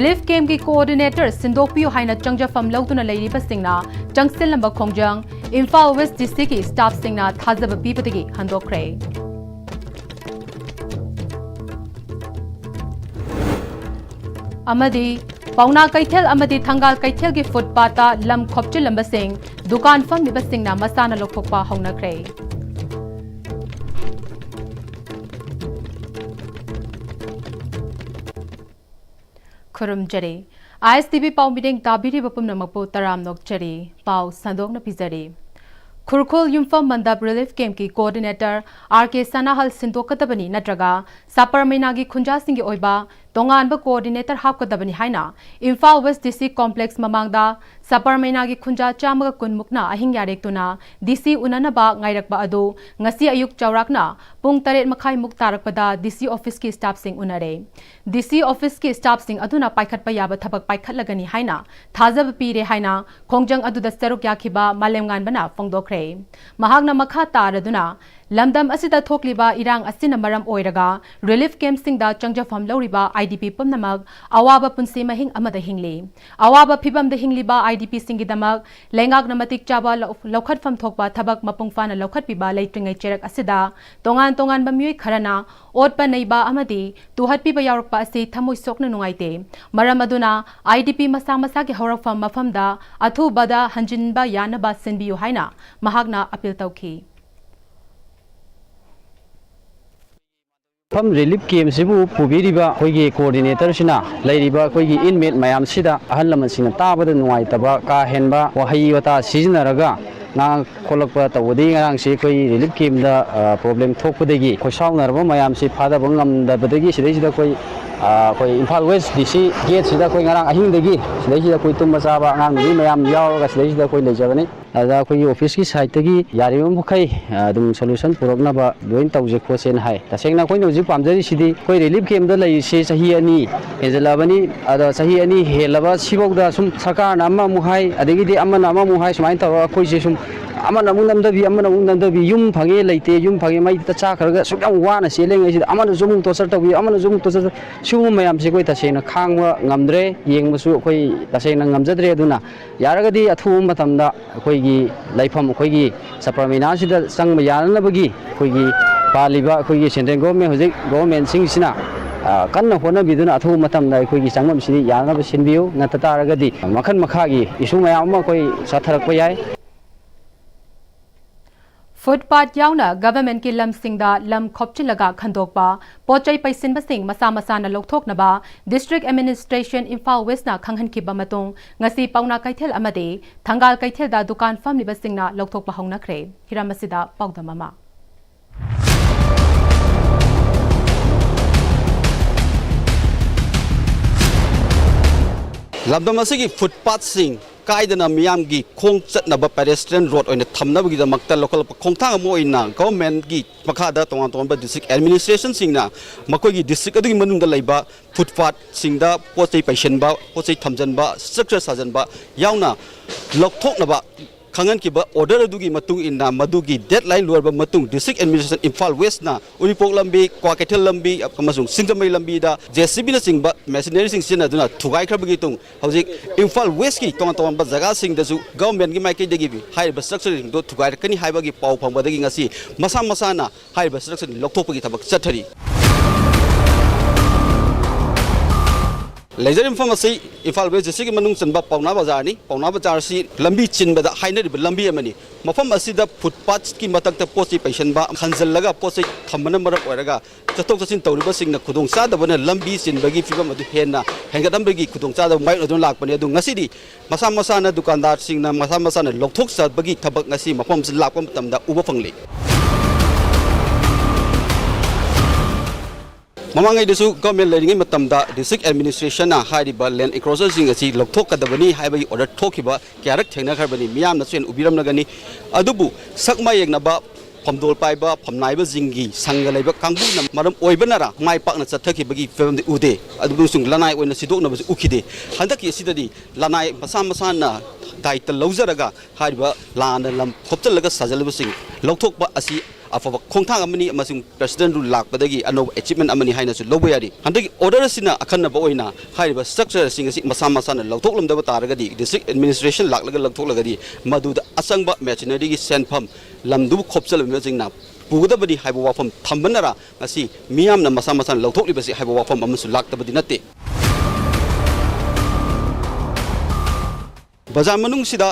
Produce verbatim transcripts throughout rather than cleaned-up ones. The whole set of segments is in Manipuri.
ꯔꯤꯂꯤꯐ ꯀꯦꯝꯞꯀꯤ ꯀꯣꯑꯣꯔꯗꯤꯅꯦꯇꯔ ꯁꯤꯟꯗꯣꯛꯄꯤꯌꯨ ꯍꯥꯏꯅ ꯆꯪꯖꯐꯝ ꯂꯧꯗꯨꯅ ꯂꯩꯔꯤꯕꯁꯤꯡꯅ ꯆꯪꯁꯤꯜꯂꯝꯕ ꯈꯣꯡꯖꯪ ꯏꯝꯐꯥꯜ ꯋꯦꯁ ꯗꯤ ꯁꯤꯒꯤ ꯁ꯭ꯇꯥꯐꯁꯤꯡꯅ ꯊꯥꯖꯕ ꯄꯤꯕꯗꯒꯤ ꯍꯟꯗꯣꯛꯈ꯭ꯔꯦ꯫ ꯑꯃꯗꯤ ꯄꯥꯎꯅꯥ ꯀꯩꯊꯦꯜ ꯑꯃꯗꯤ ꯊꯪꯒꯥꯜ ꯀꯩꯊꯦꯜꯒꯤ ꯐꯨꯠꯄꯥꯠꯇ ꯂꯝ ꯈꯣꯞꯆꯤꯜꯂꯝꯕꯁꯤꯡ, ꯗꯨꯀꯥꯟ ꯐꯝꯂꯤꯕꯁꯤꯡꯅ ꯃꯁꯥꯅ ꯂꯧꯊꯣꯛꯄ ꯍꯧꯅꯈ꯭ꯔꯦ꯫ ꯈꯨꯔꯨꯝꯖꯔꯤ꯫ ꯑꯥꯏ ꯑꯦꯁ ꯇꯤ ꯚꯤ ꯄꯥꯎ ꯃꯤꯠꯌꯦꯡ ꯇꯥꯕꯤꯔꯤꯕ ꯄꯨꯝꯅꯃꯛꯄꯨ ꯇꯔꯥꯝꯅ ꯑꯣꯛꯆꯔꯤ꯫ ꯄꯥꯎ ꯁꯟꯗꯣꯛꯅ ꯄꯤꯖꯔꯤ꯫ ꯈꯨꯔꯈꯨꯜ ꯌꯨꯝꯐꯝ ꯃꯟꯗꯞ ꯔꯤꯂꯤꯐ ꯀꯦꯝꯞꯀꯤ ꯀꯣꯑꯣꯔꯗꯤꯅꯦꯇꯔ ꯑꯥꯔ ꯀꯦ ꯁꯅꯥꯍꯜ ꯁꯤꯟꯗꯣꯛꯀꯗꯕꯅꯤ ꯅꯠꯇ꯭ꯔꯒ ꯁꯥꯄꯔ ꯃꯩꯅꯥꯒꯤ ꯈꯨꯟꯖꯥꯁꯤꯡꯒꯤ ꯑꯣꯏꯕ ꯇꯣꯉꯥꯟꯕ ꯀꯣꯑꯣꯔꯗꯤꯅꯦꯇꯔ ꯍꯥꯞꯀꯗꯕꯅꯤ ꯍꯥꯏꯅ ꯏꯝꯐꯥꯜ ꯋꯦꯁ ꯗꯤ ꯁꯤ ꯀꯣꯝꯄ꯭ꯂꯦꯛꯁ ꯃꯃꯥꯡꯗ ꯁꯥꯄꯔ ꯃꯩꯅꯥꯒꯤ ꯈꯨꯟꯖꯥ ꯆꯥꯝꯃꯒ ꯀꯨꯟ ꯃꯨꯛꯅ ꯑꯍꯤꯡ ꯌꯥꯔꯦꯛꯇꯨꯅ ꯗꯤ ꯁꯤ ꯎꯅꯅꯕ ꯉꯥꯏꯔꯛꯄ ꯑꯗꯨ ꯉꯁꯤ ꯑꯌꯨꯛ ꯆꯥꯎꯔꯥꯛꯅ ꯄꯨꯡ ꯇꯔꯦꯠ ꯃꯈꯥꯏ ꯃꯨꯛ ꯇꯥꯔꯛꯄꯗ ꯗꯤ ꯁꯤ ꯑꯣꯐꯤꯁꯀꯤ ꯁ꯭ꯇꯥꯐꯁꯤꯡ ꯎꯅꯔꯦ꯫ ꯗꯤ ꯁꯤ ꯑꯣꯐꯤꯁꯀꯤ ꯁ꯭ꯇꯥꯐꯁꯤꯡ ꯑꯗꯨꯅ ꯄꯥꯏꯈꯠꯄ ꯌꯥꯕ ꯊꯕꯛ ꯄꯥꯏꯈꯠꯂꯒꯅꯤ ꯍꯥꯏꯅ ꯊꯥꯖꯕ ꯄꯤꯔꯦ ꯍꯥꯏꯅ ꯈꯣꯡꯖꯪ ꯑꯗꯨꯗ ꯁꯔꯨꯛ ꯌꯥꯈꯤꯕ ꯃꯥꯂꯦꯝꯉꯥꯟꯕꯅ ꯐꯣꯡꯗꯣꯛꯈ꯭ꯔꯦ꯫ ꯃꯍꯥꯛꯅ ꯃꯈꯥ ꯇꯥꯔꯗꯨꯅ, ꯂꯝꯗꯝ ꯑꯁꯤꯗ ꯊꯣꯛꯂꯤꯕ ꯏꯔꯥꯡ ꯑꯁꯤꯅ ꯃꯔꯝ ꯑꯣꯏꯔꯒ ꯔꯤꯂꯤꯐ ꯀꯦꯝꯞꯁꯤꯡꯗ ꯆꯪꯖꯐꯝ ꯂꯧꯔꯤꯕ ꯑꯥꯏ ꯗꯤ ꯄꯤ ꯄꯨꯝꯅꯃꯛ ꯑꯋꯥꯕ ꯄꯨꯟꯁꯤ ꯃꯍꯤꯡ ꯑꯃꯗ ꯍꯤꯡꯂꯤ꯫ ꯑꯋꯥꯕ ꯐꯤꯚꯝꯗ ꯍꯤꯡꯂꯤꯕ ꯑꯥꯏ ꯗꯤ ꯄꯤꯁꯤꯡꯒꯤꯗꯃꯛ ꯂꯩꯉꯥꯛꯅ ꯃꯇꯤꯛ ꯆꯥꯕ ꯂꯧ-, ꯂꯧꯈꯠꯐꯝ ꯊꯣꯛꯄ ꯊꯕꯛ ꯃꯄꯨꯡ ꯐꯥꯅ ꯂꯧꯈꯠꯄꯤꯕ ꯂꯩꯇ꯭ꯔꯤꯉꯩ ꯆꯩꯔꯛ ꯑꯁꯤꯗ ꯇꯣꯉꯥꯟ ꯇꯣꯉꯥꯟꯕ ꯃꯤꯑꯣꯏ ꯈꯔꯅ ꯑꯣꯠꯄ ꯅꯩꯕ ꯑꯃꯗꯤ ꯇꯨꯍꯠꯄꯤꯕ ꯌꯥꯎꯔꯛꯄ ꯑꯁꯤ ꯊꯃꯣꯏ ꯁꯣꯛꯅ ꯅꯨꯡꯉꯥꯏꯇꯦ꯫ ꯃꯔꯝ ꯑꯗꯨꯅ ꯑꯥꯏ ꯗꯤ ꯄꯤ ꯃꯁꯥ ꯃꯁꯥꯒꯤ ꯍꯧꯔꯛꯐꯝ ꯃꯐꯝꯗ ꯑꯊꯨꯕꯗ ꯍꯟꯖꯤꯟꯕ ꯌꯥꯅꯕ ꯁꯤꯟꯕꯤꯌꯨ ꯍꯥꯏꯅ ꯃꯍꯥꯛꯅ ꯑꯄꯤꯜ ꯇꯧꯈꯤ꯫ ꯃꯐꯝ ꯔꯤꯂꯤꯐ ꯀꯦꯝꯞꯁꯤꯕꯨ ꯄꯨꯕꯤꯔꯤꯕ ꯑꯩꯈꯣꯏꯒꯤ ꯀꯣꯑꯣꯔꯗꯤꯅꯦꯇꯔꯁꯤꯅ ꯂꯩꯔꯤꯕ ꯑꯩꯈꯣꯏꯒꯤ ꯏꯟꯃꯦꯠ ꯃꯌꯥꯝꯁꯤꯗ ꯑꯍꯜ ꯂꯃꯟꯁꯤꯡꯅ ꯇꯥꯕꯗ ꯅꯨꯡꯉꯥꯏꯇꯕ, ꯀꯥ ꯍꯦꯟꯕ ꯋꯥꯍꯩ ꯋꯥꯇꯥ ꯁꯤꯖꯤꯟꯅꯔꯒ ꯉꯥꯡ ꯈꯣꯠꯂꯛꯄ ꯇꯧꯕꯗꯒꯤ ꯉꯔꯥꯡꯁꯤ ꯑꯩꯈꯣꯏ ꯔꯤꯂꯤꯐ ꯀꯦꯝꯞꯇ, ꯑ, ꯄ꯭ꯔꯣꯕ꯭ꯂꯦꯝ ꯊꯣꯛꯄꯗꯒꯤ ꯈꯣꯏꯁꯥꯎꯅꯔꯕ ꯃꯌꯥꯝꯁꯤ ꯐꯥꯊꯕ ꯉꯝꯗꯕꯗꯒꯤ ꯁꯤꯗꯩꯁꯤꯗ ꯑꯩꯈꯣꯏ, ꯑ, ꯑꯩꯈꯣꯏ ꯏꯝꯐꯥꯜ ꯋꯦꯁ ꯗꯤ ꯁꯤ ꯒꯦꯠꯁꯤꯗ ꯑꯩꯈꯣꯏ ꯉꯔꯥꯡ ꯑꯍꯤꯡꯗꯒꯤ ꯁꯤꯗꯩꯁꯤꯗ ꯑꯩꯈꯣꯏ ꯇꯨꯝꯕ ꯆꯥꯕ ꯑꯉꯥꯡ ꯅꯨꯄꯤ ꯃꯌꯥꯝ ꯌꯥꯎꯔꯒ ꯁꯤꯗꯩꯁꯤꯗ ꯑꯩꯈꯣꯏ ꯂꯩꯖꯕꯅꯤ꯫ ꯑꯗ ꯑꯩꯈꯣꯏꯒꯤ ꯑꯣꯐꯤꯁꯀꯤ ꯁꯥꯏꯠꯇꯒꯤ ꯌꯥꯔꯤꯕ ꯃꯈꯩ, ꯑ, ꯑꯗꯨꯝ ꯁꯣꯂꯨꯁꯟ ꯄꯨꯔꯛꯅꯕ ꯂꯣꯏꯅ ꯇꯧꯖꯦ ꯈꯣꯠꯁꯦꯅ ꯍꯥꯏ꯫ ꯇꯁꯦꯡꯅ ꯑꯩꯈꯣꯏꯅ ꯍꯧꯖꯤꯛ ꯄꯥꯝꯖꯔꯤꯁꯤꯗꯤ ꯑꯩꯈꯣꯏ ꯔꯤꯂꯤꯐ ꯀꯦꯝꯞꯇ ꯂꯩꯔꯤꯁꯤ ꯆꯍꯤ ꯑꯅꯤ ꯍꯦꯟꯖꯜꯂꯛꯑꯕꯅꯤ꯫ ꯑꯗꯣ ꯆꯍꯤ ꯑꯅꯤ ꯍꯦꯜꯂꯕ ꯁꯤꯐꯥꯎꯗ ꯁꯨꯝ ꯁꯔꯀꯥꯔꯅ ꯑꯃꯃꯨꯛ ꯍꯥꯏ, ꯑꯗꯒꯤꯗꯤ ꯑꯃꯅ ꯑꯃꯃꯨꯛ ꯍꯥꯏ, ꯁꯨꯃꯥꯏꯅ ꯇꯧꯔꯒ ꯑꯩꯈꯣꯏꯁꯦ ꯁꯨꯝ ꯑꯃꯅ ꯑꯃꯨꯛ ꯅꯝꯊꯕꯤ, ꯑꯃꯅ ꯑꯃꯨꯛ ꯅꯝꯊꯕꯤ, ꯌꯨꯝ ꯐꯪꯉꯦ ꯂꯩꯇꯦ, ꯌꯨꯝ ꯐꯪꯉꯦ ꯃꯩ ꯇ ꯆꯥꯈ꯭ꯔꯒ ꯑꯁꯨꯛ ꯌꯥꯝ ꯋꯥꯅ ꯆꯦꯜꯂꯤꯉꯩꯁꯤꯗ ꯑꯃꯅꯁꯨ ꯑꯃꯨꯛ torture ꯇꯧꯕꯤ, ꯑꯃꯅꯁꯨ ꯑꯃꯨꯛ torture ꯇꯧ-, ꯁꯤꯒꯨꯝꯕ ꯃꯌꯥꯝꯁꯦ ꯑꯩꯈꯣꯏ ꯇꯁꯦꯡꯅ ꯈꯥꯡꯕ ꯉꯝꯗ꯭ꯔꯦ꯫ ꯌꯦꯡꯕꯁꯨ ꯑꯩꯈꯣꯏ ꯇꯁꯦꯡꯅ ꯉꯝꯖꯗ꯭ꯔꯦ꯫ ꯑꯗꯨꯅ ꯌꯥꯔꯒꯗꯤ ꯑꯊꯨꯕ ꯃꯇꯝꯗ ꯑꯩꯈꯣꯏꯒꯤ ꯂꯩꯐꯝ, ꯑꯩꯈꯣꯏꯒꯤ ꯁꯄꯔꯃꯤꯅꯥꯁꯤꯗ ꯆꯪꯕ ꯌꯥꯅꯅꯕꯒꯤ ꯑꯩꯈꯣꯏꯒꯤ ꯄꯥꯜꯂꯤꯕ ꯑꯩꯈꯣꯏꯒꯤ central government, ꯍꯧꯖꯤꯛ governmentꯁꯤꯡꯁꯤꯅ, ꯑ, ꯀꯟꯅ ꯍꯣꯠꯅꯕꯤꯗꯨꯅ ꯑꯊꯨꯕ ꯃꯇꯝꯗ ꯑꯩꯈꯣꯏꯒꯤ ꯆꯪꯐꯝꯁꯤꯗꯤ ꯌꯥꯅꯅꯕ ꯁꯤꯟꯕꯤꯌꯨ꯫ ꯅꯠꯇ ꯇꯥꯔꯒꯗꯤ ꯃꯈꯜ ꯃꯈꯥꯒꯤ issue ꯃꯌꯥꯝ ꯑꯃ ꯑꯩꯈꯣꯏ ꯆꯠꯊꯔꯛꯄ ꯌꯥꯏ꯫ Footpath ꯌꯥꯎꯅ governmentꯀꯤ ꯂꯝꯁꯤꯡꯗ ꯂꯝ ꯈꯣꯞꯆꯤꯜꯂꯒ ꯈꯟꯗꯣꯛꯄ, ꯄꯣꯠ ꯆꯩ ꯄꯩꯁꯤꯟꯕꯁꯤꯡ ꯃꯁꯥ ꯃꯁꯥꯅ ꯂꯧꯊꯣꯛꯅꯕ District Administration ꯏꯝꯐꯥꯜ Westꯅ ꯈꯪꯍꯟꯈꯤꯕ ꯃꯇꯨꯡ, ꯉꯁꯤ ꯄꯥꯎꯅꯥ ꯀꯩꯊꯦꯜ ꯑꯃꯗꯤ ꯊꯪꯒꯥꯜ ꯀꯩꯊꯦꯜꯗ ꯗꯨꯀꯥꯟ ꯐꯝꯂꯤꯕꯁꯤꯡꯅ ꯂꯧꯊꯣꯛꯄ ꯍꯧꯅꯈ꯭ꯔꯦ꯫ ꯍꯤꯔꯝ ꯑꯁꯤꯗ ꯄꯥꯎꯗꯝ ꯑꯃ꯫ ꯂꯝꯗꯝ ꯑꯁꯤꯒꯤ footpathꯁꯤꯡ ꯀꯥꯏꯗꯅ ꯃꯤꯌꯥꯝꯒꯤ ꯈꯣꯡ ꯆꯠꯅꯕ pedestrian road ꯑꯣꯏꯅ ꯊꯝꯅꯕꯒꯤꯗꯃꯛꯇ ꯂꯧꯈꯠꯂꯛꯄ ꯈꯣꯡꯊꯥꯡ ꯑꯃ ꯑꯣꯏꯅ governmentꯀꯤ ꯃꯈꯥꯗ ꯇꯣꯉꯥꯟ ꯇꯣꯉꯥꯟꯕ district administrationꯁꯤꯡꯅ ꯃꯈꯣꯏꯒꯤ district ꯑꯗꯨꯒꯤ ꯃꯅꯨꯡꯗ ꯂꯩꯕ footpathꯁꯤꯡꯗ ꯄꯣꯠ ꯆꯩ ꯄꯩꯁꯤꯟꯕ, ꯄꯣꯠ ꯆꯩ ꯊꯝꯖꯤꯟꯕ, structure ꯁꯥꯖꯤꯟꯕ ꯌꯥꯎꯅ ꯂꯧꯊꯣꯛꯅꯕ ꯈꯪꯍꯟꯈꯤꯕ order ꯑꯗꯨꯒꯤ ꯃꯇꯨꯡ ꯏꯟꯅ, ꯃꯗꯨꯒꯤ deadline ꯂꯣꯏꯔꯕ ꯃꯇꯨꯡ, District Administration ꯏꯝꯐꯥꯜ Westꯅ ꯎꯔꯤꯄꯣꯛ ꯂꯝꯕꯤ, ꯀ꯭ꯋꯥꯀꯩꯊꯦꯜ ꯂꯝꯕꯤ ꯑꯃꯁꯨꯡ ꯁꯤꯡꯖꯃꯩ ꯂꯝꯕꯤꯗ JCBꯅꯆꯤꯡꯕ machineryꯁꯤꯡ ꯁꯤꯖꯤꯟꯅꯗꯨꯅ ꯊꯨꯒꯥꯏꯈ꯭ꯔꯕꯒꯤ ꯇꯨꯡ, ꯍꯧꯖꯤꯛ ꯏꯝꯐꯥꯜ Westꯀꯤ ꯇꯣꯉꯥꯟ ꯇꯣꯉꯥꯟꯕ ꯖꯒꯥꯁꯤꯡꯗꯁꯨ governmentꯀꯤ ꯃꯥꯏꯀꯩꯗꯒꯤ ꯍꯥꯏꯔꯤꯕ structureꯁꯤꯡꯗꯨ ꯊꯨꯒꯥꯏꯔꯛꯀꯅꯤ ꯍꯥꯏꯕꯒꯤ ꯄꯥꯎ ꯐꯪꯕꯗꯒꯤ ꯉꯁꯤ ꯃꯁꯥ ꯃꯁꯥꯅ ꯍꯥꯏꯔꯤꯕ structureꯁꯤꯡ ꯂꯧꯊꯣꯛꯄꯒꯤ ꯊꯕꯛ ꯆꯠꯊꯔꯤ꯫ ꯂꯩꯖꯔꯤꯕ ꯃꯐꯝ ꯑꯁꯤ ꯏꯝꯐꯥꯜ West Districtꯀꯤ ꯃꯅꯨꯡ ꯆꯟꯕ ꯄꯥꯎꯅꯥ ꯕꯖꯥꯔꯅꯤ꯫ ꯄꯥꯎꯅꯥ ꯕꯖꯥꯔ ꯑꯁꯤ ꯂꯝꯕꯤ ꯆꯤꯟꯕꯗ ꯍꯥꯏꯅꯔꯤꯕ ꯂꯝꯕꯤ ꯑꯃꯅꯤ꯫ ꯃꯐꯝ ꯑꯁꯤꯗ footpathꯀꯤ ꯃꯊꯛꯇ ꯄꯣꯠ ꯆꯩ ꯄꯩꯁꯟꯕ, ꯈꯟꯖꯜꯂꯒ ꯄꯣꯠ ꯆꯩ ꯊꯝꯕꯅ ꯃꯔꯝ ꯑꯣꯏꯔꯒ ꯆꯠꯊꯣꯛ ꯆꯠꯁꯤꯟ ꯇꯧꯔꯤꯕꯁꯤꯡꯅ ꯈꯨꯗꯣꯡꯆꯥꯗꯕꯅ ꯂꯝꯕꯤ ꯆꯤꯟꯕꯒꯤ ꯐꯤꯕꯝ ꯑꯗꯨ ꯍꯦꯟꯅ ꯍꯦꯟꯒꯠꯍꯟꯕꯒꯤ ꯈꯨꯗꯣꯡꯆꯥꯗꯕ ꯃꯥꯌꯣꯛꯅꯗꯨꯅ ꯂꯥꯛꯄꯅꯤ꯫ ꯑꯗꯨ ꯉꯁꯤꯗꯤ ꯃꯁꯥ ꯃꯁꯥꯅ, ꯗꯨꯀꯥꯟꯗꯥꯔꯁꯤꯡꯅ ꯃꯁꯥ ꯃꯁꯥꯅ ꯂꯧꯊꯣꯛꯆꯕꯒꯤ ꯊꯕꯛ ꯉꯁꯤ ꯃꯐꯝ ꯑꯁꯤꯗ ꯂꯥꯛꯄ ꯃꯇꯝꯗ ꯎꯕ ꯐꯪꯂꯤ꯫ ꯃꯃꯥꯡꯉꯩꯗꯁꯨ government ꯂꯩꯔꯤꯉꯩ ꯃꯇꯝꯗ district administrationꯅ ꯍꯥꯏꯔꯤꯕ land encroacherꯁꯤꯡ ꯑꯁꯤ ꯂꯧꯊꯣꯛꯀꯗꯕꯅꯤ ꯍꯥꯏꯕꯒꯤ order ꯊꯣꯛꯈꯤꯕ ꯀꯌꯥꯔꯛ ꯊꯦꯡꯅꯈ꯭ꯔꯕꯅꯤ, ꯃꯤꯌꯥꯝꯅꯁꯨ ꯍꯦꯟꯅ ꯎꯕꯤꯔꯝꯂꯒꯅꯤ꯫ ꯑꯗꯨꯕꯨ ꯁꯛ ꯃꯥꯌꯦꯡꯅꯕ ꯐꯝꯗꯣꯜ ꯄꯥꯏꯕ, ꯐꯝꯅꯥꯏꯕꯁꯤꯡꯒꯤ ꯁꯪꯒ ꯂꯩꯕ ꯀꯥꯡꯕꯨꯅ ꯃꯔꯝ ꯑꯣꯏꯕꯅꯔ ꯃꯥꯏ ꯄꯥꯛꯅ ꯆꯠꯊꯈꯤꯕꯒꯤ ꯐꯤꯕꯝꯗꯤ ꯎꯗꯦ꯫ ꯑꯗꯨꯕꯨ ꯂꯅꯥꯏ ꯑꯣꯏꯅ ꯁꯤꯗꯣꯛꯅꯕꯁꯨ ꯎꯈꯤꯗꯦ꯫ ꯍꯟꯗꯛꯀꯤ ꯑꯁꯤꯗꯗꯤ ꯂꯅꯥꯏ ꯃꯁꯥ ꯃꯁꯥꯅ ꯗꯥꯏꯇ ꯂꯧꯖꯔꯒ ꯍꯥꯏꯔꯤꯕ ꯂꯥꯟꯅ ꯂꯝ ꯈꯣꯞꯆꯜꯂꯒ ꯁꯥꯖꯜꯂꯤꯕꯁꯤꯡ ꯂꯧꯊꯣꯛꯄ ꯑꯁꯤ ꯑꯐꯕ ꯈꯣꯡꯊꯥꯡ ꯑꯃꯅꯤ ꯑꯃꯁꯨꯡ ꯄ꯭ꯔꯦꯁꯤꯗꯦꯟꯠ ꯔꯨꯜ ꯂꯥꯛꯄꯗꯒꯤ ꯑꯅꯧꯕ ꯑꯦꯆꯤꯞꯃꯦꯟꯠ ꯑꯃꯅꯤ ꯍꯥꯏꯅꯁꯨ ꯂꯧꯕ ꯌꯥꯔꯤ꯫ ꯍꯟꯗꯛꯀꯤ ꯑꯣꯔꯗꯔ ꯑꯁꯤꯅ ꯑꯈꯟꯅꯕ ꯑꯣꯏꯅ ꯍꯥꯏꯔꯤꯕ ꯁ꯭ꯇ꯭ꯔꯛꯆꯔꯁꯤꯡ ꯑꯁꯤ ꯃꯁꯥ ꯃꯁꯥꯅ ꯂꯧꯊꯣꯛꯂꯝꯗꯕ ꯇꯥꯔꯒꯗꯤ, ꯗꯤꯁꯇ꯭ꯔꯤꯛ ꯑꯦꯗꯃꯤꯅꯤꯁꯇ꯭ꯔꯦꯁꯟ ꯂꯥꯛꯂꯒ ꯂꯧꯊꯣꯛꯂꯒꯗꯤ, ꯃꯗꯨꯗ ꯑꯆꯪꯕ ꯃꯦꯆꯤꯅꯔꯤꯒꯤ ꯁꯦꯟꯐꯝ ꯂꯝꯗꯨꯕꯨ ꯈꯣꯞꯆꯜꯂꯕꯁꯤꯡꯅ ꯄꯨꯒꯗꯕꯅꯤ ꯍꯥꯏꯕ ꯋꯥꯐꯝ ꯊꯝꯕꯅꯔ ꯉꯁꯤ ꯃꯤꯌꯥꯝꯅ ꯃꯁꯥ ꯃꯁꯥꯅ ꯂꯧꯊꯣꯛꯂꯤꯕꯁꯤ ꯍꯥꯏꯕ ꯋꯥꯐꯝ ꯑꯃꯁꯨ ꯂꯥꯛꯇꯕꯗꯤ ꯅꯠꯇꯦ꯫ ꯕꯖꯥꯔ ꯃꯅꯨꯡꯁꯤꯗ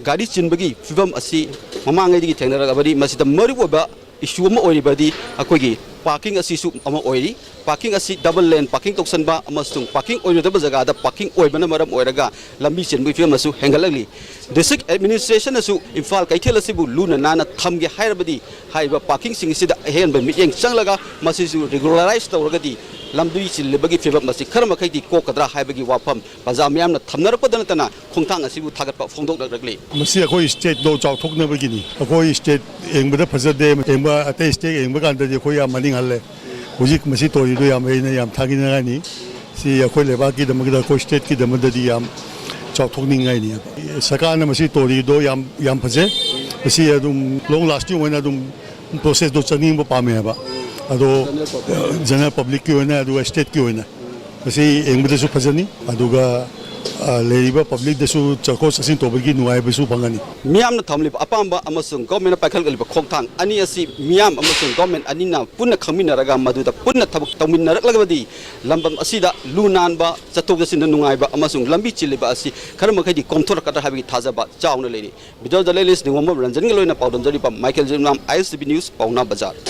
ꯒꯥꯔꯤ ꯆꯤꯟꯕꯒꯤ ꯐꯤꯕꯝ ꯑꯁꯤ ꯃꯃꯥꯡꯉꯩꯗꯒꯤ ꯊꯦꯡꯅꯔꯛꯂꯕꯗꯤ, ꯃꯁꯤꯗ ꯃꯔꯨꯑꯣꯏꯕ ꯏꯁꯨ ꯑꯃ ꯑꯣꯏꯔꯤꯕꯗꯤ ꯑꯩꯈꯣꯏꯒꯤ ꯄꯥꯔꯀꯤꯡ ꯑꯁꯤꯁꯨ ꯑꯃ ꯑꯣꯏꯔꯤ꯫ ꯄꯥꯔꯀꯤꯡ ꯑꯁꯤ ꯗꯕꯜ ꯂꯦꯟ ꯄꯥꯔꯀꯤꯡ ꯇꯧꯁꯟꯕ ꯑꯃꯁꯨꯡ ꯄꯥꯔꯀꯤꯡ ꯑꯣꯏꯔꯣꯏꯗꯕ ꯖꯒꯥꯗ ꯄꯥꯔꯀꯤꯡ ꯑꯣꯏꯕꯅ ꯃꯔꯝ ꯑꯣꯏꯔꯒ ꯂꯝꯕꯤ ꯆꯤꯟꯕꯒꯤ ꯐꯤꯕꯝ ꯑꯁꯨ ꯍꯦꯟꯒꯠꯂꯛꯂꯤ꯫ ꯗꯤꯁꯇ꯭ꯔꯤꯛ ꯑꯦꯗꯃꯤꯅꯤꯁꯇ꯭ꯔꯦꯁꯟꯅꯁꯨ ꯏꯝꯐꯥꯜ ꯀꯩꯊꯦꯜ ꯑꯁꯤꯕꯨ ꯂꯨꯅ ꯅꯥꯟꯅ ꯊꯝꯒꯦ ꯍꯥꯏꯔꯕꯗꯤ, ꯍꯥꯏꯔꯤꯕ ꯄꯥꯔꯀꯤꯡꯁꯤꯡ ꯑꯁꯤꯗ ꯑꯍꯦꯟꯕ ꯃꯤꯠꯌꯦꯡ ꯆꯪꯂꯒ ꯃꯁꯤꯁꯨ ꯔꯤꯒꯨꯂꯔꯥꯏꯁ ꯇꯧꯔꯒꯗꯤ ꯂꯝꯕꯤ ꯆꯤꯜꯂꯤꯕꯒꯤ ꯐꯤꯕꯝ ꯑꯁꯤ ꯈꯔ ꯃꯈꯩꯗꯤ ꯀꯣꯛꯀꯗ꯭ꯔꯥ ꯍꯥꯏꯕꯒꯤ ꯋꯥꯐꯝ ꯄ꯭ꯔꯖꯥ ꯃꯤꯌꯥꯝꯅ ꯊꯝꯅꯔꯛꯄꯗ ꯅꯠꯇꯅ ꯈꯣꯡꯊꯥꯡ ꯑꯁꯤꯕꯨ ꯊꯥꯒꯠꯄ ꯐꯣꯡꯗꯣꯛꯅꯔꯛꯂꯤ꯫ ꯃꯁꯤ ꯑꯩꯈꯣꯏ ꯁ꯭ꯇꯦꯠꯇꯣ ꯆꯥꯎꯊꯣꯛꯅꯕꯒꯤꯅꯤ꯫ ꯑꯩꯈꯣꯏ ꯁ꯭ꯇꯦꯠ ꯌꯦꯡꯕꯗ ꯐꯖꯗꯦ, ꯌꯦꯡꯕ, ꯑꯇꯩ ꯁ꯭ꯇꯦꯠ ꯌꯦꯡꯕ ꯀꯥꯟꯗꯗꯤ ꯑꯩꯈꯣꯏ ꯌꯥꯝ ꯃꯅꯤꯡ ꯍꯜꯂꯦ꯫ ꯍꯧꯖꯤꯛ ꯃꯁꯤ ꯇꯧꯔꯤꯗꯣ ꯌꯥꯝ, ꯑꯩꯅ ꯌꯥꯝ ꯊꯥꯒꯠꯅꯤꯡꯉꯥꯏꯅꯤ꯫ ꯁꯤ ꯑꯩꯈꯣꯏ ꯂꯩꯕꯥꯛꯀꯤꯗꯃꯛꯇ, ꯑꯩꯈꯣꯏ ꯁ꯭ꯇꯦꯠꯀꯤꯗꯃꯛꯇꯗꯤ ꯌꯥꯝ ꯆꯥꯎꯊꯣꯛꯅꯤꯡꯉꯥꯏꯅꯤ꯫ ꯁꯔꯀꯥꯔꯅ ꯃꯁꯤ ꯇꯧꯔꯤꯗꯣ ꯌꯥꯝ, ꯌꯥꯝ ꯐꯖꯩ꯫ ꯃꯁꯤ ꯑꯗꯨꯝ ꯂꯣꯡ ꯂꯥꯁꯇꯤꯡ ꯑꯣꯏꯅ ꯑꯗꯨꯝ ꯄ꯭ꯔꯣꯁꯦꯁꯇꯣ ꯆꯠꯅꯤꯡꯕ ꯄꯥꯝꯃꯦ ꯍꯥꯏꯕ꯫ ꯑꯗꯣ ꯖꯦꯅꯔꯦꯜ ꯄꯕ꯭ꯂꯤꯛꯀꯤ ꯑꯣꯏꯅ, ꯑꯗꯨꯒ ꯁ꯭ꯇꯦꯠꯀꯤ ꯑꯣꯏꯅ ꯃꯁꯤ ꯌꯦꯡꯕꯗꯁꯨ ꯐꯖꯅꯤ, ꯑꯗꯨꯒ, ꯑ, ꯂꯩꯔꯤꯕ ꯄꯕ꯭ꯂꯤꯛꯇꯁꯨ ꯆꯠꯊꯣꯛ ꯆꯠꯁꯤꯟ ꯇꯧꯕꯒꯤ ꯅꯨꯡꯉꯥꯏꯕꯁꯨ ꯐꯪꯒꯅꯤ꯫ ꯃꯤꯌꯥꯝꯅ ꯊꯝꯂꯤꯕ ꯑꯄꯥꯝꯕ ꯑꯃꯁꯨꯡ ꯒꯣꯔꯃꯦꯟꯅ ꯄꯥꯏꯈꯠꯂꯛꯂꯤꯕ ꯈꯣꯡꯊꯥꯡ ꯑꯅꯤ ꯑꯁꯤ ꯃꯤꯌꯥꯝ ꯑꯃꯁꯨꯡ ꯒꯣꯔꯃꯦꯟ ꯑꯅꯤꯅ ꯄꯨꯟꯅ ꯈꯪꯃꯤꯟꯅꯔꯒ ꯃꯗꯨꯗ ꯄꯨꯟꯅ ꯊꯕꯛ ꯇꯧꯃꯤꯟꯅꯔꯛꯂꯒꯗꯤ ꯂꯝꯗꯝ ꯑꯁꯤꯗ ꯂꯨ ꯅꯥꯟꯕ, ꯆꯠꯊꯣꯛ ꯆꯠꯁꯤꯟꯗ ꯅꯨꯡꯉꯥꯏꯕ ꯑꯃꯁꯨꯡ ꯂꯝꯕꯤ ꯆꯤꯜꯂꯤꯕ ꯑꯁꯤ ꯈꯔ ꯃꯈꯩꯗꯤ ꯀꯣꯝꯊꯣꯔꯛꯀꯗ꯭ꯔꯥ ꯍꯥꯏꯕꯒꯤ ꯊꯥꯖꯕ ꯆꯥꯎꯅ ꯂꯩꯔꯤ꯫ ꯚꯤꯗꯤꯑꯣ ꯖꯔꯅꯦꯂꯤꯁ ꯅꯤꯉꯣꯝꯕꯝ ꯔꯟꯖꯟꯒ ꯂꯣꯏꯅ ꯄꯥꯎꯗꯝꯖꯔꯤꯕ ꯃꯥꯏꯀꯦꯜ ꯖꯤꯝꯅꯥꯝ, ꯑꯥꯏ ꯑꯦꯁ ꯇꯤ ꯚꯤ ꯅ꯭ꯌꯨꯁ, ꯄꯥꯎꯅꯥ ꯕꯖꯥꯔ꯫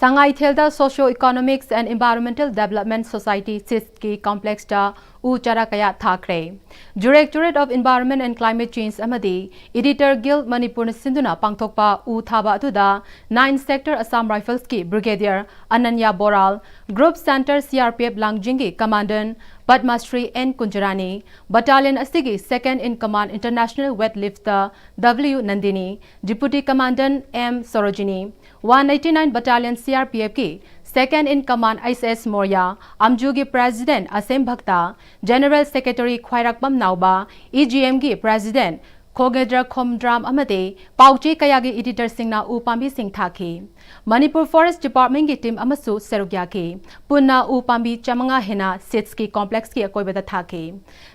ꯁꯉꯥꯏꯊꯦꯜꯗ Socio Economics and Environmental Development Society, ꯁꯤꯁꯀꯤ ꯀꯝꯄ꯭ꯂꯦꯛꯁꯇ ꯎ ꯆꯥꯔꯥ ꯀꯌꯥ ꯊꯥꯈ꯭ꯔꯦ꯫ Directorate of Environment and Climate Change ꯑꯃꯗꯤ Editor Guild ꯃꯅꯤꯄꯨꯔꯅ ꯁꯤꯟꯗꯨꯅ ꯄꯥꯡꯊꯣꯛꯄ ꯎ ꯊꯥꯕ ꯑꯗꯨꯗ Nine Sector Assam Riflesꯀꯤ Brigadier Ananya Boral, Group Center C R P F ꯂꯥꯡꯖꯤꯡꯒꯤ Commandant Padmashri N Kunjarani, Battalion ꯑꯁꯤꯒꯤ Second in Command International Weight Lifter W Nandini, Deputy Commandant M Sarojini, One eighty nine Battalion C R P Fꯀꯤ Second in Command S S Maurya, ꯑꯝꯖꯨꯒꯤ President Asem Bhakta, General Secretary ꯈ꯭ꯋꯥꯏꯔꯥꯛꯄꯝ ꯅꯥꯎꯕ, E G Mꯒꯤ President ꯈꯣꯒꯦꯗ꯭ꯔ ꯈꯣꯝꯗ꯭ꯔꯥꯝ ꯑꯃꯗꯤ ꯄꯥꯎꯆꯦ ꯀꯌꯥꯒꯤ Editorꯁꯤꯡꯅ ꯎ ꯄꯥꯝꯕꯤꯁꯤꯡ ꯊꯥꯈꯤ꯫ ꯃꯅꯤꯄꯨꯔ Forest Departmentꯀꯤ team ꯑꯃꯁꯨ ꯁꯔꯨꯛ ꯌꯥꯈꯤ꯫ ꯄꯨꯟꯅ ꯎ ꯄꯥꯝꯕꯤ ꯆꯥꯃꯉꯥ ꯍꯦꯟꯅ SEEDSꯀꯤ complexꯀꯤ ꯑꯀꯣꯏꯕꯗ ꯊꯥꯈꯤ꯫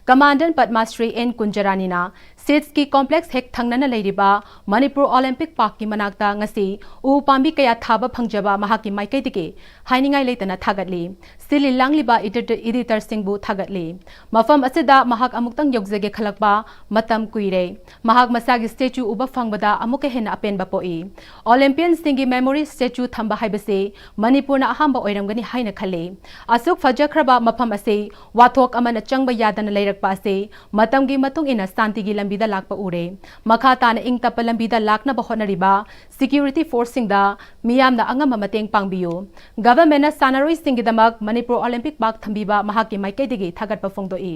Commandant ꯄꯗꯃꯁ꯭ꯔꯤ ꯑꯦꯟ ꯀꯨꯟꯖꯔꯥꯅꯤꯅ SEEDSꯀꯤ complex ꯍꯦꯛ ꯊꯪꯅꯅ ꯂꯩꯔꯤꯕ ꯃꯅꯤꯄꯨꯔ Olympic Parkꯀꯤ ꯃꯅꯥꯛꯇ ꯉꯁꯤ ꯎ ꯄꯥꯝꯕꯤ ꯀꯌꯥ ꯊꯥꯕ ꯐꯪꯖꯕ ꯃꯍꯥꯛꯀꯤ ꯃꯥꯏꯀꯩꯗꯒꯤ ꯍꯥꯏꯅꯤꯡꯉꯥꯏ ꯂꯩꯇꯅ ꯊꯥꯒꯠꯂꯤ꯫ ꯁꯤꯜꯂꯤ ꯂꯥꯡꯂꯤꯕ editor-, Editorꯁꯤꯡꯕꯨ ꯊꯥꯒꯠꯂꯤ꯫ ꯃꯐꯝ ꯑꯁꯤꯗ ꯃꯍꯥꯛ ꯑꯃꯨꯛꯇꯪ ꯌꯧꯖꯒꯦ ꯈꯜꯂꯛꯄ ꯃꯇꯝ ꯀꯨꯏꯔꯦ꯫ ꯃꯍꯥꯛ ꯃꯁꯥꯒꯤ statue ꯎꯕ ꯐꯪꯕꯗ ꯑꯃꯨꯛꯀ ꯍꯦꯟꯅ ꯑꯄꯦꯟꯕ ꯄꯣꯛꯏ꯫ Olympianꯁꯤꯡꯒꯤ memory statue ꯊꯝꯕ ꯍꯥꯏꯕꯁꯤ ꯃꯅꯤꯄꯨꯔꯅ ꯑꯍꯥꯟꯕ ꯑꯣꯏꯔꯝꯒꯅꯤ ꯍꯥꯏꯅ ꯈꯜꯂꯤ꯫ ꯑꯁꯨꯛ ꯐꯖꯈ꯭ꯔꯕ ꯃꯐꯝ ꯑꯁꯤ ꯋꯥꯊꯣꯛ ꯑꯃꯅ ꯆꯪꯕ ꯌꯥꯗꯅ ꯂꯩꯔꯛꯄ ꯑꯁꯤ ꯃꯇꯝꯒꯤ ꯃꯇꯨꯡ ꯏꯟꯅ ꯁꯥꯟꯇꯤꯒꯤ ꯂꯝꯕꯤꯗ ꯂꯥꯛꯄ ꯎꯔꯦ꯫ ꯃꯈꯥ ꯇꯥꯅ ꯏꯪ ꯇꯞꯄ ꯂꯝꯕꯤꯗ ꯂꯥꯛꯅꯕ ꯍꯣꯠꯅꯔꯤꯕ security forceꯁꯤꯡꯗ ꯃꯤꯌꯥꯝꯅ ꯑꯉꯝꯕ ꯃꯇꯦꯡ ꯄꯥꯡꯕꯤꯌꯨ꯫ Governmentꯅ ꯁꯥꯟꯅꯔꯣꯏꯁꯤꯡꯒꯤꯗꯃꯛ ꯃꯅꯤꯄꯨꯔ Olympic Park ꯊꯝꯕꯤꯕ ꯃꯍꯥꯛꯀꯤ ꯃꯥꯏꯀꯩꯗꯒꯤ ꯊꯥꯒꯠꯄ ꯐꯣꯡꯗꯣꯛꯏ꯫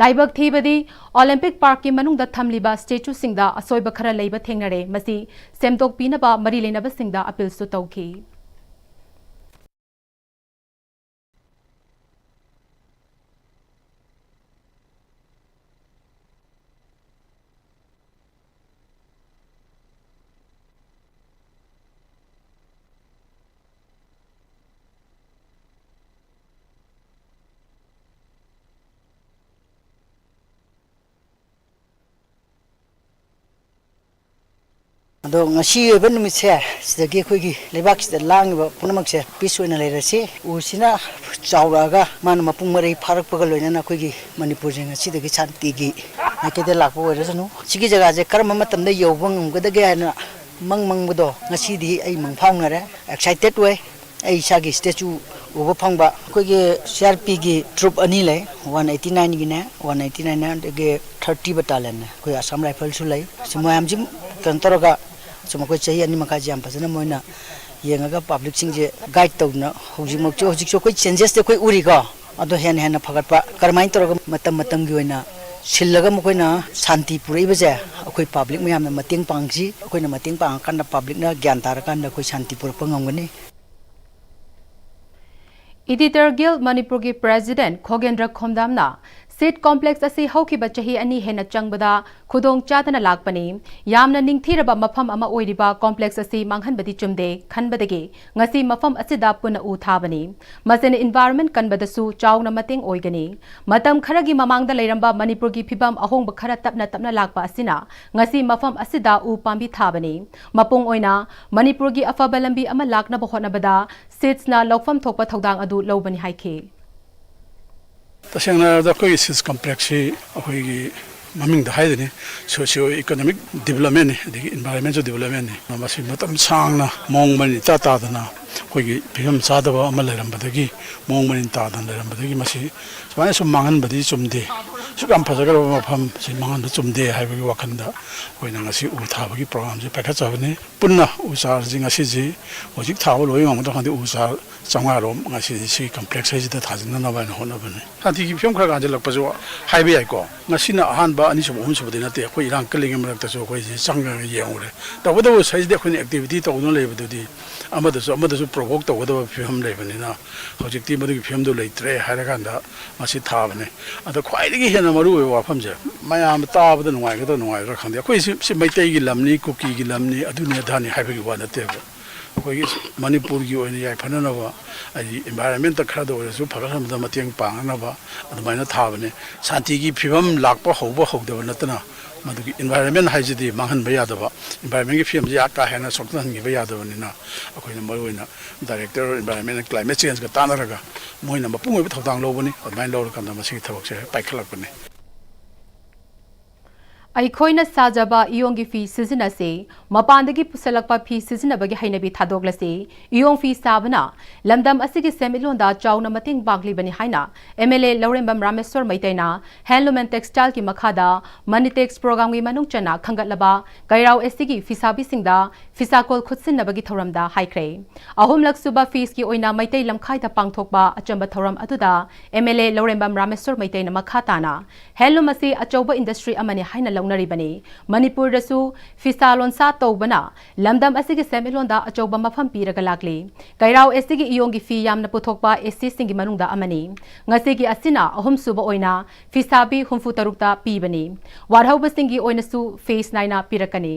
ꯂꯥꯏꯕꯛ ꯊꯤꯕꯗꯤ Olympic Parkꯀꯤ ꯃꯅꯨꯡꯗ ꯊꯝꯂꯤꯕ statueꯁꯤꯡꯗ ꯑꯁꯣꯏꯕ ꯈꯔ ꯂꯩꯕ ꯊꯦꯡꯅꯔꯦ꯫ ꯃꯁꯤ ꯁꯦꯝꯗꯣꯛꯄꯤꯅꯕ ꯃꯔꯤ ꯂꯩꯅꯕꯁꯤꯡꯗ appealꯁꯨ ꯇꯧꯈꯤ꯫ ꯑꯗꯣ ꯉꯁꯤ ꯑꯣꯏꯕ ꯅꯨꯃꯤꯠꯁꯦ, ꯁꯤꯗꯒꯤ ꯑꯩꯈꯣꯏꯒꯤ ꯂꯩꯕꯥꯛꯁꯤꯗ ꯂꯥꯡꯉꯤꯕ ꯄꯨꯝꯅꯃꯛꯁꯦ peace ꯑꯣꯏꯅ ꯂꯩꯔꯁꯤ꯫ ꯎꯁꯤꯅ ꯆꯥꯎꯔꯛꯑꯒ ꯃꯥꯅ ꯃꯄꯨꯡ ꯃꯔꯩ ꯐꯥꯔꯛꯄꯒ ꯂꯣꯏꯅꯅ ꯑꯩꯈꯣꯏꯒꯤ ꯃꯅꯤꯄꯨꯔꯁꯦ ꯉꯁꯤꯗꯒꯤ ꯁꯥꯟꯇꯤꯒꯤ ꯃꯥꯏꯀꯩꯗ ꯂꯥꯛꯄ ꯑꯣꯏꯔꯁꯅꯨ꯫ ꯁꯤꯒꯤ ꯖꯒꯥꯁꯦ ꯀꯔꯝꯕ ꯃꯇꯝꯗ ꯌꯧꯕ ꯉꯝꯒꯗꯒꯦ ꯍꯥꯏꯅ ꯃꯪ ꯃꯪꯕꯗꯣ ꯉꯁꯤꯗꯤ ꯑꯩ ꯃꯪꯐꯥꯎꯅꯔꯦ꯫ Excited ꯑꯣꯏ꯫ ꯑꯩ ꯏꯁꯥꯒꯤ statue ꯎꯕ ꯐꯪꯕ ꯑꯩꯈꯣꯏꯒꯤ ꯁꯤ ꯑꯥꯔ ꯄꯤꯒꯤ ꯇ꯭ꯔꯨꯞ ꯑꯅꯤ ꯂꯩ, ꯋꯥꯟ ꯑꯦꯠꯇꯤ ꯅꯥꯏꯟꯒꯤꯅꯦ, ꯋꯥꯟ ꯑꯦꯠꯇꯤ ꯅꯥꯏꯟ ꯑꯗꯒꯤ ꯊꯥꯔꯇꯤ ꯕꯇꯥꯂꯤꯌꯟꯅꯦ, ꯑꯩꯈꯣꯏ ꯑꯁꯥꯝ ꯔꯥꯏꯐꯜꯁꯨ ꯂꯩ꯫ ꯁꯤ ꯃꯌꯥꯝꯁꯤ ꯀꯩꯅꯣ ꯇꯧꯔꯒ ꯁꯨꯝ ꯑꯩꯈꯣꯏ ꯆꯍꯤ ꯑꯅꯤ ꯃꯈꯥꯏꯁꯦ ꯌꯥꯝ ꯐꯖꯅ ꯃꯣꯏꯅ ꯌꯦꯡꯉꯒ ꯄꯕ꯭ꯂꯤꯛꯁꯤꯡꯁꯦ ꯒꯥꯏꯗ ꯇꯧꯗꯅ ꯍꯧꯖꯤꯛꯃꯛꯁꯨ, ꯍꯧꯖꯤꯛꯁꯨ ꯑꯩꯈꯣꯏ ꯆꯦꯟꯖꯦꯁꯇꯤ ꯑꯩꯈꯣꯏ ꯎꯔꯤꯀꯣ꯫ ꯑꯗꯣ ꯍꯦꯟꯅ ꯍꯦꯟꯅ ꯐꯒꯠꯄ ꯀꯔꯝꯍꯥꯏꯅ ꯇꯧꯔꯒ ꯃꯇꯝ ꯃꯇꯝꯒꯤ ꯑꯣꯏꯅ ꯁꯤꯜꯂꯒ ꯃꯈꯣꯏꯅ ꯁꯥꯟꯇꯤ ꯄꯨꯔꯛꯏꯕꯁꯦ ꯑꯩꯈꯣꯏ ꯄꯕ꯭ꯂꯤꯛ ꯃꯌꯥꯝꯅ ꯃꯇꯦꯡ ꯄꯥꯡꯁꯤ꯫ ꯑꯩꯈꯣꯏꯅ ꯃꯇꯦꯡ ꯄꯥꯡꯉꯀꯥꯟꯗ ꯄꯕ꯭ꯂꯤꯛꯅ ꯒ꯭ꯌꯥꯟ ꯇꯥꯔꯀꯥꯟꯗ ꯑꯩꯈꯣꯏ ꯁꯥꯟꯇꯤ ꯄꯨꯔꯛꯄ ꯉꯝꯒꯅꯤ꯫ Editor Guild ꯃꯅꯤꯄꯨꯔꯒꯤ ꯄ꯭ꯔꯦꯁꯤꯗꯦꯟꯠ ꯈꯣꯒꯦꯟꯗ꯭ꯔ ꯈꯣꯝꯗꯥꯝꯅ, ꯁꯤꯗ ꯀꯣꯝꯄ꯭ꯂꯦꯛꯁ ꯑꯁꯤ ꯍꯧꯈꯤꯕ ꯆꯍꯤ ꯑꯅꯤ ꯍꯦꯟꯅ ꯆꯪꯕꯗ ꯈꯨꯗꯣꯡ ꯆꯥꯗꯅ ꯂꯥꯛꯄꯅꯤ꯫ ꯌꯥꯝꯅ ꯅꯤꯡꯊꯤꯔꯕ ꯃꯐꯝ ꯑꯃ ꯑꯣꯏꯔꯤꯕ ꯀꯣꯝꯄ꯭ꯂꯦꯛꯁ ꯑꯁꯤ ꯃꯥꯡꯍꯟꯕꯗꯤ ꯆꯨꯝꯗꯦ ꯈꯟꯕꯗꯒꯤ ꯉꯁꯤ ꯃꯐꯝ ꯑꯁꯤꯗ ꯄꯨꯟꯅ ꯎ ꯊꯥꯕꯅꯤ꯫ ꯃꯁꯤꯅ ꯏꯟꯚꯥꯏꯔꯟꯃꯦꯟꯠ ꯀꯟꯕꯗꯁꯨ ꯆꯥꯎꯅ ꯃꯇꯦꯡ ꯑꯣꯏꯒꯅꯤ꯫ ꯃꯇꯝ ꯈꯔꯒꯤ ꯃꯃꯥꯡꯗ ꯂꯩꯔꯝꯕ ꯃꯅꯤꯄꯨꯔꯒꯤ ꯐꯤꯕꯝ ꯑꯍꯣꯡꯕ ꯈꯔ ꯇꯞꯅ ꯇꯞꯅ ꯂꯥꯛꯄ ꯑꯁꯤꯅ ꯉꯁꯤ ꯃꯐꯝ ꯑꯁꯤꯗ ꯎ ꯄꯥꯝꯕꯤ ꯊꯥꯕꯅꯤ꯫ ꯃꯄꯨꯡ ꯑꯣꯏꯅ ꯃꯅꯤꯄꯨꯔꯒꯤ ꯑꯐꯕ ꯂꯝꯕꯤ ꯑꯃ ꯂꯥꯛꯅꯕ ꯍꯣꯠꯅꯕꯗ ꯁꯤꯗꯁꯅ ꯂꯧꯐꯝ ꯊꯣꯛꯄ ꯊꯧꯗꯥꯡ ꯑꯗꯨ ꯂꯧꯕꯅꯤ ꯍꯥꯏꯈꯤ꯫ ꯇꯁꯦꯡꯅ ꯍꯥꯏꯔꯕꯗ ꯑꯩꯈꯣꯏꯒꯤ ꯁꯤꯗꯁ ꯀꯝꯄ꯭ꯂꯦꯛꯁꯁꯤ ꯑꯩꯈꯣꯏꯒꯤ ꯃꯃꯤꯡꯗ ꯍꯥꯏꯗꯨꯅꯤ, ꯁꯣꯁꯤꯌꯣ ꯏꯀꯣꯅꯣꯃꯤꯛ ꯗꯤꯕꯂꯞꯃꯦꯟꯅꯤ, ꯑꯗꯒꯤ ꯏꯟꯚꯥꯏꯔꯟꯃꯦꯟꯁꯨ ꯗꯤꯕꯂꯞꯃꯦꯟꯅꯤ꯫ ꯃꯁꯤ ꯃꯇꯝ ꯁꯥꯡꯅ ꯃꯑꯣꯡ ꯃꯔꯤꯟ ꯏꯇꯥ ꯇꯥꯗꯅ ꯑꯩꯈꯣꯏꯒꯤ ꯐꯤꯕꯝ ꯆꯥꯗꯕ ꯑꯃ ꯂꯩꯔꯝꯕꯗꯒꯤ, ꯃꯑꯣꯡ ꯃꯔꯤꯟ ꯇꯥꯗꯅ ꯂꯩꯔꯝꯕꯗꯒꯤ ꯃꯁꯤ ꯁꯨꯃꯥꯏꯅ ꯁꯨꯝ ꯃꯥꯡꯍꯟꯕꯗꯤ ꯆꯨꯝꯗꯦ꯫ ꯑꯁꯨꯛ ꯌꯥꯝ ꯐꯖꯈ꯭ꯔꯕ ꯃꯐꯝ ꯁꯤ ꯃꯥꯡꯍꯟꯕ ꯆꯨꯝꯗꯦ ꯍꯥꯏꯕꯒꯤ ꯋꯥꯈꯜꯗ ꯑꯩꯈꯣꯏꯅ ꯉꯁꯤ ꯎ ꯊꯥꯕꯒꯤ ꯄ꯭ꯔꯣꯒ꯭ꯔꯥꯝꯁꯤ ꯄꯥꯏꯈꯠꯆꯕꯅꯤ꯫ ꯄꯨꯟꯅ ꯎ ꯆꯥꯔꯁꯤ ꯉꯁꯤꯁꯤ ꯍꯧꯖꯤꯛ ꯊꯥꯕ ꯂꯣꯏ ꯉꯝꯒꯗ꯭ꯔꯥ ꯈꯪꯗꯦ, ꯎ ꯆꯥꯔ ꯆꯥꯝꯃꯉꯥ ꯔꯣꯝ ꯉꯁꯤꯗꯤ ꯁꯤ ꯀꯝꯄ꯭ꯂꯦꯛꯁ ꯍꯥꯏꯁꯤꯗ ꯊꯥꯖꯤꯟꯅꯅꯕ ꯍꯥꯏꯅ ꯍꯣꯠꯅꯕꯅꯤ꯫ ꯁꯥꯟꯇꯤꯒꯤ ꯐꯤꯕꯝ ꯈꯔ ꯀꯥꯟꯁꯤꯜꯂꯛꯄꯁꯨ ꯍꯥꯏꯕ ꯌꯥꯏꯀꯣ꯫ ꯉꯁꯤꯅ ꯑꯍꯥꯟꯕ, ꯑꯅꯤꯁꯨꯕ, ꯑꯍꯨꯝꯁꯨꯕꯗꯤ ꯅꯠꯇꯦ꯫ ꯑꯩꯈꯣꯏ ꯏꯔꯥꯡ ꯀꯜꯂꯤꯉꯩ ꯃꯔꯛꯇꯁꯨ ꯑꯩꯈꯣꯏꯁꯤ ꯆꯪꯉꯒ ꯌꯦꯡꯉꯨꯔꯦ꯫ ꯇꯧꯕꯇꯕꯨ ꯁꯤꯗꯩꯁꯤꯗ ꯑꯩꯈꯣꯏꯅ ꯑꯦꯛꯇꯤꯚꯤꯇꯤ ꯇꯧꯗꯨꯅ ꯂꯩꯕꯗꯨꯗꯤ ꯑꯃꯗꯁꯨ ꯑꯃꯗꯁꯨ ꯄ꯭ꯔꯣꯚꯣꯛ ꯇꯧꯒꯗꯕ ꯐꯤꯕꯝ ꯂꯩꯕꯅꯤꯅ ꯍꯧꯖꯤꯛꯇꯤ ꯃꯗꯨꯒꯤ ꯐꯤꯕꯝꯗꯨ ꯂꯩꯇ꯭ꯔꯦ ꯍꯥꯏꯔꯀꯥꯟꯗ ꯃꯁꯤ ꯊꯥꯕꯅꯤ꯫ ꯑꯗꯣ ꯈ꯭ꯋꯥꯏꯗꯒꯤ ꯍꯦꯟꯅ ꯃꯔꯨ ꯑꯣꯏꯕ ꯋꯥꯐꯝꯁꯦ, ꯃꯌꯥꯝ ꯇꯥꯕꯗ ꯅꯨꯡꯉꯥꯏꯒꯗ꯭ꯔꯥ ꯅꯨꯡꯉꯥꯏꯔꯣꯏꯗ꯭ꯔꯥ ꯈꯪꯗꯦ, ꯑꯩꯈꯣꯏ ꯁꯤ, ꯁꯤ ꯃꯩꯇꯩꯒꯤ ꯂꯝꯅꯤ, ꯀꯨꯀꯤꯒꯤ ꯂꯝꯅꯤ, ꯑꯗꯨꯅꯤ ꯑꯗꯥꯅꯤ ꯍꯥꯏꯕꯒꯤ ꯋꯥ ꯅꯠꯇꯦꯕ꯫ ꯑꯩꯈꯣꯏꯒꯤ ꯃꯅꯤꯄꯨꯔꯒꯤ ꯑꯣꯏꯅ ꯌꯥꯏꯐꯅꯅꯕ, ꯍꯥꯏꯗꯤ ꯏꯟꯚꯥꯏꯔꯟꯃꯦꯟꯠꯇ ꯈꯔꯗ ꯑꯣꯏꯔꯁꯨ ꯐꯒꯠꯍꯟꯕꯗ ꯃꯇꯦꯡ ꯄꯥꯡꯅꯅꯕ ꯑꯗꯨꯃꯥꯏꯅ ꯊꯥꯕꯅꯦ꯫ ꯁꯥꯟꯇꯤꯒꯤ ꯐꯤꯕꯝ ꯂꯥꯛꯄ ꯍꯧꯕ ꯍꯧꯗꯕ ꯅꯠꯇꯅ ꯃꯗꯨꯒꯤ ꯏꯟꯚꯥꯏꯔꯟꯃꯦꯟꯠ ꯍꯥꯏꯁꯤꯗꯤ ꯃꯥꯡꯍꯟꯕ ꯌꯥꯗꯕ, ꯏꯟꯚꯥꯏꯔꯟꯃꯦꯟꯠꯀꯤ ꯐꯤꯕꯝꯁꯤ ꯀꯥ ꯍꯦꯟꯅ ꯁꯣꯛꯊꯍꯟꯈꯤꯕ ꯌꯥꯗꯕꯅꯤꯅ ꯑꯩꯈꯣꯏꯅ ꯃꯔꯨꯑꯣꯏꯅ director of environment and climate ꯆꯦꯟꯖꯀ ꯇꯥꯟꯅꯔꯒ ꯃꯣꯏꯅ ꯃꯄꯨꯡ ꯑꯣꯏꯕ ꯊꯧꯗꯥꯡ ꯂꯧꯕꯅꯤ꯫ ꯑꯗꯨꯃꯥꯏꯅ ꯂꯧꯔꯀꯥꯟꯗ ꯃꯁꯤꯒꯤ ꯊꯕꯛꯁꯦ ꯄꯥꯏꯈꯠꯂꯛꯄꯅꯤ꯫ ꯑꯩꯈꯣꯏꯅ ꯁꯥꯖꯕ ꯏꯌꯣꯡꯒꯤ ꯐꯤ ꯁꯤꯖꯤꯟꯅꯁꯤ, ꯃꯄꯥꯟꯗꯒꯤ ꯄꯨꯁꯜꯂꯛꯄ ꯐꯤ ꯁꯤꯖꯤꯟꯅꯕꯒꯤ ꯍꯩꯅꯕꯤ ꯊꯥꯗꯣꯛꯂꯁꯤ꯫ ꯏꯌꯣꯡ ꯐꯤ ꯁꯥꯕꯅ ꯂꯝꯗꯝ ꯑꯁꯤꯒꯤ ꯁꯦꯟꯃꯤꯠꯂꯣꯟꯗ ꯆꯥꯎꯅ ꯃꯇꯦꯡ ꯄꯥꯡꯂꯤꯕꯅꯤ ꯍꯥꯏꯅ M L A Laurembam Rameshwor ꯃꯩꯇꯩꯅ Handloom and Textileꯒꯤ ꯃꯈꯥꯗ Money Tax programꯒꯤ ꯃꯅꯨꯡ ꯆꯟꯅ ꯈꯟꯒꯠꯂꯕ ꯀꯩꯔꯥꯎ STꯒꯤ ꯐꯤꯁꯥꯕꯤꯁꯤꯡꯗ ꯐꯤꯁꯥꯀꯣꯜ ꯈꯨꯠꯁꯤꯟꯅꯕꯒꯤ ꯊꯧꯔꯝꯗ ꯍꯥꯏꯈ꯭ꯔꯦ꯫ ꯑꯍꯨꯝꯂꯛ ꯁꯨꯕ ꯐꯤꯁꯀꯤ ꯑꯣꯏꯅ ꯃꯩꯇꯩ ꯂꯝꯈꯥꯏꯗ ꯄꯥꯡꯊꯣꯛꯄ ꯑꯆꯝꯕ ꯊꯧꯔꯝ ꯑꯗꯨꯗ M L A ꯂꯧꯔꯦꯝꯕꯝ ꯔꯥꯃꯦꯁꯣꯔ ꯃꯩꯇꯩꯅ ꯃꯈꯥ ꯇꯥꯅ Handloom ꯑꯁꯤ ꯑꯆꯧꯕ industry ꯑꯃꯅꯤ ꯍꯥꯏꯅ ꯂꯧꯅꯔꯤꯕꯅꯤ꯫ ꯃꯅꯤꯄꯨꯔꯗꯁꯨ ꯐꯤꯁꯥ ꯂꯣꯟꯁꯥ ꯇꯧꯕꯅ ꯂꯝꯗꯝ ꯑꯁꯤꯒꯤ ꯁꯦꯟꯃꯤꯠꯂꯣꯟꯗ ꯑꯆꯧꯕ ꯃꯐꯝ ꯄꯤꯔꯒ ꯂꯥꯛꯂꯤ꯫ ꯀꯩꯔꯥꯎ STꯒꯤ ꯏꯌꯣꯡꯒꯤ ꯐꯤ ꯌꯥꯝꯅ ꯄꯨꯊꯣꯛꯄ STꯁꯤꯡꯒꯤ ꯃꯅꯨꯡꯗ ꯑꯃꯅꯤ꯫ ꯉꯁꯤꯒꯤ ꯑꯁꯤꯅ ꯑꯍꯨꯝꯁꯨꯕ ꯑꯣꯏꯅ ꯐꯤꯁꯥꯕꯤ ꯍꯨꯝꯐꯨ ꯇꯔꯨꯛꯇ ꯄꯤꯕꯅꯤ꯫ ꯋꯥꯠꯍꯧꯕꯁꯤꯡꯒꯤ ꯑꯣꯏꯅꯁꯨ ꯐꯤꯁ ꯅꯥꯏꯅ ꯄꯤꯔꯛꯀꯅꯤ꯫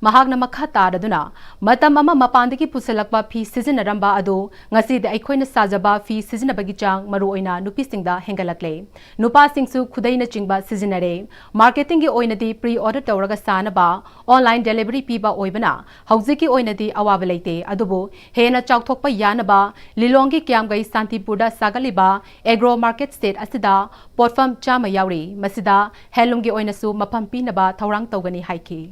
ꯃꯍꯥꯛꯅ ꯃꯈꯥ ꯇꯥꯔꯗꯨꯅ, ꯃꯇꯝ ꯑꯃ ꯃꯄꯥꯟꯗꯒꯤ ꯄꯨꯁꯤꯜꯂꯛꯄ ꯐꯤ ꯁꯤꯖꯤꯟꯅꯔꯝꯕ ꯑꯗꯨ ꯉꯁꯤꯗꯤ ꯑꯩꯈꯣꯏꯅ ꯁꯥꯖꯕ ꯐꯤ ꯁꯤꯖꯤꯟꯅꯕꯒꯤ ꯆꯥꯡ ꯃꯔꯨꯑꯣꯏꯅ ꯅꯨꯄꯤꯁꯤꯡꯗ ꯍꯦꯟꯒꯠꯂꯛꯂꯦ꯫ ꯅꯨꯄꯥꯁꯤꯡꯁꯨ ꯈꯨꯗꯩꯅꯆꯤꯡꯕ ꯁꯤꯖꯤꯟꯅꯔꯦ꯫ Marketingꯒꯤ ꯑꯣꯏꯅꯗꯤ pre order ꯇꯧꯔꯒ ꯁꯥꯅꯕ online delivery ꯄꯤꯕ ꯑꯣꯏꯕꯅ ꯍꯧꯖꯤꯛꯀꯤ ꯑꯣꯏꯅꯗꯤ ꯑꯋꯥꯕ ꯂꯩꯇꯦ꯫ ꯑꯗꯨꯕꯨ ꯍꯦꯟꯅ ꯆꯥꯎꯊꯣꯛꯄ ꯌꯥꯅꯕ ꯂꯤꯂꯣꯡꯒꯤ ꯀ꯭ꯌꯥꯝꯒꯩ ꯁꯥꯟꯇꯤꯄꯨꯔꯗ ꯁꯥꯒꯠꯂꯤꯕ Agro Market Shed ꯑꯁꯤꯗ ꯄꯣꯠꯐꯝ ꯆꯥꯝꯃ ꯌꯥꯎꯔꯤ꯫ ꯃꯁꯤꯗ Handloomꯒꯤ ꯑꯣꯏꯅꯁꯨ ꯃꯐꯝ ꯄꯤꯅꯕ ꯊꯧꯔꯥꯡ ꯇꯧꯒꯅꯤ ꯍꯥꯏꯈꯤ꯫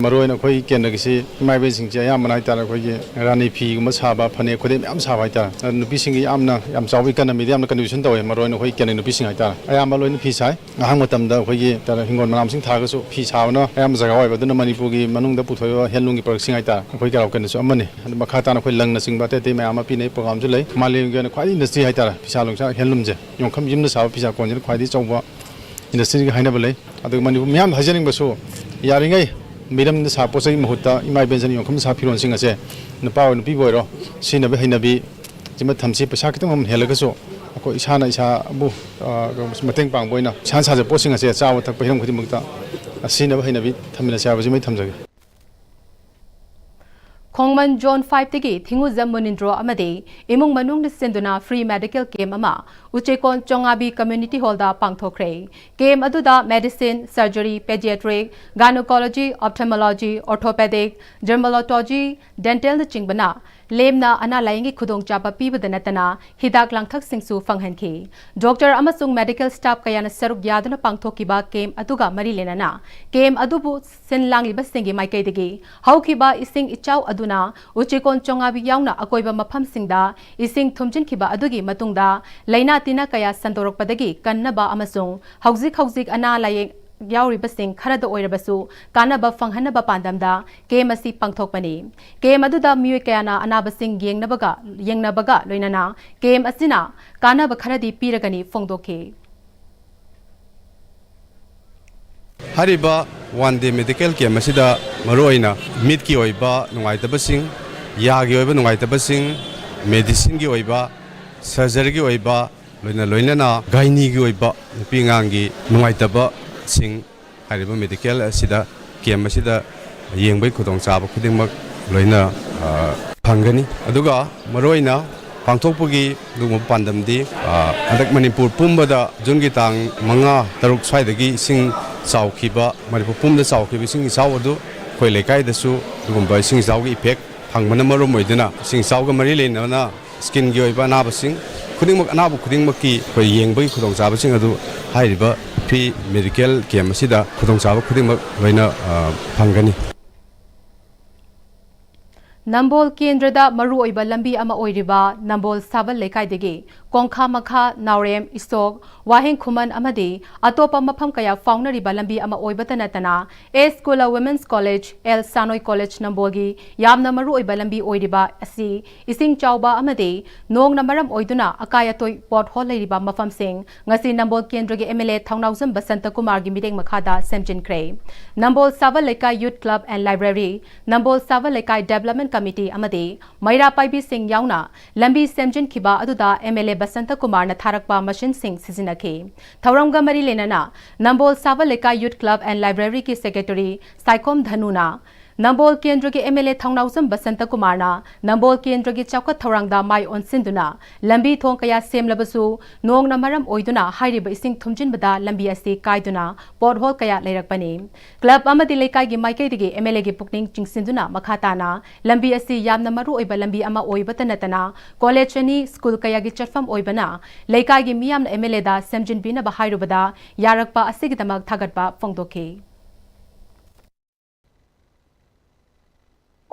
ꯃꯔꯨꯑꯣꯏꯅ ꯑꯩꯈꯣꯏ ꯀꯦꯟꯗ꯭ꯔꯒꯤꯁꯤ ꯏꯃꯥ ꯏꯕꯦꯟꯁꯤꯡꯁꯦ ꯑꯌꯥꯝꯕꯅ ꯍꯥꯏꯇꯥꯔꯦ, ꯑꯩꯈꯣꯏꯒꯤ ꯔꯥꯅꯤ ꯐꯤꯒꯨꯝꯕ ꯁꯥꯕ, ꯐꯅꯦꯛ ꯈꯨꯗꯩ ꯃꯌꯥꯝ ꯁꯥꯕ ꯍꯥꯏꯇꯥꯔꯦ꯫ ꯑꯗꯨ ꯅꯨꯄꯤꯁꯤꯡꯒꯤ ꯌꯥꯝꯅ, ꯌꯥꯝ ꯆꯥꯎꯕ economyꯗ ꯌꯥꯝꯅ contribution ꯇꯧꯋꯦ, ꯃꯔꯨꯑꯣꯏꯅ ꯑꯩꯈꯣꯏ ꯀꯦꯟꯗ꯭ꯔꯒꯤ ꯅꯨꯄꯤꯁꯤꯡ ꯍꯥꯏꯇꯥꯔꯦ꯫ ꯑꯌꯥꯝꯕ ꯂꯣꯏꯅ ꯐꯤ ꯁꯥꯏ꯫ ꯑꯍꯥꯡꯕ ꯃꯇꯝꯗ ꯑꯩꯈꯣꯏꯒꯤ ꯇꯔ-, ꯍꯤꯡꯒꯣꯜ ꯃꯅꯥ ꯃꯁꯤꯡ ꯊꯥꯔꯒꯁꯨ ꯐꯤ ꯁꯥꯕꯅ ꯑꯌꯥꯝꯕ ꯖꯒꯥ ꯑꯣꯏꯕ, ꯑꯗꯨꯅ ꯃꯅꯤꯄꯨꯔꯒꯤ ꯃꯅꯨꯡꯗ ꯄꯨꯊꯣꯛꯏꯕ handloomꯒꯤ productꯁꯤꯡ ꯍꯥꯏꯇꯥꯔꯦ, ꯑꯩꯈꯣꯏ ꯀꯩꯔꯥꯎ ꯀꯦꯟꯗ꯭ꯔꯁꯨ ꯑꯃꯅꯤ꯫ ꯑꯗꯨ ꯃꯈꯥ ꯇꯥꯅ ꯑꯩꯈꯣꯏ ꯂꯪꯅꯆꯤꯡꯕ ꯑꯇꯩ ꯑꯇꯩ ꯃꯌꯥꯝ ꯑꯃ ꯄꯤꯅꯩ, programꯁꯨ ꯂꯩ꯫ ꯃꯥꯂꯦꯝꯒꯤ ꯑꯣꯏꯅ ꯈ꯭ꯋꯥꯏꯗꯒꯤ industry ꯍꯥꯏꯇꯥꯔꯦ, ꯐꯤꯁꯥ ꯂꯣꯟꯁꯥ handloomꯁꯦ, ꯌꯣꯡꯈꯝ ꯌꯨꯝꯗ ꯁꯥꯕ ꯐꯤꯁꯥ ꯀꯣꯟꯁꯤꯅ ꯈ꯭ꯋꯥꯏꯗꯒꯤ ꯆꯥꯎꯕ industryꯒꯤ ꯍꯥꯏꯅꯕ ꯂꯩ꯫ ꯑꯗꯨꯒ ꯃꯅꯤꯄꯨꯔ ꯃꯤꯌꯥꯝꯗ ꯍꯥꯏꯖꯅꯤꯡꯕꯁꯨ, ꯌꯥꯔꯤꯉꯩ ꯃꯤꯔꯝꯗ ꯁꯥꯕ ꯄꯣꯠ ꯆꯩꯒꯤ ꯃꯍꯨꯠꯇ ꯏꯃꯥ ꯏꯕꯦꯟꯁꯤꯡꯅ ꯌꯣꯟꯐꯝꯗ ꯁꯥꯕ ꯐꯤꯔꯣꯜꯁꯤꯡ ꯑꯁꯦ ꯅꯨꯄꯥ ꯑꯣꯏ ꯅꯨꯄꯤꯕꯨ ꯑꯣꯏꯔꯣ ꯁꯤꯖꯤꯟꯅꯕ ꯍꯩꯅꯕꯤ ꯁꯤꯃ ꯊꯝꯁꯤ꯫ ꯄꯩꯁꯥ ꯈꯤꯇꯪ ꯃꯃꯜ ꯍꯦꯜꯂꯒꯁꯨ ꯑꯩꯈꯣꯏ ꯏꯁꯥꯅ ꯏꯁꯥꯕꯨ, ꯑ, ꯃꯇꯦꯡ ꯄꯥꯡꯕ ꯑꯣꯏꯅ ꯏꯁꯥꯅ ꯁꯥꯖꯕ ꯄꯣꯠꯁꯤꯡ ꯑꯁꯦ ꯆꯥꯕ ꯊꯛꯄ ꯍꯤꯔꯝ ꯈꯨꯗꯤꯡꯃꯛꯇ ꯁꯤꯖꯤꯟꯅꯕ ꯍꯩꯅꯕꯤ ꯊꯝꯃꯤꯟꯅꯁꯤ ꯍꯥꯏꯕꯁꯤꯃ ꯑꯩ ꯊꯝꯖꯒꯦ꯫ ꯈꯣꯡꯃꯟ Zone fiveꯇꯒꯤ ꯊꯤꯡꯉꯨꯖꯝ ꯃꯨꯅꯤꯟꯗ꯭ꯔꯣ ꯑꯃꯗꯤ ꯏꯃꯨꯡ ꯃꯅꯨꯡꯅ ꯁꯤꯟꯗꯨꯅ free medical camp ꯑꯃ ꯎꯆꯦꯀꯣꯟ ꯆꯣꯉꯥꯕꯤ Community Hallꯗ ꯄꯥꯡꯊꯣꯛꯈ꯭ꯔꯦ꯫ Camp ꯑꯗꯨꯗ medicine, surgery, pediatric, gynecology, ophthalmology, orthopedic, dermatology, dentalꯅꯆꯤꯡꯕꯅ ꯂꯦꯝꯅ ꯑꯅꯥ ꯂꯥꯌꯦꯡꯒꯤ ꯈꯨꯗꯣꯡꯆꯥꯕ ꯄꯤꯕꯗ ꯅꯠꯇꯅ ꯍꯤꯗꯥꯛ ꯂꯥꯡꯊꯛꯁꯤꯡꯁꯨ ꯐꯪꯍꯟꯈꯤ꯫ ꯗꯣꯛꯇꯔ ꯑꯃꯁꯨꯡ ꯃꯦꯗꯤꯀꯦꯜ ꯁ꯭ꯇꯥꯐ ꯀꯌꯥꯅ ꯁꯔꯨꯛ ꯌꯥꯗꯨꯅ ꯄꯥꯡꯊꯣꯛꯈꯤꯕ ꯀꯦꯝꯞ ꯑꯗꯨꯒ ꯃꯔꯤ ꯂꯩꯅꯅ ꯀꯦꯝꯞ ꯑꯗꯨꯕꯨ ꯁꯤꯟ ꯂꯥꯡꯂꯤꯕꯁꯤꯡꯒꯤ ꯃꯥꯏꯀꯩꯗꯒꯤ ꯍꯧꯈꯤꯕ ꯏꯁꯤꯡ ꯏꯆꯥꯎ ꯑꯗꯨꯅ ꯎꯆꯤꯀꯣꯟ ꯆꯣꯉꯥꯕꯤ ꯌꯥꯎꯅ ꯑꯀꯣꯏꯕ ꯃꯐꯝꯁꯤꯡꯗ ꯏꯁꯤꯡ ꯊꯨꯝꯖꯤꯟꯈꯤꯕ ꯑꯗꯨꯒꯤ ꯃꯇꯨꯡꯗ ꯂꯥꯏꯅꯥ ꯇꯤꯟꯅ ꯀꯌꯥ ꯁꯟꯗꯣꯔꯛꯄꯗꯒꯤ ꯀꯟꯅꯕ ꯑꯃꯁꯨꯡ ꯍꯧꯖꯤꯛ ꯍꯧꯖꯤꯛ ꯑꯅꯥ ꯂꯥꯌꯦꯡ ꯌꯥꯎꯔꯤꯕꯁꯤꯡ ꯈꯔꯗ ꯑꯣꯏꯔꯕꯁꯨ ꯀꯥꯟꯅꯕ ꯐꯪꯍꯟꯅꯕ ꯄꯥꯟꯗꯝꯗ ꯀꯦꯝꯞ ꯑꯁꯤ ꯄꯥꯡꯊꯣꯛꯄꯅꯤ꯫ ꯀꯦꯝꯞ ꯑꯗꯨꯗ ꯃꯤꯑꯣꯏ ꯀꯌꯥꯅ ꯑꯅꯥꯕꯁꯤꯡ ꯌꯦꯡꯅꯕꯒ, ꯌꯦꯡꯅꯕꯒ ꯂꯣꯏꯅꯅ ꯀꯦꯝꯞ ꯑꯁꯤꯅ ꯀꯥꯟꯅꯕ ꯈꯔꯗꯤ ꯄꯤꯔꯒꯅꯤ ꯐꯣꯡꯗꯣꯛꯈꯤ꯫ ꯍꯥꯏꯔꯤꯕ ꯋꯥꯟ ꯗꯦ ꯃꯦꯗꯤꯀꯦꯜ ꯀꯦꯝꯞ ꯑꯁꯤꯗ ꯃꯔꯨꯑꯣꯏꯅ ꯃꯤꯠꯀꯤ ꯑꯣꯏꯕ ꯅꯨꯡꯉꯥꯏꯇꯕꯁꯤꯡ, ꯌꯥꯒꯤ ꯑꯣꯏꯕ ꯅꯨꯡꯉꯥꯏꯇꯕꯁꯤꯡ, ꯃꯦꯗꯤꯁꯤꯟꯒꯤ ꯑꯣꯏꯕ, ꯁꯔꯖꯔꯤꯒꯤ ꯑꯣꯏꯕ, ꯂꯣꯏꯅ ꯂꯣꯏꯅꯅ ꯒꯥꯏꯅꯤꯒꯤ ꯑꯣꯏꯕ ꯅꯨꯄꯤ ꯑꯉꯥꯡꯒꯤ ꯅꯨꯡꯉꯥꯏꯇꯕꯁꯤꯡ ꯍꯥꯏꯔꯤꯕ ꯃꯦꯗꯤꯀꯦꯜ ꯑꯁꯤꯗ, ꯀꯦꯝꯞ ꯑꯁꯤꯗ ꯌꯦꯡꯕꯒꯤ ꯈꯨꯗꯣꯡꯆꯥꯕ ꯈꯨꯗꯤꯡꯃꯛ ꯂꯣꯏꯅ, ꯑ, ꯐꯪꯒꯅꯤ꯫ ꯑꯗꯨꯒ ꯃꯔꯨꯑꯣꯏꯅ ꯄꯥꯡꯊꯣꯛꯄꯒꯤ ꯑꯗꯨꯒꯨꯝꯕ ꯄꯥꯟꯗꯝꯗꯤ, ꯑ, ꯍꯟꯗꯛ ꯃꯅꯤꯄꯨꯔ ꯄꯨꯝꯕꯗ ꯖꯨꯟꯒꯤ ꯇꯥꯡ ꯃꯉꯥ, ꯇꯔꯨꯛ ꯁ꯭ꯋꯥꯏꯗꯒꯤ ꯏꯁꯤꯡ ꯆꯥꯎꯈꯤꯕ, ꯃꯅꯤꯄꯨꯔ ꯄꯨꯝꯕꯗ ꯆꯥꯎꯈꯤꯕ ꯏꯁꯤꯡ ꯏꯆꯥꯎ ꯑꯗꯨ ꯑꯩꯈꯣꯏ ꯂꯩꯀꯥꯏꯗꯁꯨ ꯑꯗꯨꯒꯨꯝꯕ ꯏꯁꯤꯡ ꯏꯆꯥꯎꯒꯤ ꯏꯐꯦꯛ ꯐꯪꯕꯅ ꯃꯔꯝ ꯑꯣꯏꯗꯨꯅ ꯏꯁꯤꯡ ꯏꯆꯥꯎꯒ ꯃꯔꯤ ꯂꯩꯅꯅ ꯁ꯭ꯀꯤꯟꯒꯤ ꯑꯣꯏꯕ ꯑꯅꯥꯕꯁꯤꯡ ꯈꯨꯗꯤꯡꯃꯛ, ꯑꯅꯥꯕ ꯈꯨꯗꯤꯡꯃꯛꯀꯤ ꯑꯩꯈꯣꯏ ꯌꯦꯡꯕꯒꯤ ꯈꯨꯗꯣꯡꯆꯥꯕꯁꯤꯡ ꯑꯗꯨ ꯍꯥꯏꯔꯤꯕ ꯐ꯭ꯔꯤ ꯃꯦꯗꯤꯀꯦꯜ ꯀꯦꯝꯞ ꯑꯁꯤꯗ ꯈꯨꯗꯣꯡꯆꯥꯕ ꯈꯨꯗꯤꯡꯃꯛ ꯂꯣꯏꯅ, ꯑ, ꯐꯪꯒꯅꯤ꯫ ꯅꯝꯕꯣꯜ ꯀꯦꯟꯗ꯭ꯔꯗ ꯃꯔꯨꯑꯣꯏꯕ ꯂꯝꯕꯤ ꯑꯃ ꯑꯣꯏꯔꯤꯕ ꯅꯝꯕꯣꯜ ꯁꯥꯕꯜ ꯂꯩꯀꯥꯏꯗꯒꯤ ꯀꯣꯡꯈꯥ ꯃꯈꯥ, ꯅꯥꯎꯔꯦꯝ, ꯏꯁꯣꯛ, ꯋꯥꯍꯦꯡ ꯈꯨꯃꯟ ꯑꯃꯗꯤ ꯑꯇꯣꯞꯄ ꯃꯐꯝ ꯀꯌꯥ ꯐꯥꯎꯅꯔꯤꯕ ꯂꯝꯕꯤ ꯑꯃ ꯑꯣꯏꯕꯇ ꯅꯠꯇꯅ ꯑꯦꯁ ꯀꯨꯂ ꯋꯨꯃꯦꯟꯁ ꯀꯣꯂꯦꯖ, ꯑꯦꯜ ꯁꯥꯅꯣꯏ ꯀꯣꯂꯦꯖ ꯅꯝꯕꯣꯜꯒꯤ ꯌꯥꯝꯅ ꯃꯔꯨꯑꯣꯏꯕ ꯂꯝꯕꯤ ꯑꯣꯏꯔꯤꯕ ꯑꯁꯤ ꯏꯁꯤꯡ ꯆꯥꯎꯕ ꯑꯃꯗꯤ ꯅꯣꯡꯅ ꯃꯔꯝ ꯑꯣꯏꯗꯨꯅ ꯑꯀꯥꯏ ꯑꯇꯣꯏ ꯄꯣꯠꯍꯣꯜ ꯂꯩꯔꯤꯕ ꯃꯐꯝꯁꯤꯡ ꯉꯁꯤ ꯅꯝꯕꯣꯜ ꯀꯦꯟꯗ꯭ꯔꯒꯤ ꯑꯦꯝ ꯑꯦꯜ ꯑꯦ ꯊꯧꯅꯥꯎꯖꯝ ꯕꯁꯟꯇ ꯀꯨꯃꯥꯔꯒꯤ ꯃꯤꯠꯌꯦꯡ ꯃꯈꯥꯗ ꯁꯦꯝꯖꯤꯟꯈ꯭ꯔꯦ꯫ ꯅꯝꯕꯣꯜ ꯁꯥꯕꯜ ꯂꯩꯀꯥꯏ ꯌꯨꯠ ꯀ꯭ꯂꯕ ꯑꯦꯟ ꯂꯥꯏꯕ꯭ꯔꯦꯔꯤ, ꯅꯝꯕꯣꯜ ꯁꯥꯕꯜ ꯂꯩꯀꯥꯏ ꯗꯦꯕꯂꯞꯃꯦꯟ ꯀꯃꯤꯇꯤ ꯑꯃꯗꯤ ꯃꯩꯔꯥ ꯄꯥꯏꯕꯤꯁꯤꯡ ꯌꯥꯎꯅ ꯂꯝꯕꯤ ꯁꯦꯝꯖꯤꯟꯈꯤꯕ ꯑꯗꯨꯗ ꯑꯦꯝ ꯑꯦꯜ ꯑꯦ ꯕꯁꯟꯇ ꯀꯨꯃꯥꯔꯅ ꯊꯥꯔꯛꯄ ꯃꯁꯤꯟꯁꯤꯡ ꯁꯤꯖꯤꯟꯅꯈꯤ꯫ ꯊꯧꯔꯝꯒ ꯃꯔꯤ ꯂꯩꯅꯅ ꯅꯝꯕꯣꯜ ꯁꯥꯕꯜ ꯂꯩꯀꯥꯏ ꯌꯨꯠ ꯀ꯭ꯂꯕ ꯑꯦꯟ ꯂꯥꯏꯕ꯭ꯔꯦꯔꯤꯒꯤ ꯁꯦꯀ꯭ꯔꯦꯇꯔꯤ ꯁꯥꯏꯈꯣꯝ ꯙꯅꯨꯅ ꯅꯝꯕꯣꯜ ꯀꯦꯟꯗ꯭ꯔꯒꯤ ꯑꯦꯝ ꯑꯦꯜ ꯑꯦ ꯊꯧꯅꯥꯎꯖꯝ ꯕꯁꯟꯇ ꯀꯨꯃꯥꯔꯅ ꯅꯝꯕꯣꯜ ꯀꯦꯟꯗ꯭ꯔꯒꯤ ꯆꯥꯎꯈꯠ ꯊꯧꯔꯥꯡꯗ ꯃꯥꯏ ꯑꯣꯟꯁꯤꯟꯗꯨꯅ ꯂꯝꯕꯤ ꯊꯣꯡ ꯀꯌꯥ ꯁꯦꯝꯂꯕꯁꯨ ꯅꯣꯡꯅ ꯃꯔꯝ ꯑꯣꯏꯗꯨꯅ ꯍꯥꯏꯔꯤꯕ ꯏꯁꯤꯡ ꯊꯨꯝꯖꯤꯟꯕꯗ ꯂꯝꯕꯤ ꯑꯁꯤ ꯀꯥꯏꯗꯨꯅ ꯄꯣꯠꯍꯣꯜ ꯀꯌꯥ ꯂꯩꯔꯛꯄꯅꯤ꯫ ꯀ꯭ꯂꯕ ꯑꯃꯗꯤ ꯂꯩꯀꯥꯏꯒꯤ ꯃꯥꯏꯀꯩꯗꯒꯤ ꯑꯦꯝ ꯑꯦꯜ ꯑꯦꯒꯤ ꯄꯨꯛꯅꯤꯡ ꯆꯤꯡꯁꯤꯟꯗꯨꯅ ꯃꯈꯥ ꯇꯥꯅ ꯂꯝꯕꯤ ꯑꯁꯤ ꯌꯥꯝꯅ ꯃꯔꯨ ꯑꯣꯏꯕ ꯂꯝꯕꯤ ꯑꯃ ꯑꯣꯏꯕꯇ ꯅꯠꯇꯅ ꯀꯣꯂꯦꯖ ꯑꯅꯤ, ꯁ꯭ꯀꯨꯜ ꯀꯌꯥꯒꯤ ꯆꯠꯐꯝ ꯑꯣꯏꯕꯅ ꯂꯩꯀꯥꯏꯒꯤ ꯃꯤꯌꯥꯝꯅ ꯑꯦꯝ ꯑꯦꯜ ꯑꯦꯗ ꯁꯦꯝꯖꯤꯟꯕꯤꯅꯕ ꯍꯥꯏꯔꯨꯕꯗ ꯌꯥꯔꯛꯄ ꯑꯁꯤꯒꯤꯗꯃꯛ ꯊꯥꯒꯠꯄ ꯐꯣꯡꯗꯣꯛꯈꯤ꯫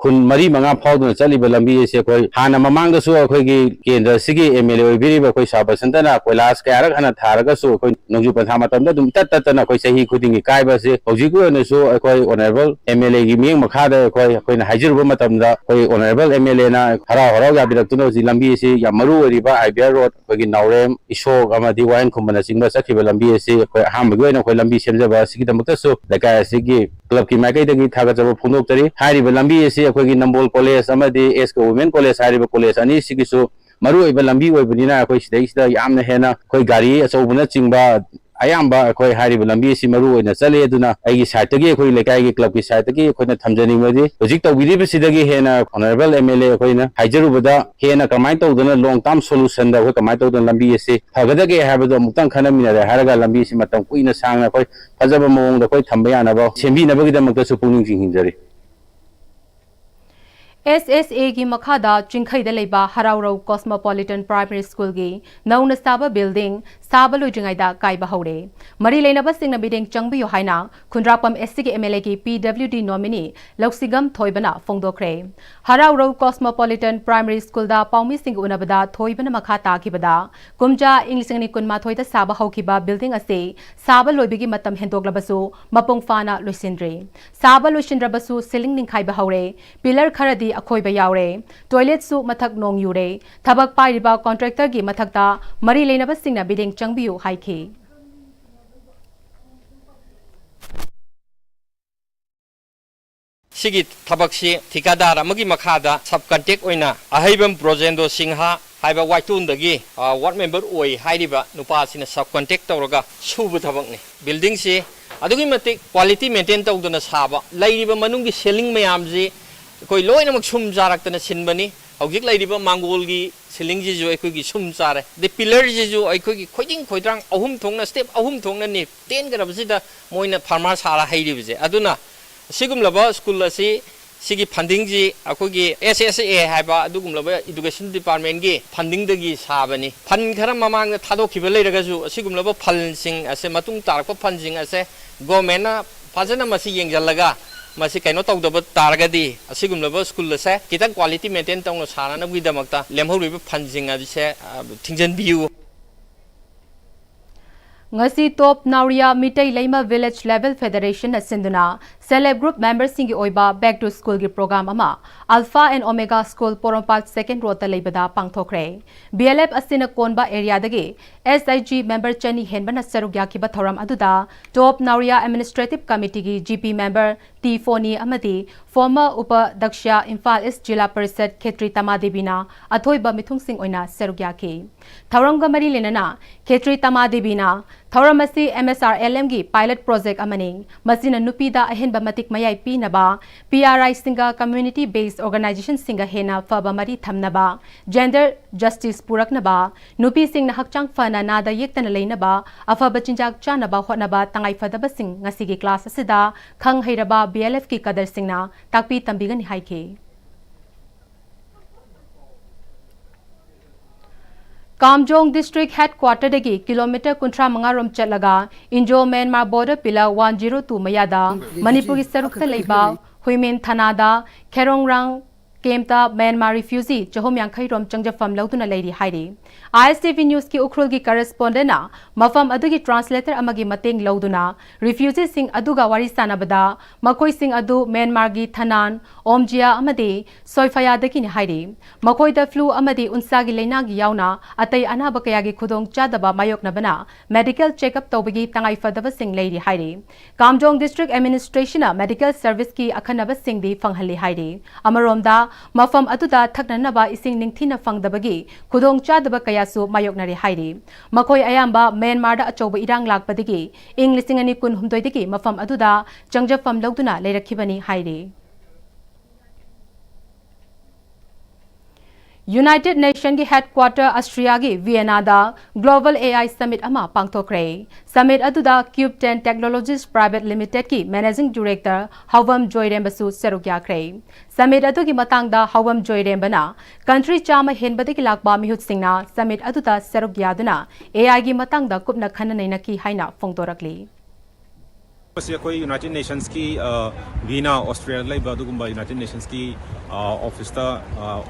ꯈꯨꯟ ꯃꯔꯤ ꯃꯉꯥ ꯐꯥꯎꯗꯨꯅ ꯆꯠꯂꯤꯕ ꯂꯝꯕꯤ ꯑꯁꯤ ꯑꯩꯈꯣꯏ ꯍꯥꯟꯅ ꯃꯃꯥꯡꯗꯁꯨ ꯑꯩꯈꯣꯏꯒꯤ ꯀꯦꯟꯗ꯭ꯔ ꯑꯁꯤꯒꯤ ꯑꯦꯝ ꯑꯦꯜ ꯑꯦ ꯑꯣꯏꯕꯤꯔꯤꯕ ꯑꯩꯈꯣꯏ ꯁꯥꯔ ꯕꯁꯟꯇꯅ ꯀꯣꯏꯂꯥꯁ ꯀꯌꯥꯔꯛ ꯍꯥꯟꯅ ꯊꯥꯔꯒꯁꯨ ꯑꯩꯈꯣꯏ ꯅꯣꯡꯖꯨ ꯄꯟꯊꯥ ꯃꯇꯝꯗ ꯑꯗꯨꯝ ꯏꯇꯠ ꯇꯠꯇꯅ ꯑꯩꯈꯣꯏ ꯆꯍꯤ ꯈꯨꯗꯤꯡꯒꯤ ꯀꯥꯏꯕ ꯑꯁꯤ ꯍꯧꯖꯤꯛꯀꯤ ꯑꯣꯏꯅꯁꯨ ꯑꯩꯈꯣꯏ ꯑꯣꯅꯔꯦꯕꯜ ꯑꯦꯝ ꯑꯦꯜ ꯑꯦꯒꯤ ꯃꯤꯠꯌꯦꯡ ꯃꯈꯥꯗ ꯑꯩꯈꯣꯏ, ꯑꯩꯈꯣꯏꯅ ꯍꯥꯏꯖꯔꯨꯕ ꯃꯇꯝꯗ ꯑꯩꯈꯣꯏ ꯑꯣꯅꯔꯦꯕꯜ ꯑꯦꯝ ꯑꯦꯜ ꯑꯦꯅ ꯍꯔꯥꯎ ꯍꯔꯥꯎ ꯌꯥꯕꯤꯔꯛꯇꯨꯅ ꯍꯧꯖꯤꯛ ꯂꯝꯕꯤ ꯑꯁꯤ ꯌꯥꯝ ꯃꯔꯨ ꯑꯣꯏꯔꯤꯕ ꯑꯥꯏ ꯕꯤ ꯑꯥꯔ ꯔꯣꯗ, ꯑꯩꯈꯣꯏꯒꯤ ꯅꯥꯎꯔꯦꯝ, ꯏꯁꯣꯛ ꯑꯃꯗꯤ ꯋꯥꯍꯦꯡ ꯈꯨꯝꯕꯅꯆꯤꯡꯕ ꯆꯠꯈꯤꯕ ꯂꯝꯕꯤ ꯑꯁꯤ ꯑꯩꯈꯣꯏ ꯑꯍꯥꯟꯕꯒꯤ ꯑꯣꯏꯅ ꯑꯩꯈꯣꯏ ꯂꯝꯕꯤ ꯁꯦꯝꯖꯕ ꯑꯁꯤꯒꯤꯗꯃꯛꯇꯁꯨ ꯂꯩꯀꯥꯏ ꯑꯁꯤꯒꯤ ꯀ꯭ꯂꯕꯀꯤ ꯃꯥꯏꯀꯩꯗꯒꯤ ꯊꯥꯒꯠꯆꯕ ꯐꯣꯡꯗꯣꯛꯆꯔꯤ꯫ ꯍꯥꯏꯔꯤꯕ ꯂꯝꯕꯤ ꯑꯁꯤ ꯑꯩꯈꯣꯏꯒꯤ ꯅꯝꯕꯣꯜ ꯀꯣꯂꯦꯖ ꯑꯃꯗꯤ ꯑꯦꯁ ꯀꯦ ꯋꯨꯃꯦꯟ ꯀꯣꯂꯦꯖ ꯍꯥꯏꯔꯤꯕ ꯀꯣꯂꯦꯖ ꯑꯅꯤꯁꯤꯒꯤꯁꯨ ꯃꯔꯨꯑꯣꯏꯕ ꯂꯝꯕꯤ ꯑꯣꯏꯕꯅꯤꯅ ꯑꯩꯈꯣꯏ ꯁꯤꯗꯩꯁꯤꯗ ꯌꯥꯝꯅ ꯍꯦꯟꯅ ꯑꯩꯈꯣꯏ ꯒꯥꯔꯤ ꯑꯆꯧꯕꯅꯆꯤꯡꯕ ꯑꯌꯥꯝꯕ ꯑꯩꯈꯣꯏ ꯍꯥꯏꯔꯤꯕ ꯂꯝꯕꯤ ꯑꯁꯤ ꯃꯔꯨ ꯑꯣꯏꯅ ꯆꯠꯂꯤ꯫ ꯑꯗꯨꯅ ꯑꯩꯒꯤ ꯁꯥꯏꯠꯇꯒꯤ, ꯑꯩꯈꯣꯏ ꯂꯩꯀꯥꯏꯒꯤ ꯀ꯭ꯂꯕꯀꯤ ꯁꯥꯏꯠꯇꯒꯤ ꯑꯩꯈꯣꯏꯅ ꯊꯝꯖꯅꯤꯡꯕꯗꯤ ꯍꯧꯖꯤꯛ ꯇꯧꯕꯤꯔꯤꯕꯁꯤꯗꯒꯤ ꯍꯦꯟꯅ ꯑꯣꯅꯔꯦꯕꯜ ꯑꯦꯝ ꯑꯦꯜ ꯑꯦ ꯑꯩꯈꯣꯏꯅ ꯍꯥꯏꯖꯔꯨꯕꯗ ꯍꯦꯟꯅ ꯀꯃꯥꯏꯅ ꯇꯧꯗꯅ ꯂꯣꯡ ꯇꯥꯔꯝ ꯁꯣꯂꯨꯁꯟꯗ ꯑꯩꯈꯣꯏ ꯀꯃꯥꯏꯅ ꯇꯧꯗꯅ ꯂꯝꯕꯤ ꯑꯁꯤ ꯐꯒꯗꯒꯦ ꯍꯥꯏꯕꯗꯣ ꯑꯃꯨꯛꯇꯪ ꯈꯟꯅꯃꯤꯟꯅꯔꯦ ꯍꯥꯏꯔꯒ ꯂꯝꯕꯤ ꯑꯁꯤ ꯃꯇꯝ ꯀꯨꯏꯅ ꯁꯥꯡꯅ ꯑꯩꯈꯣꯏ ꯐꯖꯕ ꯃꯑꯣꯡꯗ ꯑꯩꯈꯣꯏ ꯊꯝꯕ ꯌꯥꯅꯕ ꯁꯦꯝꯕꯤꯅꯕꯒꯤꯗꯃꯛꯇꯁꯨ ꯄꯨꯛꯅꯤꯡ ꯆꯤꯡꯁꯤꯟꯖꯔꯤ꯫ ꯑꯦꯁ ꯑꯦꯁ ꯑꯦꯒꯤ ꯃꯈꯥꯗ ꯆꯤꯡꯈꯩꯗ ꯂꯩꯕ ꯍꯔꯥꯎꯔꯧ ꯀꯣꯁꯃꯣꯄꯣꯂꯤꯇꯟ ꯄ꯭ꯔꯥꯏꯃꯔꯤ ꯁ꯭ꯀꯨꯜꯒꯤ ꯅꯧꯅ ꯁꯥꯕ ꯕꯤꯜꯗꯤꯡ ꯁꯥꯕ ꯂꯣꯏꯗ꯭ꯔꯤꯉꯩꯗ ꯀꯥꯏꯕ ꯍꯧꯔꯦ꯫ ꯃꯔꯤ ꯂꯩꯅꯕꯁꯤꯡꯅ ꯃꯤꯠꯌꯦꯡ ꯆꯪꯕꯤꯌꯨ ꯍꯥꯏꯅ ꯈꯨꯟꯗ꯭ꯔꯥꯛꯄꯝ ꯑꯦꯁ ꯁꯤꯒꯤ ꯑꯦꯝ ꯑꯦꯜ ꯑꯦꯒꯤ ꯄꯤ ꯗꯕ꯭ꯂꯤꯎ ꯗꯤ ꯅꯣꯃꯤꯅꯤ ꯂꯧꯁꯤꯒꯝ ꯊꯣꯏꯕꯅ ꯐꯣꯡꯗꯣꯛꯈ꯭ꯔꯦ꯫ ꯍꯔꯥꯎꯔꯧ ꯀꯣꯁꯃꯣꯄꯣꯂꯤꯇꯟ ꯄ꯭ꯔꯥꯏꯃꯔꯤ ꯁ꯭ꯀꯨꯜꯗ ꯄꯥꯎꯃꯤꯁꯤꯡꯒ ꯎꯅꯕꯗ ꯊꯣꯏꯕꯅ ꯃꯈꯥ ꯇꯥꯈꯤꯕꯗ, ꯀꯨꯝꯖꯥ ꯏꯪ ꯂꯤꯁꯤꯡ ꯑꯅꯤ ꯀꯨꯟꯃꯥꯊꯣꯏꯗ ꯁꯥꯕ ꯍꯧꯈꯤꯕ ꯕꯤꯜꯗꯤꯡ ꯑꯁꯤ ꯁꯥꯕ ꯂꯣꯏꯕꯒꯤ ꯃꯇꯝ ꯍꯦꯟꯗꯣꯛꯂꯕꯁꯨ ꯃꯄꯨꯡ ꯐꯥꯅ ꯂꯣꯏꯁꯤꯟꯗ꯭ꯔꯤ꯫ ꯁꯥꯕ ꯂꯣꯏꯁꯤꯟꯗ꯭ꯔꯕꯁꯨ ꯁꯤꯂꯤꯡ ꯅꯤꯡꯈꯥꯏꯕ ꯍꯧꯔꯦ, ꯄꯤꯂꯔ ꯈꯔꯗꯤ ꯑꯈꯣꯏꯕ ꯌꯥꯎꯔꯦ, ꯇꯣꯏꯂꯦꯠꯁꯨ ꯃꯊꯛ ꯅꯣꯡ ꯌꯨꯔꯦ꯫ ꯊꯕꯛ ꯄꯥꯏꯔꯤꯕ ꯀꯣꯟꯇ꯭ꯔꯦꯛꯇꯔꯒꯤ ꯃꯊꯛꯇ ꯃꯔꯤ ꯂꯩꯅꯕꯁꯤꯡꯅ ꯃꯤꯠꯌꯦꯡ ꯆꯪꯕꯤꯌꯨ ꯍꯥꯏꯈꯤ꯫ ꯁꯤꯒꯤ ꯊꯕꯛꯁꯤ ꯊꯤꯀꯥꯗꯥꯔ ꯑꯃꯒꯤ ꯃꯈꯥꯗ ꯁꯕ ꯀꯟꯇ꯭ꯔꯦꯛ ꯑꯣꯏꯅ ꯑꯍꯩꯕꯝ ꯕ꯭ꯔꯣꯖꯦꯟꯗ꯭ꯔꯣ ꯁꯤꯡꯍ ꯍꯥꯏꯕ ꯋꯥꯏꯇꯣꯟꯗꯒꯤ, ꯑ, ꯋꯥꯔꯗ ꯃꯦꯝꯕꯔ ꯑꯣꯏ ꯍꯥꯏꯔꯤꯕ ꯅꯨꯄꯥ ꯑꯁꯤꯅ ꯁꯕ ꯀꯟꯇ꯭ꯔꯦꯛ ꯇꯧꯔꯒ ꯁꯨꯕ ꯊꯕꯛꯅꯤ꯫ ꯕꯤꯜꯗꯤꯡꯁꯤ ꯑꯗꯨꯛꯀꯤ ꯃꯇꯤꯛ quality maintain ꯇꯧꯗꯅ ꯁꯥꯕ, ꯂꯩꯔꯤꯕ ꯃꯅꯨꯡꯒꯤ ceiling ꯃꯌꯥꯝꯁꯤ ꯑꯩꯈꯣꯏ ꯂꯣꯏꯅꯃꯛ ꯁꯨꯝ ꯆꯥꯔꯛꯇꯅ ꯁꯤꯟꯕꯅꯤ꯫ ꯍꯧꯖꯤꯛ ꯂꯩꯔꯤꯕ ꯃꯥꯡꯒꯣꯜꯒꯤ ceilingꯁꯤꯁꯨ ꯑꯩꯈꯣꯏꯒꯤ ꯁꯨꯝ ꯆꯥꯔꯦ꯫ ꯑꯗꯩ pillarꯁꯤꯁꯨ ꯑꯩꯈꯣꯏꯒꯤ ꯈꯣꯏꯗꯤꯡ ꯈꯣꯏꯗ꯭ꯔꯥꯡ ꯑꯍꯨꯝ ꯊꯣꯛꯅ, step ꯑꯍꯨꯝ ꯊꯣꯛꯅꯅꯤ ꯇꯦꯟꯈ꯭ꯔꯕꯁꯤꯗ ꯃꯣꯏꯅ ꯐꯥꯔꯃꯔ ꯁꯥꯔ ꯍꯩꯔꯤꯕꯁꯦ꯫ ꯑꯗꯨꯅ ꯑꯁꯤꯒꯨꯝꯂꯕ ꯁ꯭ꯀꯨꯜ ꯑꯁꯤ, ꯁꯤꯒꯤ fundingꯁꯤ ꯑꯩꯈꯣꯏꯒꯤ S S A ꯍꯥꯏꯕ ꯑꯗꯨꯒꯨꯝꯂꯕ education departmentꯀꯤ fundingꯗꯒꯤ ꯁꯥꯕꯅꯤ꯫ Fund ꯈꯔ ꯃꯃꯥꯡꯗ ꯊꯥꯗꯣꯛꯈꯤꯕ ꯂꯩꯔꯒꯁꯨ, ꯑꯁꯤꯒꯨꯝꯂꯕ fundꯁꯤꯡ ꯑꯁꯦ, ꯃꯇꯨꯡ ꯇꯥꯔꯛꯄ fundꯁꯤꯡ ꯑꯁꯦ governmentꯅ ꯐꯖꯅ ꯃꯁꯤ ꯌꯦꯡꯁꯤꯜꯂꯒ, ꯃꯁꯤ ꯀꯩꯅꯣ ꯇꯧꯗꯕ ꯇꯥꯔꯒꯗꯤ, ꯑꯁꯤꯒꯨꯝꯂꯕ ꯁ꯭ꯀꯨꯜ ꯑꯁꯦ ꯈꯤꯇꯪ quality maintain ꯇꯧꯅ ꯁꯥꯅꯅꯕꯒꯤꯗꯃꯛꯇ ꯂꯦꯝꯍꯧꯔꯤꯕ fundꯁꯤꯡ ꯑꯁꯦ, ꯑ, ꯊꯤꯡꯖꯤꯟꯕꯤꯌꯨ꯫ ꯉꯁꯤ ꯇꯣꯞ ꯅꯥꯎꯔꯤꯌꯥ ꯃꯤꯇꯩ ꯂꯩꯃ Village Level Federationꯅ ꯁꯤꯟꯗꯨꯅ Self Help Group memberꯁꯤꯡꯒꯤ ꯑꯣꯏꯕ Back to Schoolꯒꯤ program ꯑꯃ Alpha and Omega School, Porompat second roadꯇ ꯂꯩꯕꯗ ꯄꯥꯡꯊꯣꯛꯈ꯭ꯔꯦ꯫ B L F ꯑꯁꯤꯅ ꯀꯣꯟꯕ areaꯗꯒꯤ S H G member ꯆꯅꯤ ꯍꯦꯟꯕꯅ ꯁꯔꯨꯛ ꯌꯥꯈꯤꯕ ꯊꯧꯔꯝ ꯑꯗꯨꯗ ꯇꯣꯞ ꯅꯥꯎꯔꯤꯌꯥ Administrative Committeeꯒꯤ G P member T Phoni ꯑꯃꯗꯤ former ꯎꯄꯥꯙ꯭ꯌꯛꯁ ꯏꯝꯐꯥꯜ East ꯖꯤꯂꯥ ꯄꯔꯤꯁꯠ ꯈꯦꯇ꯭ꯔꯤ ꯇꯃꯥ ꯗꯦꯕꯤꯅ ꯑꯊꯣꯏꯕ ꯃꯤꯊꯨꯡꯁꯤꯡ ꯑꯣꯏꯅ ꯁꯔꯨꯛ ꯌꯥꯈꯤ꯫ ꯊꯧꯔꯝꯒ ꯃꯔꯤ ꯂꯩꯅꯅ ꯈꯦꯇ꯭ꯔꯤ ꯇꯃꯥ ꯗꯦꯕꯤꯅ, "ꯊꯧꯔꯝ ꯑꯁꯤ M S R L Mꯒꯤ pilot project ꯑꯃꯅꯤ꯫ ꯃꯁꯤꯅ ꯅꯨꯄꯤꯗ ꯑꯍꯦꯟꯕ ꯃꯇꯤꯛ ꯃꯌꯥꯏ ꯄꯤꯅꯕ, P R Iꯁꯤꯡꯒ community based organizationꯁꯤꯡꯒ ꯍꯦꯟꯅ ꯐꯕ ꯃꯔꯤ ꯊꯝꯅꯕ, gender justice ꯄꯨꯔꯛꯅꯕ, ꯅꯨꯄꯤꯁꯤꯡꯅ ꯍꯛꯆꯥꯡ ꯐꯅ ꯅꯥꯗ ꯌꯦꯛꯇꯅ ꯂꯩꯅꯕ, ꯑꯐꯕ ꯆꯤꯟꯖꯥꯛ ꯆꯥꯅꯕ ꯍꯣꯠꯅꯕ ꯇꯉꯥꯏꯐꯗꯕꯁꯤꯡ ꯉꯁꯤꯒꯤ class ꯑꯁꯤꯗ ꯈꯪ ꯍꯩꯔꯕ B L Fꯀꯤ cadreꯁꯤꯡꯅ ꯇꯥꯛꯄꯤ ꯇꯝꯕꯤꯒꯅꯤ" ꯍꯥꯏꯈꯤ꯫ ꯀꯥꯝꯖꯣꯡ district headquarterꯗꯒꯤ kilometre ꯀꯨꯟꯊ꯭ꯔꯥ ꯃꯉꯥ ꯔꯣꯝ ꯆꯠꯂꯒ Indo Myanmar border pillar one zero two ꯃꯌꯥꯗ ꯃꯅꯤꯄꯨꯔꯒꯤ ꯁꯔꯨꯛꯇ ꯂꯩꯕ ꯍꯨꯏꯃꯦꯟ ꯊꯅꯥꯗ ꯈꯦꯔꯣꯡꯔꯥꯡ campꯇ Myanmar refugee ꯆꯍꯨꯝ ꯌꯥꯡꯈꯩ ꯔꯣꯝ ꯆꯪꯖꯐꯝ ꯂꯧꯗꯨꯅ ꯂꯩꯔꯤ ꯍꯥꯏꯔꯤ꯫ I S T V newsꯀꯤ ꯎꯈ꯭ꯔꯨꯜꯒꯤ correspondentꯅ ꯃꯐꯝ ꯑꯗꯨꯒꯤ translator ꯑꯃꯒꯤ ꯃꯇꯦꯡ ꯂꯧꯗꯨꯅ refugeeꯁꯤꯡ ꯑꯗꯨꯒ ꯋꯥꯔꯤ ꯁꯥꯟꯅꯕꯗ, ꯃꯈꯣꯏꯁꯤꯡ ꯑꯗꯨ Myanmarꯒꯤ ꯊꯅꯥꯟ, ꯑꯣꯝꯖꯤꯌꯥ ꯑꯃꯗꯤ ꯁꯣꯏꯐꯌꯥꯗꯒꯤꯅꯤ ꯍꯥꯏꯔꯤ꯫ ꯃꯈꯣꯏꯗ flu ꯑꯃꯗꯤ ꯎꯟꯁꯥꯒꯤ ꯂꯩꯅꯥꯒꯤ ꯌꯥꯎꯅ ꯑꯇꯩ ꯑꯅꯥꯕ ꯀꯌꯥꯒꯤ ꯈꯨꯗꯣꯡ ꯆꯥꯗꯕ ꯃꯥꯌꯣꯛꯅꯕꯅ medical checkup ꯇꯧꯕꯒꯤ ꯇꯉꯥꯏ ꯐꯗꯕꯁꯤꯡ ꯂꯩꯔꯤ ꯍꯥꯏꯔꯤ꯫ ꯀꯥꯝꯖꯣꯡ district administrationꯅ medical serviceꯀꯤ ꯑꯈꯟꯅꯕꯁꯤꯡꯗꯤ ꯐꯪꯍꯜꯂꯤ ꯍꯥꯏꯔꯤ꯫ ꯑꯃꯔꯣꯝꯗ, ꯃꯐꯝ ꯑꯗꯨꯗ ꯊꯛꯅꯅꯕ ꯏꯁꯤꯡ ꯅꯤꯡꯊꯤꯅ ꯐꯪꯗꯕꯒꯤ ꯈꯨꯗꯣꯡꯆꯥꯗꯕ ꯀꯌꯥꯁꯨ ꯃꯥꯌꯣꯛꯅꯔꯦ ꯍꯥꯏꯔꯤ꯫ ꯃꯈꯣꯏ ꯑꯌꯥꯝꯕ ꯃ꯭ꯌꯥꯟꯃꯥꯔꯗ ꯑꯆꯧꯕ ꯏꯔꯥꯡ ꯂꯥꯛꯄꯗꯒꯤ ꯏꯪ ꯂꯤꯁꯤꯡ ꯑꯅꯤ ꯀꯨꯟꯍꯨꯝꯗꯣꯏꯗꯒꯤ ꯃꯐꯝ ꯑꯗꯨꯗ ꯆꯪꯖꯐꯝ ꯂꯧꯗꯨꯅ ꯂꯩꯔꯛꯈꯤꯕꯅꯤ ꯍꯥꯏꯔꯤ꯫ United Nationꯒꯤ headquarter Austriaꯒꯤ Viennaꯗ Global A I Summit ꯑꯃ ꯄꯥꯡꯊꯣꯛꯈ꯭ꯔꯦ꯫ Summit ꯑꯗꯨꯗ Cube ten Technologies Private Limitedꯀꯤ Managing Director ꯍꯥꯎꯕꯝ ꯖꯣꯏꯔꯦꯝꯕꯁꯨ ꯁꯔꯨꯛ ꯌꯥꯈ꯭ꯔꯦ꯫ Summit ꯑꯗꯨꯒꯤ ꯃꯇꯥꯡꯗ ꯍꯥꯎꯕꯝ ꯖꯣꯏꯔꯦꯝꯕꯅ country ꯆꯥꯝꯃ ꯍꯦꯟꯕꯗꯒꯤ ꯂꯥꯛꯄ ꯃꯤꯍꯨꯠꯁꯤꯡꯅ summit ꯑꯗꯨꯗ ꯁꯔꯨꯛ ꯌꯥꯗꯨꯅ A Iꯒꯤ ꯃꯇꯥꯡꯗ ꯀꯨꯞꯅ ꯈꯟꯅ ꯅꯩꯅꯈꯤ ꯍꯥꯏꯅ ꯐꯣꯡꯗꯣꯔꯛꯂꯤ꯫ ꯃꯁꯤ ꯑꯩꯈꯣꯏ United Nationsꯀꯤ, ꯑ, Vienna, Austriaꯗ ꯂꯩꯕ ꯑꯗꯨꯒꯨꯝꯕ United Nationsꯀꯤ, ꯑ, officeꯇ, ꯑ,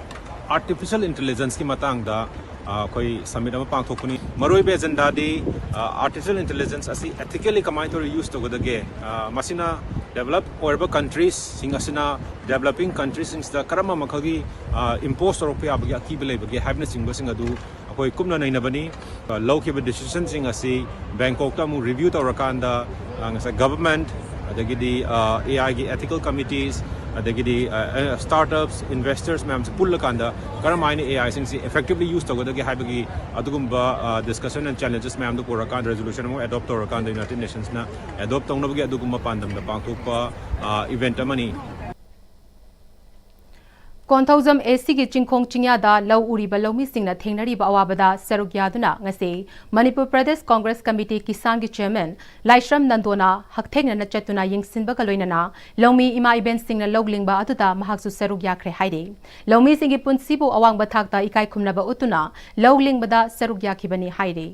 artificial intelligenceꯀꯤ ꯃꯇꯥꯡꯗ, ꯑ, ꯑꯩꯈꯣꯏ summit ꯑꯃ ꯄꯥꯡꯊꯣꯛꯄꯅꯤ꯫ ꯃꯔꯨꯑꯣꯏꯕ agendaꯗꯤ, ꯑ, artificial intelligence ꯑꯁꯤ ethically ꯀꯃꯥꯏꯅ ꯇꯧꯔꯒ use ꯇꯧꯒꯗꯒꯦ, ꯑ, ꯃꯁꯤꯅ develop ꯑꯣꯏꯔꯕ countriesꯁꯤꯡ ꯑꯁꯤꯅ developing countriesꯁꯤꯡꯁꯤꯗ ꯀꯔꯝꯕ ꯃꯈꯜꯒꯤ, ꯑ, impose ꯇꯧꯔꯛꯄ ꯌꯥꯕꯒꯦ, ꯑꯀꯤꯕ ꯂꯩꯕꯒꯦ ꯍꯥꯏꯕꯅꯆꯤꯡꯕꯁꯤꯡ ꯑꯗꯨ ꯑꯩꯈꯣꯏ ꯀꯨꯞꯅ ꯅꯩꯅꯕꯅꯤ꯫ ꯑ, ꯂꯧꯈꯤꯕ decisionꯁꯤꯡ ꯑꯁꯤ Bangkokꯇ ꯑꯃꯨꯛ review ꯇꯧꯔꯀꯥꯟꯗ, ꯑ, ꯉꯁꯥꯏ government, ꯑꯗꯒꯤꯗꯤ, ꯑ, A Iꯒꯤ ethical committees, ꯑꯗꯒꯤꯗꯤ, ꯑ, ꯑ, startups, investors ꯃꯌꯥꯝꯁꯦ ꯄꯨꯜꯂꯀꯥꯟꯗ ꯀꯔꯝ ꯍꯥꯏꯅ A Iꯁꯤꯡꯁꯤ effectively use ꯇꯧꯒꯗꯒꯦ ꯍꯥꯏꯕꯒꯤ ꯑꯗꯨꯒꯨꯝꯕ, ꯑ, discussion and challenges ꯃꯌꯥꯝꯗꯨ ꯄꯨꯔꯀꯥꯟꯗ resolution ꯑꯃ adopt ꯇꯧꯔꯀꯥꯟꯗ United Nationsꯅ adopt ꯇꯧꯅꯕꯒꯤ ꯑꯗꯨꯒꯨꯝꯕ ꯄꯥꯟꯗꯝꯗ ꯄꯥꯡꯊꯣꯛꯄ, ꯑ, event ꯑꯃꯅꯤ꯫ ꯀꯣꯟꯊꯧꯖꯝ ACꯒꯤ ꯆꯤꯡꯈꯣꯡ ꯆꯤꯡꯌꯥꯗ ꯂꯧ ꯎꯔꯤꯕ ꯂꯧꯃꯤꯁꯤꯡꯅ ꯊꯦꯡꯅꯔꯤꯕ ꯑꯋꯥꯕꯗ ꯁꯔꯨꯛ ꯌꯥꯗꯨꯅ ꯉꯁꯤ ꯃꯅꯤꯄꯨꯔ ꯄ꯭ꯔꯗꯦꯁ ꯀꯣꯡꯒ꯭ꯔꯦꯁ ꯀꯃꯤꯇꯤ ꯀꯤꯁꯥꯟꯒꯤ chairman ꯂꯥꯏꯁ꯭ꯔꯝ ꯅꯟꯗꯣꯅ ꯍꯛꯊꯦꯡꯅꯅ ꯆꯠꯇꯨꯅ ꯌꯦꯡꯁꯤꯟꯕꯒ ꯂꯣꯏꯅꯅ ꯂꯧꯃꯤ ꯏꯃꯥ ꯏꯕꯦꯟꯁꯤꯡꯅ ꯂꯧ ꯂꯤꯡꯕ ꯑꯗꯨꯗ ꯃꯍꯥꯛꯁꯨ ꯁꯔꯨꯛ ꯌꯥꯈ꯭ꯔꯦ ꯍꯥꯏꯔꯤ꯫ ꯂꯧꯃꯤꯁꯤꯡꯒꯤ ꯄꯨꯟꯁꯤꯕꯨ ꯑꯋꯥꯡꯕ ꯊꯥꯛꯇ ꯏꯀꯥꯏ ꯈꯨꯝꯅꯕ ꯎꯠꯇꯨꯅ ꯂꯧ ꯂꯤꯡꯕꯗ ꯁꯔꯨꯛ ꯌꯥꯈꯤꯕꯅꯤ ꯍꯥꯏꯔꯤ꯫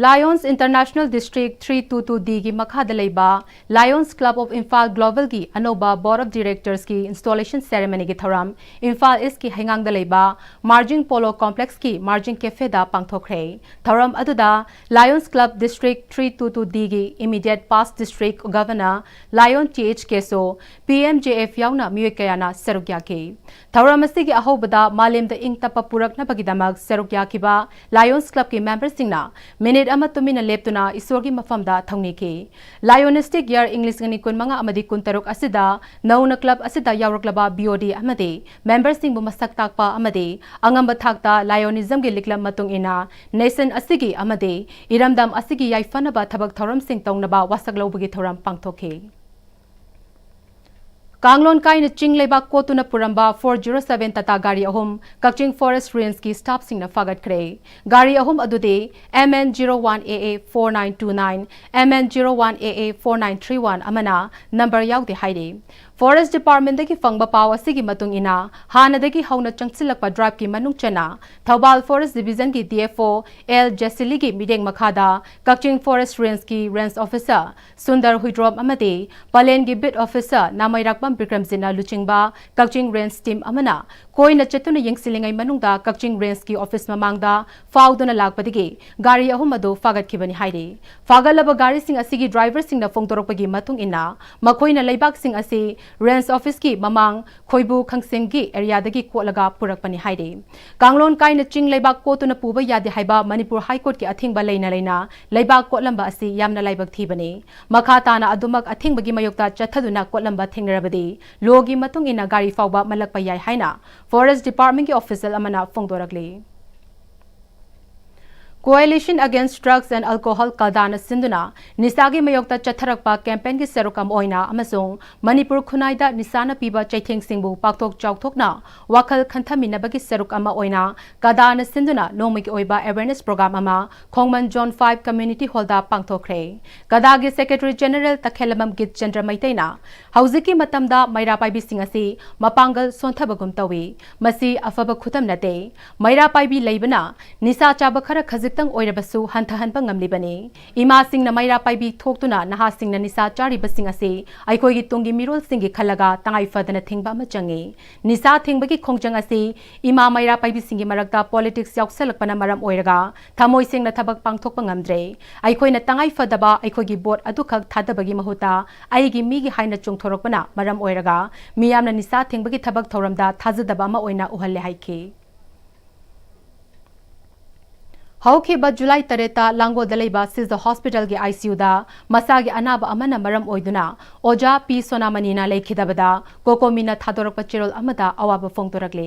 Lions International District three two two Dꯒꯤ ꯃꯈꯥꯗ ꯂꯩꯕ Lions Club of Imphal Globalꯒꯤ ꯑꯅꯧꯕ Board of Directorsꯀꯤ installation ceremonyꯒꯤ ꯊꯧꯔꯝ ꯏꯝꯐꯥꯜ Eastꯀꯤ ꯍꯩꯉꯥꯡꯗ ꯂꯩꯕ Marging Polo Complexꯀꯤ Marging Cafeꯗ ꯄꯥꯡꯊꯣꯛꯈ꯭ꯔꯦ꯫ ꯊꯧꯔꯝ ꯑꯗꯨꯗ Lions Club District three two two Dꯒꯤ immediate past district governor Lion Th Keso, PMJF ꯌꯥꯎꯅ ꯃꯤꯑꯣꯏ ꯀꯌꯥꯅ ꯁꯔꯨꯛ ꯌꯥꯈꯤ꯫ ꯊꯧꯔꯝ ꯑꯁꯤꯒꯤ ꯑꯍꯧꯕꯗ ꯃꯥꯂꯦꯝꯗ ꯏꯪ ꯇꯞꯄ ꯄꯨꯔꯛꯅꯕꯒꯤꯗꯃꯛ ꯁꯔꯨꯛ ꯌꯥꯈꯤꯕ Lions Clubꯀꯤ memberꯁꯤꯡꯅ minute ꯑꯃ ꯇꯨꯃꯤꯟꯅ ꯂꯦꯞꯇꯨꯅ ꯏꯁꯣꯔꯒꯤ ꯃꯐꯝꯗ ꯊꯧꯅꯤꯈꯤ꯫ Lionistic Year ꯏꯪ ꯂꯤꯁꯤꯡ ꯑꯅꯤ ꯀꯨꯟꯃꯉꯥ ꯑꯃꯗꯤ ꯀꯨꯟꯇꯔꯨꯛ ꯑꯁꯤꯗ ꯅꯧꯅ club ꯑꯁꯤꯗ ꯌꯥꯎꯔꯛꯂꯕ B O D ꯑꯃꯗꯤ memberꯁꯤꯡꯕꯨ ꯃꯁꯛ ꯇꯥꯛꯄ ꯑꯃꯗꯤ ꯑꯉꯝꯕ ꯊꯥꯛꯇ Lionismꯒꯤ ꯂꯤꯛꯂꯝ ꯃꯇꯨꯡ ꯏꯟꯅ nation ꯑꯁꯤꯒꯤ ꯑꯃꯗꯤ ꯏꯔꯝꯗꯝ ꯑꯁꯤꯒꯤ ꯌꯥꯏꯐꯅꯕ ꯊꯕꯛ ꯊꯧꯔꯝꯁꯤꯡ ꯇꯧꯅꯕ ꯋꯥꯁꯛ ꯂꯧꯕꯒꯤ ꯊꯧꯔꯝ ꯄꯥꯡꯊꯣꯛꯈꯤ꯫ ꯀꯥꯡꯂꯣꯟ ꯀꯥꯏꯅ ꯆꯤꯡ ꯂꯩꯕꯥꯛ ꯀꯣꯠꯇꯨꯅ ꯄꯨꯔꯝꯕ four zero seven Tata ꯒꯥꯔꯤ ꯑꯍꯨꯝ ꯀꯛꯆꯤꯡ Forest Rangeꯀꯤ staffꯁꯤꯡꯅ ꯐꯥꯒꯠꯈ꯭ꯔꯦ꯫ ꯒꯥꯔꯤ ꯑꯍꯨꯝ ꯑꯗꯨꯗꯤ M N zero one A A four nine two nine, M N zero one A A four nine three one ꯑꯃꯅ number ꯌꯥꯎꯗꯦ ꯍꯥꯏꯔꯤ꯫ Forest Departmentꯗꯒꯤ ꯐꯪꯕ ꯄꯥꯎ ꯑꯁꯤꯒꯤ ꯃꯇꯨꯡ ꯏꯟꯅ, ꯍꯥꯟꯅꯗꯒꯤ ꯍꯧꯅ ꯆꯪꯁꯤꯜꯂꯛꯄ driveꯀꯤ ꯃꯅꯨꯡ ꯆꯟꯅ Thoubal Forest Divisionꯒꯤ D F O L ꯖꯦꯁꯤꯂꯤꯒꯤ ꯃꯤꯠꯌꯦꯡ ꯃꯈꯥꯗ ꯀꯛꯆꯤꯡ Forest Rangeꯀꯤ Range Officer Sundar Huidrom ꯑꯃꯗꯤ ꯄꯂꯦꯟꯒꯤ Beat Officer ꯅꯥꯃꯩꯔꯥꯛꯄꯝ ꯕꯤꯀ꯭ꯔꯝꯖꯤꯠꯅ ꯂꯨꯆꯤꯡꯕ ꯀꯛꯆꯤꯡ Range team ꯑꯃꯅ ꯀꯣꯏꯅ ꯆꯠꯇꯨꯅ ꯌꯦꯡꯁꯤꯜꯂꯤꯉꯩ ꯃꯅꯨꯡꯗ ꯀꯛꯆꯤꯡ Rangeꯀꯤ office ꯃꯃꯥꯡꯗ ꯐꯥꯎꯗꯨꯅ ꯂꯥꯛꯄꯗꯒꯤ ꯒꯥꯔꯤ ꯑꯍꯨꯝ ꯑꯗꯨ ꯐꯥꯒꯠꯈꯤꯕꯅꯤ ꯍꯥꯏꯔꯤ꯫ ꯐꯥꯒꯠꯂꯕ ꯒꯥꯔꯤꯁꯤꯡ ꯑꯁꯤꯒꯤ driverꯁꯤꯡꯅ ꯐꯣꯡꯗꯣꯔꯛꯄꯒꯤ ꯃꯇꯨꯡ ꯏꯟꯅ, ꯃꯈꯣꯏꯅ ꯂꯩꯕꯥꯛꯁꯤꯡ ꯑꯁꯤ Range Officeꯀꯤ ꯃꯃꯥꯡ ꯈꯣꯏꯕꯨ ꯈꯪꯁꯦꯝꯒꯤ areaꯗꯒꯤ ꯀꯣꯠꯂꯒ ꯄꯨꯔꯛꯄꯅꯤ ꯍꯥꯏꯔꯤ꯫ ꯀꯥꯡꯂꯣꯟ ꯀꯥꯏꯅ ꯆꯤꯡ ꯂꯩꯕꯥꯛ ꯀꯣꯠꯇꯨꯅ ꯄꯨꯕ ꯌꯥꯗꯦ ꯍꯥꯏꯕ ꯃꯅꯤꯄꯨꯔ High Courtꯀꯤ ꯑꯊꯤꯡꯕ ꯂꯩꯅ ꯂꯩꯅ ꯂꯩꯕꯥꯛ ꯀꯣꯠꯂꯝꯕ ꯑꯁꯤ ꯌꯥꯝꯅ ꯂꯥꯏꯕꯛ ꯊꯤꯕꯅꯤ꯫ ꯃꯈꯥ ꯇꯥꯅ ꯑꯗꯨꯃꯛ ꯑꯊꯤꯡꯕꯒꯤ ꯃꯥꯌꯣꯛꯇ ꯆꯠꯊꯗꯨꯅ ꯀꯣꯠꯂꯝꯕ ꯊꯦꯡꯅꯔꯕꯗꯤ lawꯒꯤ ꯃꯇꯨꯡ ꯏꯟꯅ ꯒꯥꯔꯤ ꯐꯥꯎꯕ ꯃꯜꯂꯛꯄ ꯌꯥꯏ ꯍꯥꯏꯅ Forest Departmentꯀꯤ official ꯑꯃꯅ ꯐꯣꯡꯗꯣꯔꯛꯂꯤ꯫ Coalition Against Drugs and Alcohol, CADAꯅ ꯁꯤꯟꯗꯨꯅ ꯅꯤꯁꯥꯒꯤ ꯃꯥꯌꯣꯛꯇ ꯆꯠꯊꯔꯛꯄ campaignꯒꯤ ꯁꯔꯨꯛ ꯑꯃ ꯑꯣꯏꯅ ꯑꯃꯁꯨꯡ ꯃꯅꯤꯄꯨꯔ ꯈꯨꯟꯅꯥꯏꯗ ꯅꯤꯁꯥꯅ ꯄꯤꯕ ꯆꯩꯊꯦꯡꯁꯤꯡꯕꯨ ꯄꯥꯛꯊꯣꯛ ꯆꯥꯎꯊꯣꯛꯅ ꯋꯥꯈꯜ ꯈꯟꯊꯃꯤꯟꯅꯕꯒꯤ ꯁꯔꯨꯛ ꯑꯃ ꯑꯣꯏꯅ CADAꯅ ꯁꯤꯟꯗꯨꯅ ꯅꯣꯡꯃꯒꯤ ꯑꯣꯏꯕ awareness program ꯑꯃ ꯈꯣꯡꯃꯟ Zone five Community Hallꯗ ꯄꯥꯡꯊꯣꯛꯈ꯭ꯔꯦ꯫ CADAꯒꯤ Secretary General ꯇꯈꯦꯜꯂꯝꯕꯝ ꯒꯤꯠꯆꯟꯗ꯭ꯔ ꯃꯩꯇꯩꯅ ꯍꯧꯖꯤꯛꯀꯤ ꯃꯇꯝꯗ ꯃꯩꯔꯥ ꯄꯥꯏꯕꯤꯁꯤꯡ ꯑꯁꯤ ꯃꯄꯥꯡꯒꯜ ꯁꯣꯟꯊꯕꯒꯨꯝ ꯇꯧꯏ꯫ ꯃꯁꯤ ꯑꯐꯕ ꯈꯨꯗꯝ ꯅꯠꯇꯦ꯫ ꯃꯩꯔꯥ ꯄꯥꯏꯕꯤ ꯂꯩꯕꯅ ꯅꯤꯁꯥ ꯆꯥꯕ ꯈꯔ ꯈꯖꯤꯛꯇꯪ ꯑꯣꯏꯔꯕꯁꯨ ꯍꯟꯊꯍꯟꯕ ꯉꯝꯂꯤꯕꯅꯤ꯫ ꯏꯃꯥꯁꯤꯡꯅ ꯃꯩꯔꯥ ꯄꯥꯏꯕꯤ ꯊꯣꯛꯇꯨꯅ ꯅꯍꯥꯁꯤꯡꯅ ꯅꯤꯁꯥ ꯆꯥꯔꯤꯕꯁꯤꯡ ꯑꯁꯤ ꯑꯩꯈꯣꯏꯒꯤ ꯇꯨꯡꯒꯤ ꯃꯤꯔꯣꯜꯁꯤꯡꯒꯤ ꯈꯜꯂꯒ ꯇꯉꯥꯏ ꯐꯗꯅ ꯊꯤꯡꯕ ꯑꯃ ꯆꯪꯏ꯫ ꯅꯤꯁꯥ ꯊꯤꯡꯕꯒꯤ ꯈꯣꯡꯖꯪ ꯑꯁꯤ ꯏꯃꯥ ꯃꯩꯔꯥ ꯄꯥꯏꯕꯤꯁꯤꯡꯒꯤ ꯃꯔꯛꯇ politics ꯌꯥꯎꯁꯜꯂꯛꯄꯅ ꯃꯔꯝ ꯑꯣꯏꯔꯒ ꯊꯃꯣꯏ ꯁꯦꯡꯅ ꯊꯕꯛ ꯄꯥꯡꯊꯣꯛꯄ ꯉꯝꯗ꯭ꯔꯦ꯫ ꯑꯩꯈꯣꯏꯅ ꯇꯉꯥꯏ ꯐꯗꯕ ꯑꯩꯈꯣꯏꯒꯤ vote ꯑꯗꯨꯈꯛ ꯊꯥꯗꯕꯒꯤ ꯃꯍꯨꯠꯇ ꯑꯩꯒꯤ ꯃꯤꯒꯤ ꯍꯥꯏꯅ ꯆꯣꯡꯊꯣꯔꯛꯄꯅ ꯃꯔꯝ ꯑꯣꯏꯔꯒ ꯃꯤꯌꯥꯝꯅ ꯅꯤꯁꯥ ꯊꯤꯡꯕꯒꯤ ꯊꯕꯛ ꯊꯧꯔꯝꯗ ꯊꯥꯖꯗꯕ ꯑꯃ ꯑꯣꯏꯅ ꯎꯍꯜꯂꯦ ꯍꯥꯏꯈꯤ꯫ ꯍꯧꯈꯤꯕ ꯖꯨꯂꯥꯏ ꯇꯔꯦꯠꯇ ꯂꯥꯡꯒꯣꯜꯗ ꯂꯩꯕ ꯁꯤꯖ ꯍꯣꯁꯄꯤꯇꯥꯜꯒꯤ ꯑꯥꯏ ꯁꯤ ꯌꯨꯗ ꯃꯁꯥꯒꯤ ꯑꯅꯥꯕ ꯑꯃꯅ ꯃꯔꯝ ꯑꯣꯏꯗꯨꯅ ꯑꯣꯖꯥ ꯄꯤ ꯁꯣꯅꯥꯃꯅꯤꯅ ꯂꯩꯈꯤꯗꯕꯗ ꯀꯣꯀꯣꯃꯤꯅ ꯊꯥꯗꯣꯔꯛꯄ ꯆꯦꯔꯣꯜ ꯑꯃꯗ ꯑꯋꯥꯕ ꯐꯣꯡꯗꯣꯔꯛꯂꯤ꯫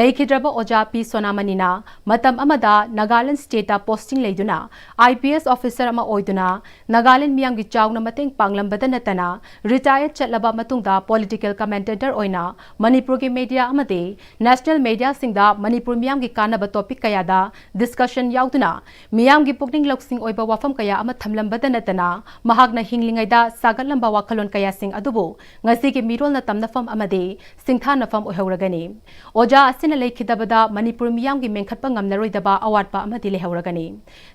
ꯂꯩꯈꯤꯗ꯭ꯔꯕ ꯑꯣꯖꯥ ꯄꯤ ꯁꯣꯅꯥꯃꯅꯤꯅ ꯃꯇꯝ ꯑꯃꯗ ꯅꯥꯒꯥꯂꯦꯟꯗ ꯁ꯭ꯇꯦꯠꯇ ꯄꯣꯁꯇꯤꯡ ꯂꯩꯗꯨꯅ ꯑꯥꯏ ꯄꯤ ꯑꯦꯁ ꯑꯣꯐꯤꯁꯔ ꯑꯃ ꯑꯣꯏꯗꯨꯅ ꯅꯥꯒꯥꯂꯦꯟꯗ ꯃꯤꯌꯥꯝꯒꯤ ꯆꯥꯎꯅ ꯃꯇꯦꯡ ꯄꯥꯡꯂꯝꯕꯗ ꯅꯠꯇꯅ ꯔꯤꯇꯥꯌꯔ ꯆꯠꯂꯕ ꯃꯇꯨꯡꯗ ꯄꯣꯂꯤꯇꯤꯀꯦꯜ ꯀꯃꯦꯟꯇꯦꯇꯔ ꯑꯣꯏꯅ ꯃꯅꯤꯄꯨꯔꯒꯤ ꯃꯦꯗꯤꯌꯥ ꯑꯃꯗꯤ ꯅꯦꯁꯅꯦꯜ ꯃꯦꯗꯤꯌꯥꯁꯤꯡꯗ ꯃꯅꯤꯄꯨꯔ ꯃꯤꯌꯥꯝꯒꯤ ꯀꯥꯟꯅꯕ ꯇꯣꯄꯤꯛ ꯀꯌꯥꯗ ꯗꯤꯁꯀꯁꯟ ꯌꯥꯎꯗꯨꯅ ꯃꯤꯌꯥꯝꯒꯤ ꯄꯨꯛꯅꯤꯡ ꯂꯧꯁꯤꯡ ꯑꯣꯏꯕ ꯋꯥꯐꯝ ꯀꯌꯥ ꯑꯃ ꯊꯝꯂꯝꯕꯗ ꯅꯠꯇꯅ ꯃꯍꯥꯛꯅ ꯍꯤꯡꯂꯤꯉꯩꯗ ꯁꯥꯒꯠꯂꯝꯕ ꯋꯥꯈꯜꯂꯣꯟ ꯀꯌꯥꯁꯤꯡ ꯑꯗꯨꯕꯨ ꯉꯁꯤꯒꯤ ꯃꯤꯔꯣꯜꯅ ꯇꯝꯅꯐꯝ ꯑꯃꯗꯤ ꯁꯤꯡꯊꯥꯅꯐꯝ ꯑꯣꯏꯍꯧꯔꯒꯅꯤ꯫ ꯑꯣꯖꯥ ꯑꯁꯤꯅ ꯂꯩꯈꯤꯗꯕꯗ ꯃꯅꯤꯄꯨꯔ ꯃꯤꯌꯥꯝꯒꯤ ꯃꯦꯟꯈꯠꯄ ꯉꯝꯂꯔꯣꯏꯗꯕ ꯑꯋꯥꯠꯄ ꯑꯃꯗꯤ ꯂꯩꯍꯧꯔꯒꯅꯤ꯫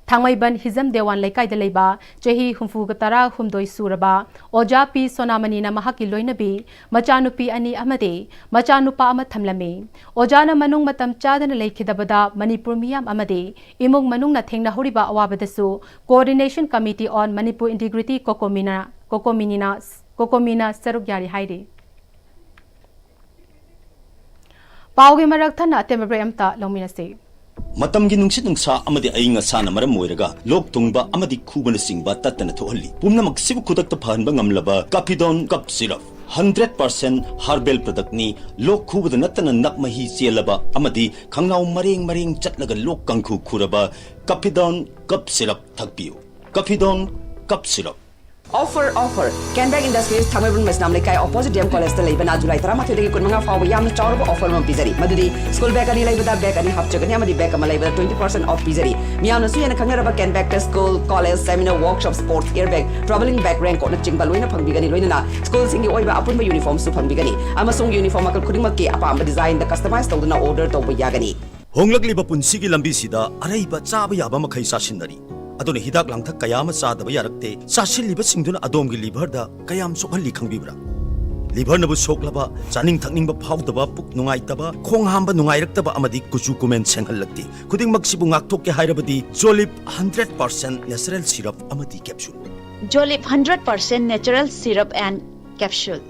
ꯊꯥꯡꯃꯩꯕꯟ ꯍꯤꯖꯝ ꯗꯦꯋꯥꯟ ꯂꯩꯀꯥꯏꯗ ꯂꯩꯕ ꯆꯍꯤ ꯍꯨꯝꯐꯨꯒ ꯇꯔꯥ ꯍꯨꯝꯗꯣꯏ ꯁꯨꯔꯕ ꯑꯣꯖꯥ ꯄꯤ ꯁꯣꯅꯥꯃꯅꯤꯅ ꯃꯍꯥꯛꯀꯤ ꯂꯣꯏꯅꯕꯤ, ꯃꯆꯥꯅꯨꯄꯤ ꯑꯅꯤ ꯑꯃꯗꯤ ꯃꯆꯥꯅꯨꯄꯥ ꯑꯃ ꯊꯝꯂꯝꯃꯤ꯫ ꯑꯣꯖꯥꯅ ꯃꯅꯨꯡ ꯃꯇꯝ ꯆꯥꯗꯅ ꯂꯩꯈꯤꯗꯕꯗ ꯃꯅꯤꯄꯨꯔ ꯃꯤꯌꯥꯝ ꯑꯃꯗꯤ ꯏꯃꯨꯡ ꯃꯅꯨꯡꯅ ꯊꯦꯡꯅꯍꯧꯔꯤꯕ ꯑꯋꯥꯕꯗꯁꯨ Coordination Committee on Manipur Integrity, ꯀꯣꯀꯣꯃꯤꯅ, ꯀꯣꯀꯣꯃꯤꯅꯤꯅ, ꯀꯣꯀꯣꯃꯤꯅ ꯁꯔꯨꯛ ꯌꯥꯔꯤ ꯍꯥꯏꯔꯤ꯫ ꯄꯥꯎꯒꯤ ꯃꯔꯛ ꯊꯠꯅ ꯑꯇꯦꯟꯕ ꯕ꯭ꯔꯦꯛ ꯑꯃꯇ ꯂꯧꯃꯤꯟꯅꯁꯤ꯫ ꯃꯇꯝꯒꯤ ꯅꯨꯡꯁꯤꯠ ꯅꯨꯡꯁꯥ ꯑꯃꯗꯤ ꯑꯏꯪ ꯑꯁꯥꯅ ꯃꯔꯝ ꯑꯣꯏꯔꯒ ꯂꯣꯛ ꯊꯨꯡꯕ ꯑꯃꯗꯤ ꯈꯨꯕꯅꯆꯤꯡꯕ ꯇꯠꯇꯅ ꯊꯣꯛꯍꯜꯂꯤ꯫ ꯄꯨꯝꯅꯃꯛꯁꯤꯕꯨ ꯈꯨꯗꯛꯇ ꯐꯍꯟꯕ ꯉꯝꯂꯕ Kafidon cough syrup. Hundred percent herbal product. ꯂꯣꯛ ꯈꯨꯕꯗ ꯅꯠꯇꯅ ꯅꯞ ꯃꯍꯤ ꯆꯦꯜꯂꯕ ꯑꯃꯗꯤ ꯈꯪꯅꯥꯎ ꯃꯔꯦꯡ ꯃꯔꯦꯡ ꯆꯠꯂꯒ ꯂꯣꯛ ꯀꯥꯡꯈꯨ ꯈꯨꯔꯕ ꯀꯥꯐꯤꯗꯣꯟ ꯀꯞ ꯁꯤꯔꯞ ꯊꯛꯄꯤꯌꯨ꯫ Kafidon cough syrup. Offer, offer! Kenbag Industries, Thangmeiband Meisnam Leikai, opposite D M College ꯇ ꯂꯩꯕꯅ ꯖꯨꯂꯥꯏ ꯇꯔꯥꯃꯥꯊꯣꯏꯗꯒꯤ ꯀꯨꯟꯃꯉꯥ ꯐꯥꯎꯕ ꯌꯥꯝꯅ ꯆꯥꯎꯔꯕ offer ꯑꯃ ꯄꯤꯖꯔꯤ꯫ ꯃꯗꯨꯗꯤ school bag ꯑꯅꯤ ꯂꯩꯕꯗ bag ꯑꯅꯤ ꯍꯥꯞꯆꯒꯅꯤ ꯑꯃꯗꯤ bag ꯑꯃ ꯂꯩꯕꯗ twenty percent off ꯄꯤꯖꯔꯤ꯫ ꯃꯤꯌꯥꯝꯅꯁꯨ ꯍꯦꯟꯅ ꯈꯪꯅꯔꯕ Kenbag ꯇ school, college, seminar, workshop, sports gear bag, travelling bag, raincoat ꯅꯆꯤꯡꯕ ꯂꯣꯏꯅ ꯐꯪꯕꯤꯒꯅꯤ꯫ ꯂꯣꯏꯅꯅ school ꯁꯤꯡꯒꯤ ꯑꯣꯏꯕ ꯑꯄꯨꯟꯕ uniform ꯁꯨ ꯐꯪꯕꯤꯒꯅꯤ꯫ ꯑꯃꯁꯨꯡ uniform ꯃꯈꯜ ꯈꯨꯗꯤꯡꯃꯛꯀꯤ ꯑꯄꯥꯝꯕ design ꯗ customize ꯇꯧꯗꯨꯅ order ꯇꯧꯕ ꯌꯥꯒꯅꯤ꯫ ꯍꯣꯡꯂꯛꯂꯤꯕ ꯄꯨꯟꯁꯤꯒꯤ ꯂꯝꯕꯤꯁꯤꯗ ꯑꯔꯩꯕ ꯆꯥꯕ ꯌꯥꯕ ꯃꯈꯩ ꯆꯥꯁꯤꯟꯅꯔꯤ꯫ ꯑꯗꯨꯅ ꯍꯤꯗꯥꯛ ꯂꯥꯡꯊꯛ ꯀꯌꯥ ꯑꯃ ꯆꯥꯗꯕ ꯌꯥꯔꯛꯇꯦ꯫ ꯆꯥꯁꯤꯜꯂꯤꯕꯁꯤꯡꯗꯨꯅ ꯑꯗꯣꯝꯒꯤ liver ꯗ ꯀꯌꯥꯝ ꯁꯣꯛꯍꯜꯂꯤ ꯈꯪꯕꯤꯕ꯭ꯔꯥ? Liver ꯅꯕꯨ ꯁꯣꯛꯂꯕ, ꯆꯥꯅꯤꯡ ꯊꯛꯅꯤꯡꯕ ꯐꯥꯎꯗꯕ, ꯄꯨꯛ ꯅꯨꯡꯉꯥꯏꯇꯕ, ꯈꯣꯡ ꯍꯥꯝꯕ ꯅꯨꯡꯉꯥꯏꯔꯛꯇꯕ ꯑꯃꯗꯤ ꯀꯨꯆꯨ ꯀꯨꯃꯦꯟ ꯁꯦꯡꯍꯜꯂꯛꯇꯦ꯫ ꯈꯨꯗꯤꯡꯃꯛꯁꯤꯕꯨ ꯉꯥꯛꯊꯣꯛꯀꯦ ꯍꯥꯏꯔꯕꯗꯤ Jolib hundred percent natural syrup ꯑꯃꯗꯤ capsule꯫ Jolib hundred percent natural syrup and capsule꯫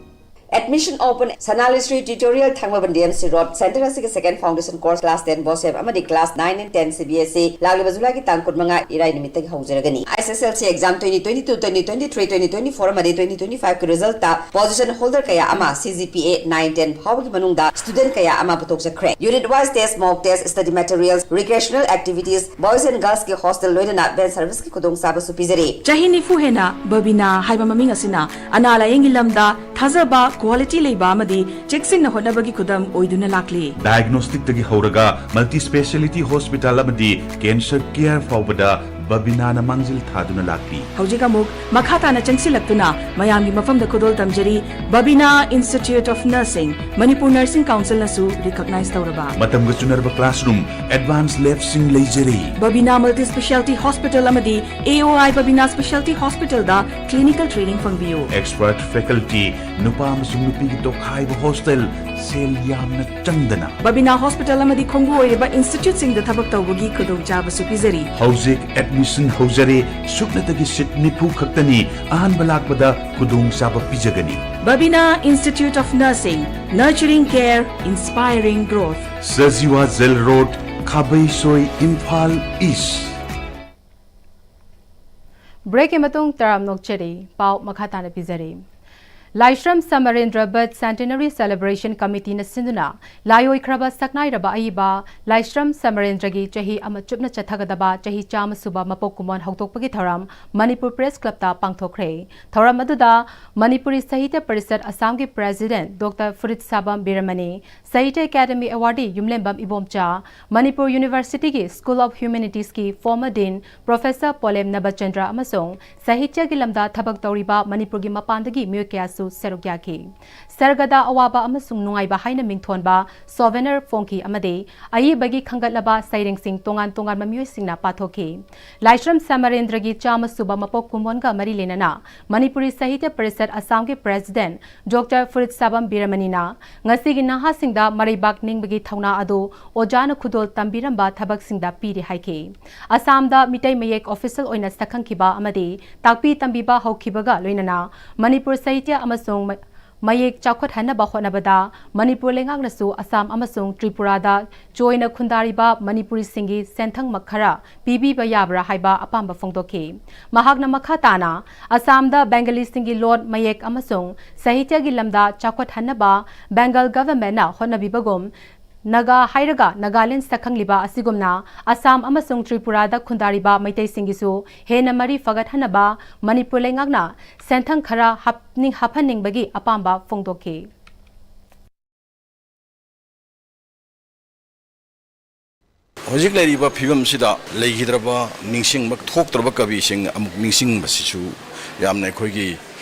Admission open. Sanalishri Tutorial, Thangmaban D M C Road, center ꯑꯁꯤꯒꯤ second foundation course class ten BOSEP ꯑꯃꯗꯤ class nine and ten C B S E ꯂꯥꯛꯂꯤꯕ ꯖꯨꯂꯥꯏꯒꯤ ꯇꯥꯡ ꯀꯨꯟꯃꯉꯥ ꯏꯔꯥꯏ ꯅꯨꯃꯤꯠꯇꯒꯤ ꯍꯧꯖꯔꯒꯅꯤ꯫ S S L C exam twenty twenty-two, twenty twenty-three, twenty twenty-four ꯑꯃꯗꯤ twenty twenty-five ꯀꯤ resultꯇ position holder ꯀꯌꯥ ꯑꯃ C G P A nine ten ꯐꯥꯎꯕꯒꯤ ꯃꯅꯨꯡꯗ student ꯀꯌꯥ ꯑꯃ ꯄꯨꯊꯣꯛꯆꯈ꯭ꯔꯦ꯫ Unit wise test, mock test, study materials, recreational activities, boys and girls ꯀꯤ hostel ꯂꯣꯏꯅꯅ van service ꯀꯤ ꯈꯨꯗꯣꯡꯆꯥꯕꯁꯨ ꯄꯤꯖꯔꯤ꯫ ꯆꯍꯤ ꯅꯤꯐꯨ ꯍꯦꯟꯅ ꯕꯕꯤꯅꯥ ꯍꯥꯏꯕ ꯃꯃꯤꯡ ꯑꯁꯤꯅ ꯑꯅꯥ ꯂꯥꯌꯦꯡꯒꯤ ꯂꯝꯗ ꯊꯥꯖꯕ, quality ꯂꯩꯕ ꯑꯃꯗꯤ ꯆꯦꯛꯁꯤꯟꯅ ꯍꯣꯠꯅꯕꯒꯤ ꯈꯨꯗꯝ ꯑꯣꯏꯗꯨꯅ ꯂꯥꯛꯂꯤ꯫ Diagnosticꯇꯒꯤ ꯍꯧꯔꯒ multi speciality hospital ꯑꯃꯗꯤ cancer care ꯐꯥꯎꯕꯗ ꯕꯕꯤꯅꯥꯅ ꯃꯥꯡꯖꯤꯜ ꯊꯥꯗꯨꯅ ꯂꯥꯛꯂꯤ꯫ ꯍꯧꯖꯤꯛ ꯑꯃꯨꯛ ꯃꯈꯥ ꯇꯥꯅ ꯆꯪꯁꯤꯜꯂꯛꯇꯨꯅ ꯃꯌꯥꯝꯒꯤ ꯃꯐꯝꯗ ꯈꯨꯗꯣꯜ ꯇꯝꯖꯔꯤ꯫ ꯕꯕꯤꯅꯥ Institute of Nursing, Manipur Nursing Councilꯅꯁꯨ recognize ꯇꯧꯔꯕ꯫ ꯃꯇꯝꯒ ꯆꯨꯅꯔꯕ classroom, advanced labꯁꯤꯡ ꯂꯩꯖꯔꯤ꯫ ꯕꯕꯤꯅꯥ Multi Speciality Hospital ꯑꯃꯗꯤ A O I Babina Speciality Hospitalꯗ clinical training ꯐꯪꯕꯤꯌꯨ꯫ Expert faculty, ꯅꯨꯄꯥ ꯑꯃꯁꯨꯡ ꯅꯨꯄꯤꯒꯤ ꯇꯣꯈꯥꯏꯕ hostel, ꯁꯦꯜ ꯌꯥꯝꯅ ꯆꯪꯗꯅ꯫ ꯕꯕꯤꯅꯥ hospital ꯑꯃꯗꯤ ꯈꯣꯡꯕꯨ ꯑꯣꯏꯔꯤꯕ instituteꯁꯤꯡꯗ ꯊꯕꯛ ꯇꯧꯕꯒꯤ ꯈꯨꯗꯣꯡꯆꯥꯕꯁꯨ ꯄꯤꯖꯔꯤ꯫ ꯍꯧꯖꯤꯛ admission ꯍꯧꯖꯔꯦ, ꯁꯨꯞꯅꯇꯒꯤ seat ꯅꯤꯐꯨ ꯈꯛꯇꯅꯤ, ꯑꯍꯥꯟꯕ ꯂꯥꯛꯄꯗ ꯈꯨꯗꯣꯡꯆꯥꯕ ꯄꯤꯖꯒꯅꯤ꯫ Babina Institute of Nursing, nurturing care, inspiring growth. Sajiwa Jail Road, ꯈꯥꯕꯩꯁꯣꯏ, Imphal East꯫ Breakꯀꯤ ꯃꯇꯨꯡ ꯇꯔꯥꯝ ꯅꯣꯛꯆꯔꯤ꯫ ꯄꯥꯎ ꯃꯈꯥ ꯇꯥꯅ ꯄꯤꯖꯔꯤ꯫ ꯂꯥꯏꯁ꯭ꯔꯝ ꯁꯃꯔꯦꯟꯗ꯭ꯔ Birth Centenary Celebration Committeeꯅ ꯁꯤꯟꯗꯨꯅ ꯂꯥꯏꯑꯣꯏꯈ꯭ꯔꯕ ꯁꯛꯅꯥꯏꯔꯕ ꯑꯏꯕ ꯂꯥꯏꯁ꯭ꯔꯝ ꯁꯃꯔꯦꯟꯗ꯭ꯔꯒꯤ ꯆꯍꯤ ꯑꯃ ꯆꯨꯞꯅ ꯆꯠꯊꯒꯗꯕ ꯆꯍꯤ ꯆꯥꯝꯃ ꯁꯨꯕ ꯃꯄꯣꯛ ꯀꯨꯝꯑꯣꯟ ꯍꯧꯗꯣꯛꯄꯒꯤ ꯊꯧꯔꯝ ꯃꯅꯤꯄꯨꯔ Press Clubꯇ ꯄꯥꯡꯊꯣꯛꯈ꯭ꯔꯦ꯫ ꯊꯧꯔꯝ ꯑꯗꯨꯗ ꯃꯅꯤꯄꯨꯔꯤ ꯁꯥꯍꯤꯇ꯭ꯌ ꯄꯔꯤꯁꯠ ꯑꯁꯥꯝꯒꯤ President Doctor ꯐꯨꯔꯤꯠꯁꯥꯕꯝ ꯕꯤꯔꯃꯅꯤ, ꯁꯥꯍꯤꯇ꯭ꯌ ꯑꯦꯀꯥꯗꯃꯤ awardee ꯌꯨꯝꯂꯦꯝꯕꯝ ꯏꯕꯣꯝꯆꯥ, ꯃꯅꯤꯄꯨꯔ Universityꯒꯤ School of Humanitiesꯀꯤ former Dean Professor Polem Nabachandra ꯑꯃꯁꯨꯡ ꯁꯥꯍꯤꯇ꯭ꯌꯒꯤ ꯂꯝꯗ ꯊꯕꯛ ꯇꯧꯔꯤꯕ ꯃꯅꯤꯄꯨꯔꯒꯤ ꯃꯄꯥꯟꯗꯒꯤ ꯃꯤꯑꯣꯏ ꯀꯌꯥꯁꯨ ꯁꯔꯨꯛ ꯌꯥꯈꯤ꯫ ꯁꯔꯒꯗ ꯑꯋꯥꯕ ꯑꯃꯁꯨꯡ ꯅꯨꯡꯉꯥꯏꯕ ꯍꯥꯏꯅ ꯃꯤꯡꯊꯣꯟꯕ souvenir ꯐꯣꯡꯈꯤ ꯑꯃꯗꯤ ꯑꯏꯕꯒꯤ ꯈꯟꯒꯠꯂꯕ ꯁꯩꯔꯦꯡꯁꯤꯡ ꯇꯣꯉꯥꯟ ꯇꯣꯉꯥꯟꯕ ꯃꯤꯑꯣꯏꯁꯤꯡꯅ ꯄꯥꯊꯣꯛꯈꯤ꯫ ꯂꯥꯏꯁ꯭ꯔꯝ ꯁꯃꯔꯦꯟꯗ꯭ꯔꯒꯤ ꯆꯥꯝꯃ ꯁꯨꯕ ꯃꯄꯣꯛ ꯀꯨꯝꯑꯣꯟꯒ ꯃꯔꯤ ꯂꯩꯅꯅ ꯃꯅꯤꯄꯨꯔꯤ ꯁꯥꯍꯤꯇ꯭ꯌ ꯄꯔꯤꯁꯠ ꯑꯁꯥꯝꯒꯤ President Doctor ꯐꯨꯔꯤꯠꯁꯥꯕꯝ ꯕꯤꯔꯃꯅꯤꯅ ꯉꯁꯤꯒꯤ ꯅꯍꯥꯁꯤꯡꯗ ꯃꯔꯩꯕꯥꯛ ꯅꯤꯡꯕꯒꯤ ꯊꯧꯅꯥ ꯑꯗꯨ ꯑꯣꯖꯥꯅ ꯈꯨꯗꯣꯜ ꯇꯝꯕꯤꯔꯝꯕ ꯊꯕꯛꯁꯤꯡꯗ ꯄꯤꯔꯤ ꯍꯥꯏꯈꯤ꯫ ꯑꯁꯥꯝꯗ ꯃꯤꯇꯩ ꯃꯌꯦꯛ official ꯑꯣꯏꯅ ꯁꯛꯈꯪꯈꯤꯕ ꯑꯃꯗꯤ ꯇꯥꯛꯄꯤ ꯇꯝꯕꯤꯕ ꯍꯧꯈꯤꯕꯒ ꯂꯣꯏꯅꯅ ꯃꯅꯤꯄꯨꯔ ꯁꯥꯍꯤꯇ꯭ꯌ ꯑꯃꯁꯨꯡ ꯃ-, ꯃꯌꯦꯛ ꯆꯥꯎꯈꯠꯍꯟꯅꯕ ꯍꯣꯠꯅꯕꯗ ꯃꯅꯤꯄꯨꯔ ꯂꯩꯉꯥꯛꯅꯁꯨ ꯑꯁꯥꯝ ꯑꯃꯁꯨꯡ ꯇ꯭ꯔꯤꯄꯨꯔꯥꯗ ꯆꯣꯏꯅ ꯈꯨꯟꯗꯥꯔꯤꯕ ꯃꯅꯤꯄꯨꯔꯤꯁꯤꯡꯒꯤ ꯁꯦꯟꯊꯪ ꯈꯔ ꯄꯤꯕꯤꯕ ꯌꯥꯕ꯭ꯔꯥ ꯍꯥꯏꯕ ꯑꯄꯥꯝꯕ ꯐꯣꯡꯗꯣꯛꯈꯤ꯫ ꯃꯍꯥꯛꯅ ꯃꯈꯥ ꯇꯥꯅ ꯑꯁꯥꯝꯗ ꯕꯦꯡꯒꯂꯤꯁꯤꯡꯒꯤ ꯂꯣꯟ, ꯃꯌꯦꯛ ꯑꯃꯁꯨꯡ ꯁꯥꯍꯤꯇ꯭ꯌꯒꯤ ꯂꯝꯗ ꯆꯥꯎꯈꯠꯍꯟꯅꯕ ꯕꯦꯡꯒꯜ ꯒꯚꯔꯟꯃꯦꯟꯠꯅ ꯍꯣꯠꯅꯕꯤꯕꯒꯨꯝ ꯅꯥꯒꯥ ꯍꯥꯏꯔꯒ ꯅꯥꯒꯥꯂꯦꯟ ꯁꯛꯈꯪꯂꯤꯕ ꯑꯁꯤꯒꯨꯝꯅ ꯑꯁꯥꯝ ꯑꯃꯁꯨꯡ ꯇ꯭ꯔꯤꯄꯨꯔꯥꯗ ꯈꯨꯟꯗꯥꯔꯤꯕ ꯃꯩꯇꯩꯁꯤꯡꯒꯤꯁꯨ ꯍꯦꯟꯅ ꯃꯔꯤ ꯐꯒꯠꯍꯟꯅꯕ ꯃꯅꯤꯄꯨꯔ ꯂꯩꯉꯥꯛꯅ ꯁꯦꯟꯊꯪ ꯈꯔ ꯍꯥꯞꯅꯤꯡ-, ꯍꯥꯞꯍꯟꯅꯤꯡꯕꯒꯤ ꯑꯄꯥꯝꯕ ꯐꯣꯡꯗꯣꯛꯈꯤ꯫ ꯍꯧꯖꯤꯛ ꯂꯩꯔꯤꯕ ꯐꯤꯕꯝꯁꯤꯗ ꯂꯩꯈꯤꯗ꯭ꯔꯕ, ꯅꯤꯡꯁꯤꯡꯕ ꯊꯣꯛꯇ꯭ꯔꯕ ꯀꯕꯤꯁꯤꯡ ꯑꯃꯨꯛ ꯅꯤꯡꯁꯤꯡꯕꯁꯤꯁꯨ ꯌꯥꯝꯅ ꯑꯩꯈꯣꯏꯒꯤ,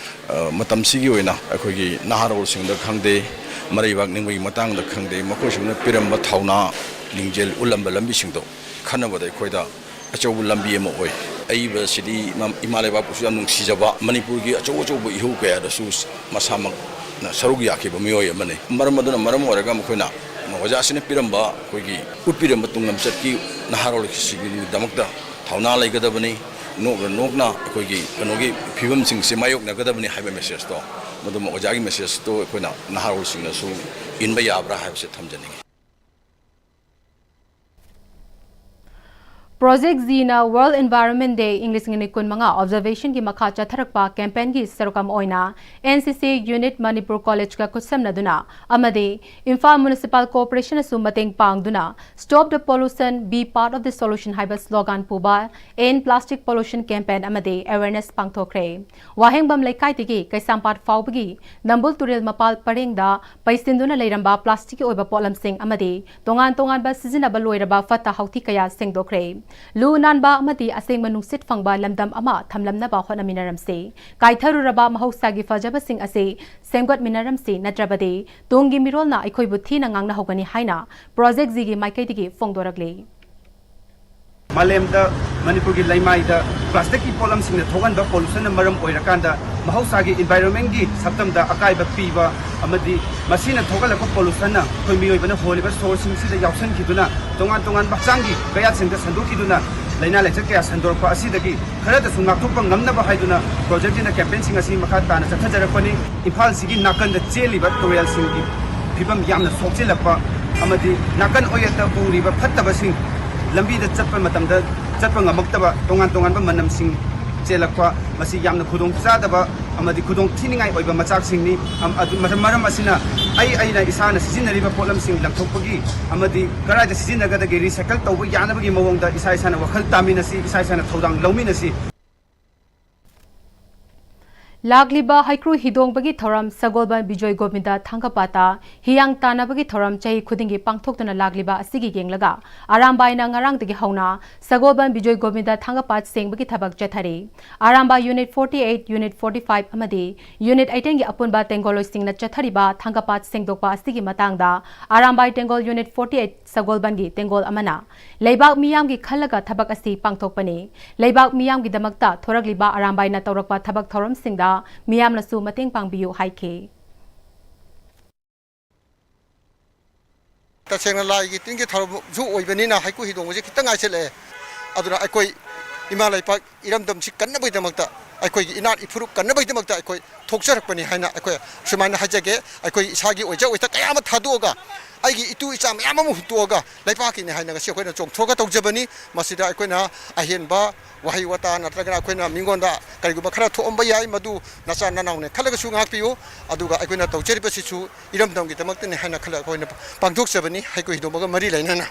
ꯑ, ꯃꯇꯝꯁꯤꯒꯤ ꯑꯣꯏꯅ ꯑꯩꯈꯣꯏꯒꯤ ꯅꯍꯥꯔꯣꯜꯁꯤꯡꯗ ꯈꯪꯗꯦ, ꯃꯔꯩꯕꯥꯛ ꯅꯤꯡꯕꯒꯤ ꯃꯇꯥꯡꯗ ꯈꯪꯗꯦ, ꯃꯈꯣꯏꯁꯤꯡꯅ ꯄꯤꯔꯝꯕ ꯊꯧꯅꯥ ꯂꯤꯡꯖꯦꯜ ꯎꯠꯂꯝꯕ ꯂꯝꯕꯤꯁꯤꯡꯗꯣ ꯈꯟꯅꯕꯗ ꯑꯩꯈꯣꯏꯗ ꯑꯆꯧꯕ ꯂꯝꯕꯤ ꯑꯃ ꯑꯣꯏ꯫ ꯑꯏꯕꯁꯤꯗꯤ ꯏꯃꯥ, ꯏꯃꯥ ꯂꯩꯕꯥꯛꯄꯨꯁꯨ ꯌꯥꯝ ꯅꯨꯡꯁꯤꯖꯕ, ꯃꯅꯤꯄꯨꯔꯒꯤ ꯑꯆꯧ ꯑꯆꯧꯕ ꯏꯍꯧ ꯀꯌꯥꯗꯁꯨ ꯃꯁꯥꯃꯛꯅ ꯁꯔꯨꯛ ꯌꯥꯈꯤꯕ ꯃꯤꯑꯣꯏ ꯑꯃꯅꯤ꯫ ꯃꯔꯝ ꯑꯗꯨꯅ ꯃꯔꯝ ꯑꯣꯏꯔꯒ ꯃꯈꯣꯏꯅ ꯑꯣꯖꯥꯁꯤꯅ ꯄꯤꯔꯝꯕ ꯑꯩꯈꯣꯏꯒꯤ ꯎꯠꯄꯤꯔꯝꯕ ꯇꯨꯡꯂꯝꯆꯠꯀꯤ ꯅꯍꯥꯔꯣꯜꯁꯤꯡꯒꯤꯗꯃꯛꯇ ꯊꯧꯅꯥ ꯂꯩꯒꯗꯕꯅꯤ꯫ ꯅꯣꯛꯅ ꯅꯣꯛꯅ ꯑꯩꯈꯣꯏꯒꯤ ꯀꯩꯅꯣꯒꯤ ꯐꯤꯕꯝꯁꯤꯡꯁꯦ ꯃꯥꯌꯣꯛꯅꯒꯗꯕꯅꯤ ꯍꯥꯏꯕ ꯃꯦꯁꯦꯖꯇꯣ, ꯃꯗꯨꯃ ꯑꯣꯖꯥꯒꯤ ꯃꯦꯁꯦꯖꯇꯣ ꯑꯩꯈꯣꯏꯅ ꯅꯍꯥꯔꯣꯜꯁꯤꯡꯅꯁꯨ ꯏꯟꯕ ꯌꯥꯕ꯭ꯔꯥ ꯍꯥꯏꯕꯁꯦ ꯊꯝꯖꯅꯤꯡꯉꯤ꯫ Project Zina World Environment Day ꯏꯪ ꯂꯤꯁꯤꯡ ꯑꯅꯤ ꯀꯨꯟꯃꯉꯥ observation ꯒꯤ ꯃꯈꯥ ꯆꯠꯊꯔꯛꯄ campaign ꯒꯤ ꯁꯔꯨꯛ ꯑꯃ ꯑꯣꯏꯅ N C C Unit Manipur College ꯀ ꯈꯨꯠꯁꯝꯅꯗꯨꯅ ꯑꯃꯗꯤ ꯏꯝꯐꯥꯜ Municipal Corporation ꯅꯁꯨ ꯃꯇꯦꯡ ꯄꯥꯡꯗꯨꯅ Stop the Pollution, Be Part of the Solution ꯍꯥꯏꯕ slogan ꯄꯨꯕ End Plastic Pollution campaign ꯑꯃꯗꯤ awareness ꯄꯥꯡꯊꯣꯛꯈ꯭ꯔꯦ꯫ ꯋꯥꯍꯦꯡꯕꯝ ꯂꯩꯀꯥꯏꯗꯒꯤ ꯀꯩꯁꯥꯝꯄꯥꯠ ꯐꯥꯎꯕꯒꯤ ꯅꯝꯕꯨꯜ ꯇꯨꯔꯦꯜ ꯃꯄꯥꯜ ꯄꯔꯦꯡꯗ ꯄꯩꯁꯤꯟꯗꯨꯅ ꯂꯩꯔꯝꯕ plastic ꯀꯤ ꯑꯣꯏꯕ ꯄꯣꯠꯂꯝꯁꯤꯡ ꯑꯃꯗꯤ ꯇꯣꯉꯥꯟ ꯇꯣꯉꯥꯟꯕ ꯁꯤꯖꯤꯟꯅꯕ ꯂꯣꯏꯔꯕ ꯐꯠꯇ ꯍꯥꯎꯊꯤ ꯀꯌꯥ ꯁꯦꯡꯗꯣꯛꯈ꯭ꯔꯦ꯫ ꯂꯨ ꯅꯥꯟꯕ ꯑꯃꯗꯤ ꯑꯁꯦꯡꯕ ꯅꯨꯡꯁꯤꯠ ꯐꯪꯕ ꯂꯝꯗꯝ ꯑꯃ ꯊꯝꯂꯝꯅꯕ ꯍꯣꯠꯅꯃꯤꯟꯅꯔꯝꯁꯤ꯫ ꯀꯥꯏꯊꯔꯨꯔꯕ ꯃꯍꯧꯁꯥꯒꯤ ꯐꯖꯕꯁꯤꯡ ꯑꯁꯤ ꯁꯦꯝꯒꯠꯃꯤꯟꯅꯔꯝꯁꯤ, ꯅꯠꯇ꯭ꯔꯕꯗꯤ ꯇꯨꯡꯒꯤ ꯃꯤꯔꯣꯜꯅ ꯑꯩꯈꯣꯏꯕꯨ ꯊꯤꯅ ꯉꯥꯡꯅꯍꯧꯒꯅꯤ ꯍꯥꯏꯅ Project Zee ꯒꯤ ꯃꯥꯏꯀꯩꯗꯒꯤ ꯐꯣꯡꯗꯣꯔꯛꯂꯤ꯫ ꯃꯥꯂꯦꯝꯗ ꯃꯅꯤꯄꯨꯔꯒꯤ ꯂꯩꯃꯥꯏꯗ plastic ꯀꯤ ꯄꯣꯠꯂꯝꯁꯤꯡꯅ ꯊꯣꯛꯍꯟꯕ pollution ꯅ ꯃꯔꯝ ꯑꯣꯏꯔꯀꯥꯟꯗ ꯃꯍꯧꯁꯥꯒꯤ environment ꯀꯤ ꯁꯛꯇꯝꯗ ꯑꯀꯥꯏꯕ ꯄꯤꯕ ꯑꯃꯗꯤ ꯃꯁꯤꯅ ꯊꯣꯛꯍꯜꯂꯛꯄ pollution ꯅ ꯑꯩꯈꯣꯏ ꯃꯤꯑꯣꯏꯕꯅ ꯍꯣꯜꯂꯤꯕ source ꯁꯤꯡꯁꯤꯗ ꯌꯥꯎꯁꯟꯈꯤꯗꯨꯅ ꯇꯣꯉꯥꯟ ꯇꯣꯉꯥꯟꯕ ꯍꯛꯆꯥꯡꯒꯤ ꯀꯌꯥꯠꯁꯤꯡꯗ ꯁꯟꯗꯣꯛꯈꯤꯗꯨꯅ ꯂꯥꯏꯅꯥ ꯂꯥꯏꯆꯠ ꯀꯌꯥ ꯁꯟꯗꯣꯔꯛꯄ ꯑꯁꯤꯗꯒꯤ ꯈꯔꯗꯁꯨ ꯉꯥꯛꯊꯣꯛꯄ ꯉꯝꯅꯕ ꯍꯥꯏꯗꯨꯅ ꯄ꯭ꯔꯣꯖꯦꯛꯁꯤꯅ ꯀꯦꯝꯄꯦꯟꯁꯤꯡ ꯑꯁꯤ ꯃꯈꯥ ꯇꯥꯅ ꯆꯠꯊꯖꯔꯛꯄꯅꯤ꯫ ꯏꯝꯐꯥꯜꯁꯤꯒꯤ ꯅꯥꯀꯟꯗ ꯆꯦꯜꯂꯤꯕ ꯇꯨꯔꯦꯜꯁꯤꯡꯒꯤ ꯐꯤꯕꯝ ꯌꯥꯝꯅ ꯁꯣꯛꯆꯤꯜꯂꯛꯄ ꯑꯃꯗꯤ ꯅꯥꯀꯟ ꯑꯣꯏꯌꯦꯠꯇ ꯎꯔꯤꯕ ꯐꯠꯇꯕꯁꯤꯡ, ꯂꯝꯕꯤꯗ ꯆꯠꯄ ꯃꯇꯝꯗ ꯆꯠꯄ ꯉꯝꯃꯛꯇꯕ, ꯇꯣꯉꯥꯟ ꯇꯣꯉꯥꯟꯕ ꯃꯅꯝꯁꯤꯡ ꯆꯦꯜꯂꯛꯄ, ꯃꯁꯤ ꯌꯥꯝꯅ ꯈꯨꯗꯣꯡ ꯆꯥꯗꯕ ꯑꯃꯗꯤ ꯈꯨꯗꯣꯡ ꯊꯤꯅꯤꯡꯉꯥꯏ ꯑꯣꯏꯕ ꯃꯆꯥꯛꯁꯤꯡꯅꯤ꯫ ꯑꯝ-, ꯑꯗꯨ-, ꯃꯔꯝ, ꯃꯔꯝ ꯑꯁꯤꯅ ꯑꯩ, ꯑꯩꯅ ꯏꯁꯥꯅ ꯁꯤꯖꯤꯟꯅꯔꯤꯕ ꯄꯣꯠꯂꯝꯁꯤꯡ ꯂꯪꯊꯣꯛꯄꯒꯤ ꯑꯃꯗꯤ ꯀꯗꯥꯏꯗ ꯁꯤꯖꯤꯟꯅꯒꯗꯒꯦ recycle ꯇꯧꯕ ꯌꯥꯅꯕꯒꯤ ꯃꯑꯣꯡꯗ ꯏꯁꯥ ꯏꯁꯥꯅ ꯋꯥꯈꯜ ꯇꯥꯃꯤꯟꯅꯁꯤ, ꯏꯁꯥ ꯏꯁꯥꯅ ꯊꯧꯗꯥꯡ ꯂꯧꯃꯤꯟꯅꯁꯤ꯫ ꯂꯥꯛꯂꯤꯕ ꯍꯩꯀ꯭ꯔꯨ ꯍꯤꯗꯣꯡꯕꯒꯤ ꯊꯧꯔꯝ ꯁꯒꯣꯜꯕꯟ ꯕꯤꯖꯣꯏ ꯒꯣꯕꯤꯟꯗ ꯊꯥꯡꯒꯄꯥꯠꯇ ꯍꯤꯌꯥꯡ ꯇꯥꯟꯅꯕꯒꯤ ꯊꯧꯔꯝ ꯆꯍꯤ ꯈꯨꯗꯤꯡꯒꯤ ꯄꯥꯡꯊꯣꯛꯇꯨꯅ ꯂꯥꯛꯂꯤꯕ ꯑꯁꯤꯒꯤ ꯌꯦꯡꯂꯒ ꯑꯔꯥꯝꯕꯥꯏꯅ ꯉꯔꯥꯡꯗꯒꯤ ꯍꯧꯅ ꯁꯒꯣꯜꯕꯟ ꯕꯤꯖꯣꯏ ꯒꯣꯕꯤꯟꯗ ꯊꯥꯡꯒꯄꯥꯠ ꯁꯦꯡꯕꯒꯤ ꯊꯕꯛ ꯆꯠꯊꯔꯤ꯫ Arambai Unit forty eight, Unit forty five ꯑꯃꯗꯤ Unit eighteen ꯒꯤ ꯑꯄꯨꯟꯕ ꯇꯦꯡꯒꯣꯜꯂꯣꯏꯁꯤꯡꯅ ꯆꯠꯊꯔꯤꯕ ꯊꯥꯡꯒꯄꯥꯠ ꯁꯦꯡꯗꯣꯛꯄ ꯑꯁꯤꯒꯤ ꯃꯇꯥꯡꯗ ꯑꯔꯥꯝꯕꯥꯏ ꯇꯦꯡꯒꯣꯜ Unit forty eight ꯁꯒꯣꯜꯕꯟꯒꯤ ꯇꯦꯡꯒꯣꯜ ꯑꯃꯅ ꯂꯩꯕꯥꯛ ꯃꯤꯌꯥꯝꯒꯤ ꯈꯜꯂꯒ ꯊꯕꯛ ꯑꯁꯤ ꯄꯥꯡꯊꯣꯛꯄꯅꯤ꯫ ꯂꯩꯕꯥꯛ ꯃꯤꯌꯥꯝꯒꯤꯗꯃꯛꯇ ꯊꯣꯔꯛꯂꯤꯕ ꯑꯔꯥꯝꯕꯥꯏꯅ ꯇꯧꯔꯛꯄ ꯊꯕꯛ ꯊꯧꯔꯝꯁꯤꯡꯗ ꯃꯤꯌꯥꯝꯅꯁꯨ ꯃꯇꯦꯡ ꯄꯥꯡꯕꯤꯌꯨ ꯍꯥꯏꯈꯤ꯫ ꯇꯁꯦꯡꯅ ꯂꯥꯏꯒꯤ ꯇꯤꯟꯒꯤ ꯊꯧꯔꯝꯁꯨ ꯑꯣꯏꯕꯅꯤꯅ ꯍꯩꯀ꯭ꯔꯨ ꯍꯤꯗꯣꯡꯕꯁꯦ ꯈꯤꯇꯪ ꯉꯥꯏꯁꯤꯜꯂꯛꯑꯦ꯫ ꯑꯗꯨꯅ ꯑꯩꯈꯣꯏ ꯏꯃꯥ ꯂꯩꯄꯥꯛ ꯏꯔꯝꯗꯝꯁꯤ ꯀꯟꯅꯕꯒꯤꯗꯃꯛꯇ, ꯑꯩꯈꯣꯏꯒꯤ ꯏꯅꯥꯠ ꯏꯐꯨꯔꯨꯞ ꯀꯟꯅꯕꯒꯤꯗꯃꯛꯇ ꯑꯩꯈꯣꯏ ꯊꯣꯛꯆꯔꯛꯄꯅꯤ ꯍꯥꯏꯅ ꯑꯩꯈꯣꯏ ꯁꯨꯃꯥꯏꯅ ꯍꯥꯏꯖꯒꯦ꯫ ꯑꯩꯈꯣꯏ ꯏꯁꯥꯒꯤ ꯑꯣꯏꯖ ꯑꯣꯏꯊ ꯀꯌꯥ ꯑꯃ ꯊꯥꯗꯣꯛꯑꯒ, ꯑꯩꯒꯤ ꯏꯇꯨ ꯏꯆꯥ ꯃꯌꯥꯝ ꯑꯃ ꯍꯨꯟꯇꯣꯛꯑꯒ ꯂꯩꯄꯥꯛꯀꯤꯅꯤ ꯍꯥꯏꯅ ꯉꯁꯤ ꯑꯩꯈꯣꯏꯅ ꯆꯣꯡꯊꯣꯛꯑꯒ ꯇꯧꯖꯕꯅꯤ꯫ ꯃꯁꯤꯗ ꯑꯩꯈꯣꯏꯅ ꯑꯍꯦꯟꯕ ꯋꯥꯍꯩ ꯋꯥꯇꯥ ꯅꯠꯇ꯭ꯔꯒꯅ ꯑꯩꯈꯣꯏꯅ ꯃꯤꯉꯣꯟꯗ ꯀꯔꯤꯒꯨꯝꯕ ꯈꯔ ꯊꯣꯛꯑꯝꯕ ꯌꯥꯏ, ꯃꯗꯨ ꯅꯆꯥ ꯅꯅꯥꯎꯅꯦ ꯈꯜꯂꯒꯁꯨ ꯉꯥꯛꯄꯤꯌꯨ꯫ ꯑꯗꯨꯒ ꯑꯩꯈꯣꯏꯅ ꯇꯧꯖꯔꯤꯕꯁꯤꯁꯨ ꯏꯔꯝꯗꯝꯒꯤꯗꯃꯛꯇꯅꯤ ꯍꯥꯏꯅ ꯈꯜꯂꯒ ꯑꯩꯈꯣꯏꯅ ꯄꯥꯡꯊꯣꯛꯆꯕꯅꯤ, ꯍꯩꯀ꯭ꯔꯨ ꯍꯤꯗꯣꯡꯕꯒ ꯃꯔꯤ ꯂꯩꯅꯅ꯫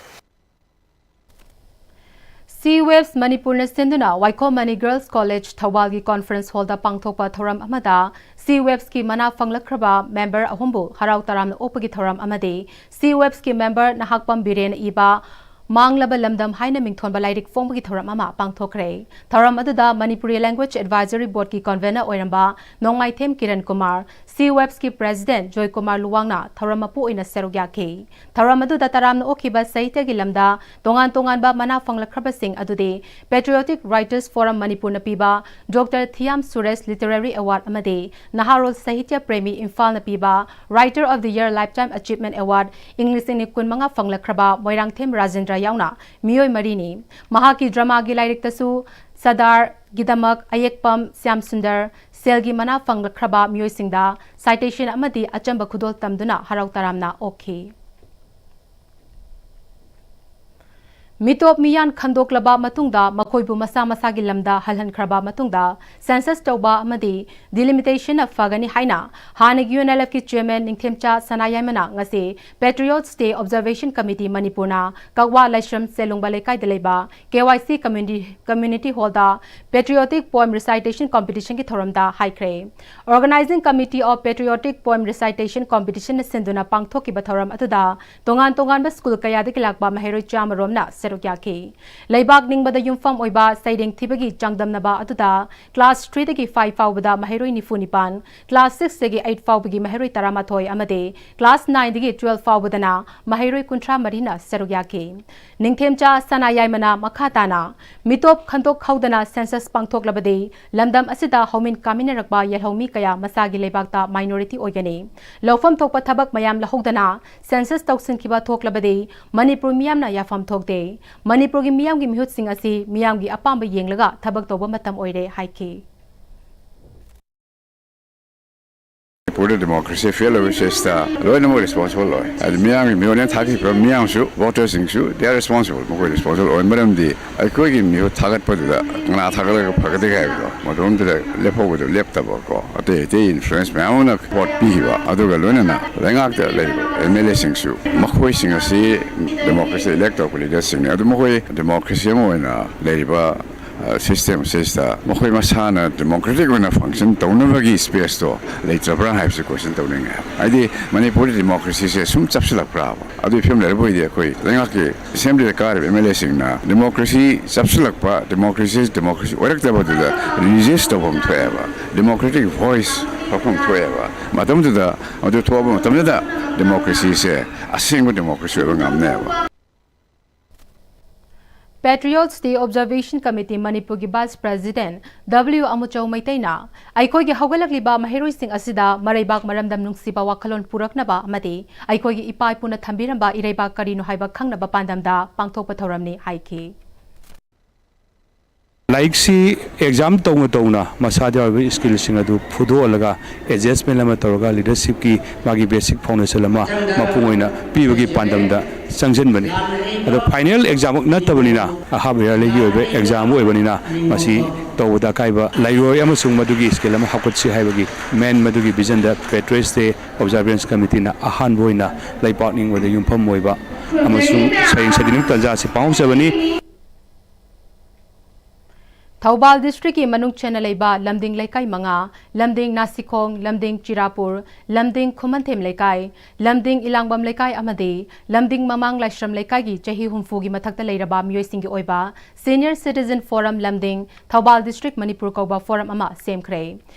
ꯁꯤ ꯋꯦꯕꯁ ꯃꯅꯤꯄꯨꯔꯅ ꯁꯤꯟꯗꯨꯅ ꯋꯥꯏꯈꯣꯝ ꯃꯅꯤ Girls College ꯊꯧꯕꯥꯜꯒꯤ conference hall ꯗ ꯄꯥꯡꯊꯣꯛꯄ ꯊꯧꯔꯝ ꯑꯃꯗ ꯁꯤ ꯋꯦꯕꯁꯀꯤ ꯃꯅꯥ ꯐꯪꯂꯛꯈ꯭ꯔꯕ member ꯑꯍꯨꯝꯕꯨ ꯍꯔꯥꯎ ꯇꯔꯥꯝꯅ ꯑꯣꯛꯄꯒꯤ ꯊꯧꯔꯝ ꯑꯃꯗꯤ ꯁꯤ ꯋꯦꯕꯁꯀꯤ member ꯅꯍꯥꯛꯄꯝ ꯕꯤꯔꯦꯟꯅ ꯏꯕ ꯃꯥꯡꯂꯕ ꯂꯝꯗꯝ ꯍꯥꯏꯅ ꯃꯤꯡꯊꯣꯟꯕ ꯂꯥꯏꯔꯤꯛ ꯐꯣꯡꯕꯒꯤ ꯊꯧꯔꯝ ꯑꯃ ꯄꯥꯡꯊꯣꯛꯈ꯭ꯔꯦ꯫ ꯊꯧꯔꯝ ꯑꯗꯨꯗ Manipuri Language Advisory Board ꯀꯤ convener ꯑꯣꯏꯔꯝꯕ ꯅꯣꯡꯃꯥꯏꯊꯦꯝ ꯀꯤꯔꯟ ꯀꯨꯃꯥꯔ, ꯁꯤ ꯋꯦꯕꯁꯀꯤ president ꯖꯣꯏ ꯀꯨꯃꯥꯔ ꯂꯨꯋꯥꯡꯅ ꯊꯧꯔꯝ ꯃꯄꯨ ꯑꯣꯏꯅ ꯁꯔꯨꯛ ꯌꯥꯈꯤ꯫ ꯊꯧꯔꯝ ꯑꯗꯨꯗ ꯇꯔꯥꯝꯅ ꯑꯣꯛꯈꯤꯕ ꯁꯥꯍꯤꯇ꯭ꯌꯒꯤ ꯂꯝꯗ ꯇꯣꯉꯥꯟ ꯇꯣꯉꯥꯟꯕ ꯃꯅꯥ ꯐꯪꯂꯛꯈ꯭ꯔꯕꯁꯤꯡ ꯑꯗꯨꯗꯤ Patriotic Writers Forum ꯃꯅꯤꯄꯨꯔꯅ ꯄꯤꯕ ꯗꯣꯛꯇꯔ ꯊꯤꯌꯥꯝ ꯁꯨꯔꯦꯁ Literary Award ꯑꯃꯗꯤ ꯅꯍꯥꯔꯣꯜ ꯁꯥꯍꯤꯇ꯭ꯌ ꯄ꯭ꯔꯦꯃꯤ ꯏꯝꯐꯥꯜꯅ ꯄꯤꯕ Writer of the Year Lifetime Achievement Award ꯏꯪ ꯂꯤꯁꯤꯡ ꯑꯅꯤ ꯀꯨꯟꯃꯉꯥ ꯐꯪꯂꯛꯈ꯭ꯔꯕ ꯃꯣꯏꯔꯥꯡꯊꯦꯝ ꯔꯥꯖꯦꯟꯗ꯭ꯔ ꯌꯥꯎꯅ ꯃꯤꯑꯣꯏ ꯃꯔꯤꯅꯤ꯫ ꯃꯍꯥꯛꯀꯤ dramaꯒꯤ ꯂꯥꯏꯔꯤꯛꯇꯁꯨ ꯁꯔꯗꯥꯔꯒꯤꯗꯃꯛ ꯑꯌꯦꯛꯄꯝ ꯁ꯭ꯌꯥꯝ ꯁꯨꯟꯗꯔ, ꯁꯦꯜꯒꯤ ꯃꯅꯥ ꯐꯪꯂꯛꯈ꯭ꯔꯕ ꯃꯤꯑꯣꯏꯁꯤꯡꯗ citation ꯑꯃꯗꯤ ꯑꯆꯝꯕ ꯈꯨꯗꯣꯜ ꯇꯝꯗꯨꯅ ꯍꯔꯥꯎ ꯇꯔꯥꯝꯅ ꯑꯣꯛꯈꯤ꯫ ꯃꯤꯇꯣꯞ ꯃꯤꯌꯥꯟ ꯈꯟꯗꯣꯛꯂꯕ ꯃꯇꯨꯡꯗ, ꯃꯈꯣꯏꯕꯨ ꯃꯁꯥ ꯃꯁꯥꯒꯤ ꯂꯝꯗ ꯍꯜꯍꯟꯈ꯭ꯔꯕ ꯃꯇꯨꯡꯗ, census ꯇꯧꯕ ꯑꯃꯗꯤ delimitationna ꯐꯒꯅꯤ ꯍꯥꯏꯅ ꯍꯥꯟꯅꯒꯤ UNLFꯀꯤ chairman ꯅꯤꯡꯊꯦꯝꯆꯥ ꯁꯅꯥꯌꯥꯏꯃꯅ ꯉꯁꯤ Patriots Day Observation Committee ꯃꯅꯤꯄꯨꯔꯅ ꯀꯛꯋꯥ ꯂꯥꯏꯁ꯭ꯔꯝ ꯁꯦꯂꯨꯡꯕ ꯂꯩꯀꯥꯏꯗ ꯂꯩꯕ KYC community, community hallꯗ Patriotic Poem Recitation Competitionꯒꯤ ꯊꯧꯔꯝꯗ ꯍꯥꯏꯈ꯭ꯔꯦ꯫ Organising Committee of Patriotic Poem Recitation Competitionꯅ ꯁꯤꯟꯗꯨꯅ ꯄꯥꯡꯊꯣꯛꯈꯤꯕ ꯊꯧꯔꯝ ꯑꯗꯨꯗ ꯇꯣꯉꯥꯟ ꯇꯣꯉꯥꯟꯕ school ꯀꯌꯥꯗꯒꯤ ꯂꯥꯛꯄ ꯃꯍꯩꯔꯣꯏ ꯆꯥꯃꯔꯣꯝꯅ ꯁꯔꯨꯛ ꯌꯥꯈꯤ꯫ ꯂꯩꯕꯥꯛ ꯅꯤꯡꯕꯗ ꯌꯨꯝꯐꯝ ꯑꯣꯏꯕ ꯁꯩꯔꯦꯡ ꯊꯤꯕꯒꯤ ꯆꯥꯡꯗꯝꯅꯕ ꯑꯗꯨꯗ class threeꯗꯒꯤ five ꯐꯥꯎꯕꯗ ꯃꯍꯩꯔꯣꯏ ꯅꯤꯐꯨ ꯅꯤꯄꯥꯟ, class sixꯇꯒꯤ eight ꯐꯥꯎꯕꯒꯤ ꯃꯍꯩꯔꯣꯏ ꯇꯔꯥꯃꯥꯊꯣꯏ ꯑꯃꯗꯤ class nineꯗꯒꯤ twelve ꯐꯥꯎꯕꯗꯅ ꯃꯍꯩꯔꯣꯏ ꯀꯨꯟꯊ꯭ꯔꯥ ꯃꯔꯤꯅ ꯁꯔꯨꯛ ꯌꯥꯈꯤ꯫ ꯅꯤꯡꯊꯦꯝꯆꯥ ꯁꯅꯥꯌꯥꯏꯃꯅ ꯃꯈꯥ ꯇꯥꯅ, ꯃꯤꯇꯣꯞ ꯈꯟꯗꯣꯛꯍꯧꯗꯅ census ꯄꯥꯡꯊꯣꯛꯂꯕꯗꯤ ꯂꯝꯗꯝ ꯑꯁꯤꯗ ꯍꯧꯃꯤꯟ ꯀꯥꯃꯤꯟꯅꯔꯛꯄ ꯌꯦꯜꯍꯧꯃꯤ ꯀꯌꯥ ꯃꯁꯥꯒꯤ ꯂꯩꯕꯥꯛꯇ minority ꯑꯣꯏꯒꯅꯤ꯫ ꯂꯧꯐꯝ ꯊꯣꯛꯄ ꯊꯕꯛ ꯃꯌꯥꯝ ꯂꯧꯍꯧꯗꯅ census ꯇꯧꯁꯤꯟꯈꯤꯕ ꯊꯣꯛꯂꯕꯗꯤ ꯃꯅꯤꯄꯨꯔ ꯃꯤꯌꯥꯝꯅ ꯌꯥꯐꯝ ꯊꯣꯛꯇꯦ꯫ ꯃꯅꯤꯄꯨꯔꯒꯤ ꯃꯤꯌꯥꯝꯒꯤ ꯃꯤꯍꯨꯠꯁꯤꯡ ꯑꯁꯤ ꯃꯤꯌꯥꯝꯒꯤ ꯑꯄꯥꯝꯕ ꯌꯦꯡꯂꯒ ꯊꯕꯛ ꯇꯧꯕ ꯃꯇꯝ ꯑꯣꯏꯔꯦ ꯍꯥꯏꯈꯤ꯫ ꯃꯅꯤꯄꯨꯔꯗ democracy fail ꯑꯣꯏꯕꯁꯤꯗ ꯂꯣꯏꯅꯃꯛ responsible ꯑꯣꯏ꯫ ꯑꯗꯨ ꯃꯤꯌꯥꯝꯒꯤ ꯃꯤꯍꯨꯠꯅ ꯊꯥꯈꯤꯕ ꯃꯤꯌꯥꯝꯁꯨ, voterꯁꯤꯡꯁꯨ, they are responsible, ꯃꯈꯣꯏ responsible ꯑꯣꯏ꯫ ꯃꯔꯝꯗꯤ ꯑꯩꯈꯣꯏꯒꯤ ꯃꯤꯍꯨꯠ ꯊꯥꯒꯠꯄꯗꯨꯗ ꯀꯅꯥ ꯊꯥꯒꯠꯂꯒ ꯐꯒꯗꯒꯦ ꯍꯥꯏꯕꯗꯣ, ꯃꯗꯣꯝꯗꯨꯗ ꯂꯦꯞꯍꯧꯕꯗꯣ ꯂꯦꯞꯇꯕꯀꯣ, ꯑꯇꯩ ꯑꯇꯩ influence ꯃꯌꯥꯝ ꯑꯃꯅ vote ꯄꯤꯈꯤꯕ, ꯑꯗꯨꯒ ꯂꯣꯏꯅꯅ ꯂꯩꯉꯥꯛꯇ ꯂꯩꯔꯤꯕ MLAꯁꯤꯡꯁꯨ, ꯃꯈꯣꯏꯁꯤꯡ ꯑꯁꯤ democracy elect ꯇꯧꯔꯛꯄ leaderꯁꯤꯡꯅꯤ꯫ ꯑꯗꯨ ꯃꯈꯣꯏ democracy ꯑꯃ ꯑꯣꯏꯅ ꯂꯩꯔꯤꯕ system ꯑꯁꯤꯗ ꯃꯈꯣꯏ ꯃꯁꯥꯅ democratic ꯑꯣꯏꯅ function ꯇꯧꯅꯕꯒꯤ spaceꯇꯣ ꯂꯩꯇ꯭ꯔꯕ꯭ꯔꯥ ꯍꯥꯏꯕꯁꯤ question ꯇꯧꯅꯤꯡꯉꯦ꯫ ꯍꯥꯏꯗꯤ ꯃꯅꯤꯄꯨꯔꯗ democracyꯁꯦ ꯁꯨꯝ ꯆꯞꯁꯤꯜꯂꯛꯄ꯭ꯔꯥꯕ? ꯑꯗꯨꯒꯤ ꯐꯤꯕꯝ ꯂꯩꯔꯕ ꯑꯣꯏꯗꯤ ꯑꯩꯈꯣꯏ ꯂꯩꯉꯥꯛꯀꯤ assemblyꯗ ꯀꯥꯔꯤꯕ MLAꯁꯤꯡꯅ democracy ꯆꯞꯁꯤꯜꯂꯛꯄ, democracy democracy ꯑꯣꯏꯔꯛꯇꯕꯗꯨꯗ resist ꯇꯧꯐꯝ ꯊꯣꯛꯑꯦꯕ, democratic voice ꯊꯣꯛꯐꯝ ꯊꯣꯛꯑꯦꯕ꯫ ꯃꯇꯝꯗꯨꯗ ꯃꯗꯨ ꯊꯣꯛꯑꯕ ꯃꯇꯝꯗꯨꯗ democracyꯁꯦ ꯑꯁꯦꯡꯕ democracy ꯑꯣꯏꯕ ꯉꯝꯅꯦꯕ꯫ Patriots Day Observation Committee ꯃꯅꯤꯄꯨꯔꯒꯤ Vice President W ꯑꯃꯨꯆꯧ ꯃꯩꯇꯩꯅ ꯑꯩꯈꯣꯏꯒꯤ ꯍꯧꯒꯠꯂꯛꯂꯤꯕ ꯃꯍꯩꯔꯣꯏꯁꯤꯡ ꯑꯁꯤꯗ ꯃꯔꯩꯕꯥꯛ ꯃꯔꯝꯗꯝ ꯅꯨꯡꯁꯤꯕ ꯋꯥꯈꯜꯂꯣꯟ ꯄꯨꯔꯛꯅꯕ ꯑꯃꯗꯤ ꯑꯩꯈꯣꯏꯒꯤ ꯏꯄꯥ ꯏꯄꯨꯅ ꯊꯝꯕꯤꯔꯝꯕ ꯏꯔꯩꯕꯥꯛ ꯀꯔꯤꯅꯣ ꯍꯥꯏꯕ ꯈꯪꯅꯕ ꯄꯥꯟꯗꯝꯗ ꯄꯥꯡꯊꯣꯛꯄ ꯊꯧꯔꯝꯅꯤ ꯍꯥꯏꯈꯤ꯫ ꯂꯥꯏꯔꯤꯛꯁꯤ ꯑꯦꯛꯖꯥꯝ ꯇꯧꯅ ꯇꯧꯅ ꯃꯁꯥꯗ ꯌꯥꯎꯔꯤꯕ ꯁ꯭ꯀꯤꯜꯁꯤꯡ ꯑꯗꯨ ꯐꯨꯗꯣꯛꯍꯜꯂꯒ ꯑꯦꯗꯖꯁꯃꯦꯟ ꯑꯃ ꯇꯧꯔꯒ ꯂꯤꯗꯔꯁꯤꯞꯀꯤ ꯃꯥꯒꯤ ꯕꯦꯁꯤꯛ ꯐꯥꯎꯟꯗꯦꯁꯟ ꯑꯃ ꯃꯄꯨꯡ ꯑꯣꯏꯅ ꯄꯤꯕꯒꯤ ꯄꯥꯟꯗꯝꯗ ꯆꯪꯁꯤꯟꯕꯅꯤ꯫ ꯑꯗꯣ ꯐꯥꯏꯅꯦꯜ ꯑꯦꯛꯖꯥꯝꯃꯛ ꯅꯠꯇꯕꯅꯤꯅ ꯑꯍꯥꯕ ꯌꯥꯔꯂꯤꯒꯤ ꯑꯣꯏꯕ ꯑꯦꯛꯖꯥꯝ ꯑꯃ ꯑꯣꯏꯕꯅꯤꯅ ꯃꯁꯤ ꯇꯧꯕꯗ ꯑꯀꯥꯏꯕ ꯂꯩꯔꯣꯏ ꯑꯃꯁꯨꯡ ꯃꯗꯨꯒꯤ ꯁ꯭ꯀꯤꯜ ꯑꯃ ꯍꯥꯞꯀꯠꯁꯤ ꯍꯥꯏꯕꯒꯤ ꯃꯦꯟ ꯃꯗꯨꯒꯤ ꯚꯤꯖꯟꯗ ꯄꯦꯇ꯭ꯔꯤꯌꯠꯁ ꯗꯦ ꯑꯣꯕꯖꯥꯔꯚꯦꯟꯁ ꯀꯃꯤꯇꯤꯅ ꯑꯍꯥꯟꯕ ꯑꯣꯏꯅ ꯂꯩꯄꯥꯛ ꯅꯤꯡꯕꯗ ꯌꯨꯝꯐꯝ ꯑꯣꯏꯕ ꯑꯃꯁꯨꯡ ꯁꯩꯔꯦꯡ ꯁꯩꯗꯤꯅꯤꯡ ꯇꯟꯖꯥ ꯑꯁꯤ ꯄꯥꯡꯍꯧꯖꯕꯅꯤ꯫ ꯊꯧꯕꯥꯜ ꯗꯤꯁꯇ꯭ꯔꯤꯛꯀꯤ ꯃꯅꯨꯡ ꯆꯟꯅ ꯂꯩꯕ ꯂꯝꯗꯤꯡ ꯂꯩꯀꯥꯏ ꯃꯉꯥ, ꯂꯝꯗꯤꯡ ꯅꯥꯁꯤꯈꯣꯡ, ꯂꯝꯗꯤꯡ ꯆꯤꯔꯥꯄꯨꯔ, ꯂꯝꯗꯤꯡ ꯈꯨꯃꯟꯊꯦꯝ ꯂꯩꯀꯥꯏ, ꯂꯝꯗꯤꯡ ꯏꯂꯥꯡꯕꯝ ꯂꯩꯀꯥꯏ ꯑꯃꯗꯤ ꯂꯝꯗꯤꯡ ꯃꯃꯥꯡ ꯂꯥꯏꯁ꯭ꯔꯝ ꯂꯩꯀꯥꯏꯒꯤ ꯆꯍꯤ ꯍꯨꯝꯐꯨꯒꯤ ꯃꯊꯛꯇ ꯂꯩꯔꯕ ꯃꯤꯑꯣꯏꯁꯤꯡꯒꯤ ꯑꯣꯏꯕ Senior Citizen Forum ꯂꯝꯗꯤꯡ ꯊꯧꯕꯥꯜ ꯗꯤꯁꯇ꯭ꯔꯤꯛ ꯃꯅꯤꯄꯨꯔ ꯀꯧꯕ ꯐꯣꯔꯝ ꯑꯃ ꯁꯦꯝꯈ꯭ꯔꯦ꯫